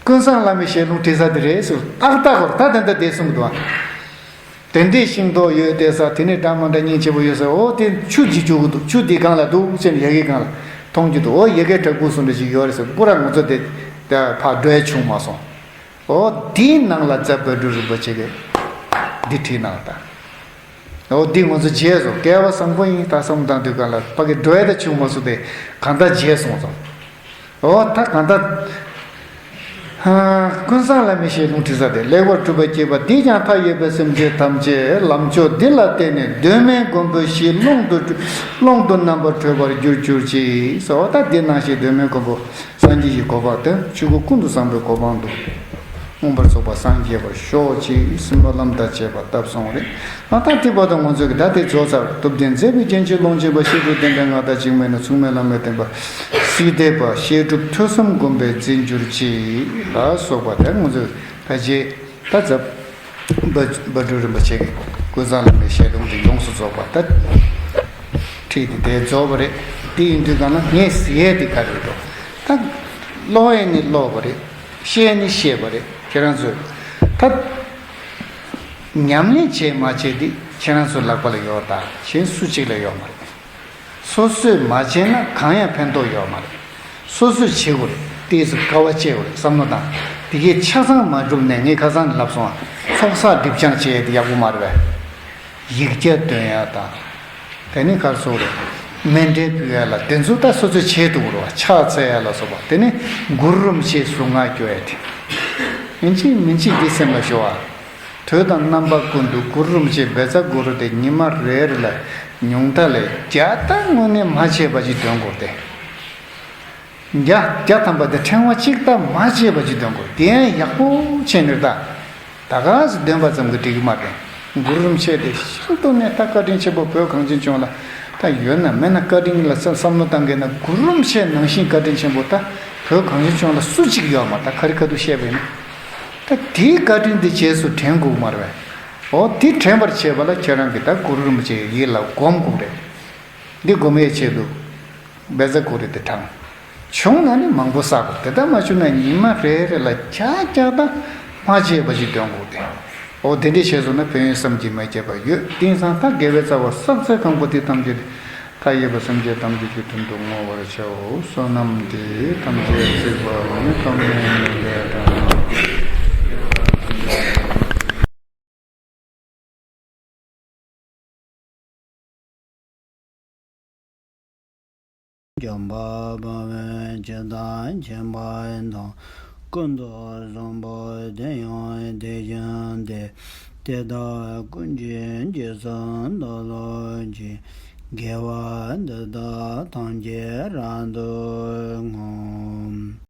ཀུན་བཟང་བླ་མའི་ཞལ་ལུང་བྲིས་ས་དེ་རེད་ཟེར། ཏག་ཏག་གོ་ད་དེ་འདྲ་བསྡད་སོང་གི་འདུག་ཨ། དེ་འདྲའི་ཤིང་ཏོག་ཡོད་བསྡད་ས་དེ་ནི་འདྲ་མ་འདྲ་སྙིང་རྗེ་པོ་ཡོད་ས། འོ་དེ་ཆུ་འདི་རྒྱུག་གི་འདུག་ཆུ་འདི་སྒང་ལ་འདུག་ཅེས་ཡ་གི་སྒང་ལ་མཐོང་རྒྱུ་འདུག་འོ་ཡ་གི་བྲག་ཕུག་བཟོ་འདྲ་ཞིག་ཡོད་རེད་ཟེར། སྐུ་ར་ང་ཚོ་དེ་ཕར་འགྲོ་ཡ་བྱུང་མ་སོང་། འོ་དེའི་ནང་ལ་རྫ་དཔལ་སྤྲུལ་རིན་པོ་ཆེ་གིས་འདི་བྲིས་གནང་ད། འོ་འདི་ང་ཚོ་བརྗེད་སོང་། སྐལ་བ་བཟང་པོ་ཡིན། ད་བསམ་བཏང་དུས་སྒང་ལ་ཕ་གི་འགྲོ་ཡ་ད་བྱུང་མ་སོང་སྟེ་གང་ལྟར་བརྗེད་སོང་ཙང་། འོ་ད་གང་ལྟར། ཧ། ཀུན་བཟང་བླ་མའི་ཞལ་ལུང་བྲིས་ས་དེ། ལེགས་པར་གྲུབ་པ་སྐྱེས་པ་འདིས་ཀྱང་མཐའ་ཡས་པའི་སེམས་ཅན་ཐམས་ཅད་ལམ་མཆོག་འདི་ལ་བརྟེན་ནས་གདོད་མའི་མགོན་པོའི་གཞི་ཀློང་དུ་ཀློང་དུ་རྣམ་པར་གྲོལ་བར་འགྱུར་གྱུར་ཅིག་ཟེར། འོ་ད་འདི་ནང་བཞིན་གདོད་མའི་མགོན་པོ་སངས་རྒྱས་ཀྱི་གོ་འཕང་དེ་ཆོས་སྐུ་ཀུན་ཏུ་བཟང་པོའི་གོ་འཕང་དུ་མངོན་པར་རྫོགས་པར་སངས་རྒྱས་པར་ཤོག་ཅེས་སྨོན་ལམ་དང་བཅས་པ་བཏབ་སོང་བ་རེད། ཨ་ད་དེ་བར་དུ་ང་ཚོས་ཀྱི་ད་དེ་རྫོགས་ཚར། སྟོབས་ལྡན་མཛད་པའི་རྒྱན་ཅན་ཀློང་ཆེན་པ། བཤད་སྒྲུབ་བསྟན་པའི་མངའ་བདག་འཇིགས་མེད་ནས། མཚུངས་མེད་བླ་མའི་བསྟན་པ་སྲིད་མཐའི་དཔལ། བཤད་སྒྲུབ་ཐོས་བསམ་སྒོམ་པས་འཛིན་གྱུར་ཅིག་ལ་སོགས་པ་དེ་ང་ཚོས་ཕལ་ཆེར་ད་རྫ་དཔལ་སྤྲུལ་རིན་པོ་ཆེ་གི་ཀུན་བཟང་བླ་མའི་ཞལ་ལུང་དེ་ཡོངས་སུ་རྫོགས་པ་ད་ཁྲིད་དེ་དེ་རྫོགས་པ་རེད། དེ་ཡིན་དུས་གང་ལ་ངས་ཟེར་ཡས་དེ་ག་རེ་རེད་འགྲོ། ད་ཀློག་ཡས་ནི་ཀློག་པ་རེད། བཤད་ནི་བཤད་པ་རེད། ཁྱེད་རང་ཚོས་ད་ཉམས་ལེན་བྱས་མ་བྱས་དེ་ཁྱེད་རང་ཚོའི་ལག་པ་ལ་ཡོད། ད་གཞན་སུ་གཅིག་ལ་ཡོད་མ་རེད། སོ་སོས་མ་བྱས་ན་གང་ཡང་ཕན་ཐོགས་ཡོད་མ་རེད། སོ་སོས་བྱེད་དགོས་རེད། ཏོག་ཙམ་དཀའ་བ་སྤྱད་དགོས་རེད། བསམ་བློ་བཏང་། དེ་གའི་ཆ་ཚང་མ་གྲུབ་ནས་ངས་ཁ་སང་ལབ་སོང་ཨ། ཚོགས་བསགས་སྒྲིབ་སྦྱང་བྱེད་ཡས་དེ་ཡག་པོ་མ་རེད་པས། ཡིག་བརྒྱ་འདོན་ཡ་དང་། དེ་ནི་ག་རེ་ཟེར་དགོས་རེད། མཎྜལ་ཕུལ་ཡ་ལ་དེ་ཚོ་ད་སོ་སོས་བྱེད་ཐུབ་དགོས་རེད་པ། ཕྱག་འཚལ་ཡ་ལ་སོགས་པ། དེ་ནི་གུ་རུ་རིན་པོ་ཆེའི་གཟུངས་སྔགས་སྐྱོར་ཡ་དེ། ཡིན་གཅིག་མིན་གཅིག་འདི་སེམས་ལ་ཤོག་ཨ། དུས་དང་རྣམ་པ་ཀུན་ཏུ་གུ་རུ་རིན་པོ་ཆེ་བཛྲ་གུ་རུ་དེ་ཉི་མ་རེ་རེ་ལ་ཉུང་མཐའ་ལ་བརྒྱ་ད་དངོས་གནས་མ་བརྗེད་པ་ཅིག་འདོན་དགོས་ཏེ། བརྒྱ་བརྒྱ་ཐམ་པ་དེ་ཕྲེང་བ་གཅིག་ད་མ་བརྗེད་པ་ཅིག་འདོན་དགོས། དེ་ཡང་ཡག་པོ་བྱས་ནས་ད། ད་ག་སེ་འདོན་པ་ཙམ་གྱིས་འགྲིག་གི་མ་རེད། གུ་རུ་རིན་པོ་ཆེ་དེ་ཤིན་ཏུ་ནས་ད་བཀའ་དྲིན་ཆེན་པོ། བོད་གངས་ཅན་ལྗོངས་ལ་ད་ཡོད་ན་མེད་ན། བཀའ་དྲིན་ལ་བསམ་བསམ་བློ་བཏང་གི་ན། གུ་རུ་རིན་པོ་ཆེ་ནང་བཞིན་བཀའ་དྲིན་ཆེན་པོ་ད་བོད་གངས་ཅན་ལྗོངས་ལ་སུ་གཅིག་ཡོད་མ། ད་ཁ་རི་ཁ་ཐུག་བཤད་པ་ཡིན་ན། ད་དེའི་བཀའ་དྲིན་དེ་རྗེས་སུ་དྲན་དགོས་མ་རེད་པས། འོ་དེ་དྲན་པར་བྱེད་པ་ལ་ཁྱེད་རང་གིས་ད་གུ་རུ་རིན་པོ་ཆེ་ཡིད་ལ་སྒོམ་དགོས་རེད། འདི་སྒོམ་པའི་ཆེད་དུ་བཛྲ་གུ་རུ་དེ་བགྲང་། བྱུང་ན་ནི་མང་པོ་བསགས་དགོས། དེ་ལྟར་མ་བྱུང་ན་ཉི་མ་རེ་རེ་ལ་བརྒྱ་བརྒྱ་དང་མ་བརྗེད་པ་ཞིག་འདོན་དགོས་ཏེ། འོ་དེ་འདྲ་བྱས་སོང་ན་ཕན་ཡོན་བསམ་གྱིས་མི་ཁྱབ་པ་ཡོད། དེང་སང་ད་དགེ་བའི་རྩ་བ་བསགས་ཚད་གང་པོ་དེ་ཐམས་ཅད་མཐའ་ཡས་པ་སེམས་ཅན་ཐམས་ཅད་ཀྱི་དོན་དུ་བསྔོ་བར་བྱའོ། བསོད་ནམས་འདི་ཡིས་ཐམས་ཅད་གཟིགས་པ་ཉིད། ཐོབ་ནས་ཉེས་པའི་དགྲ་རྣམས། འཇམ་དཔལ་དཔའ་བོས་ཇི་ལྟར་མཁྱེན་པ་དང་། ཀུན་ཏུ་བཟང་པོ་དེ་ཡང་དེ་བཞིན་ཏེ། དེ་དག་ཀུན་གྱི་རྗེས་སུ་བདག་སློབ་ཅིང་། དགེ་བ་འདི་དག་ཐམས་ཅད་རབ་ཏུ་བསྔོ།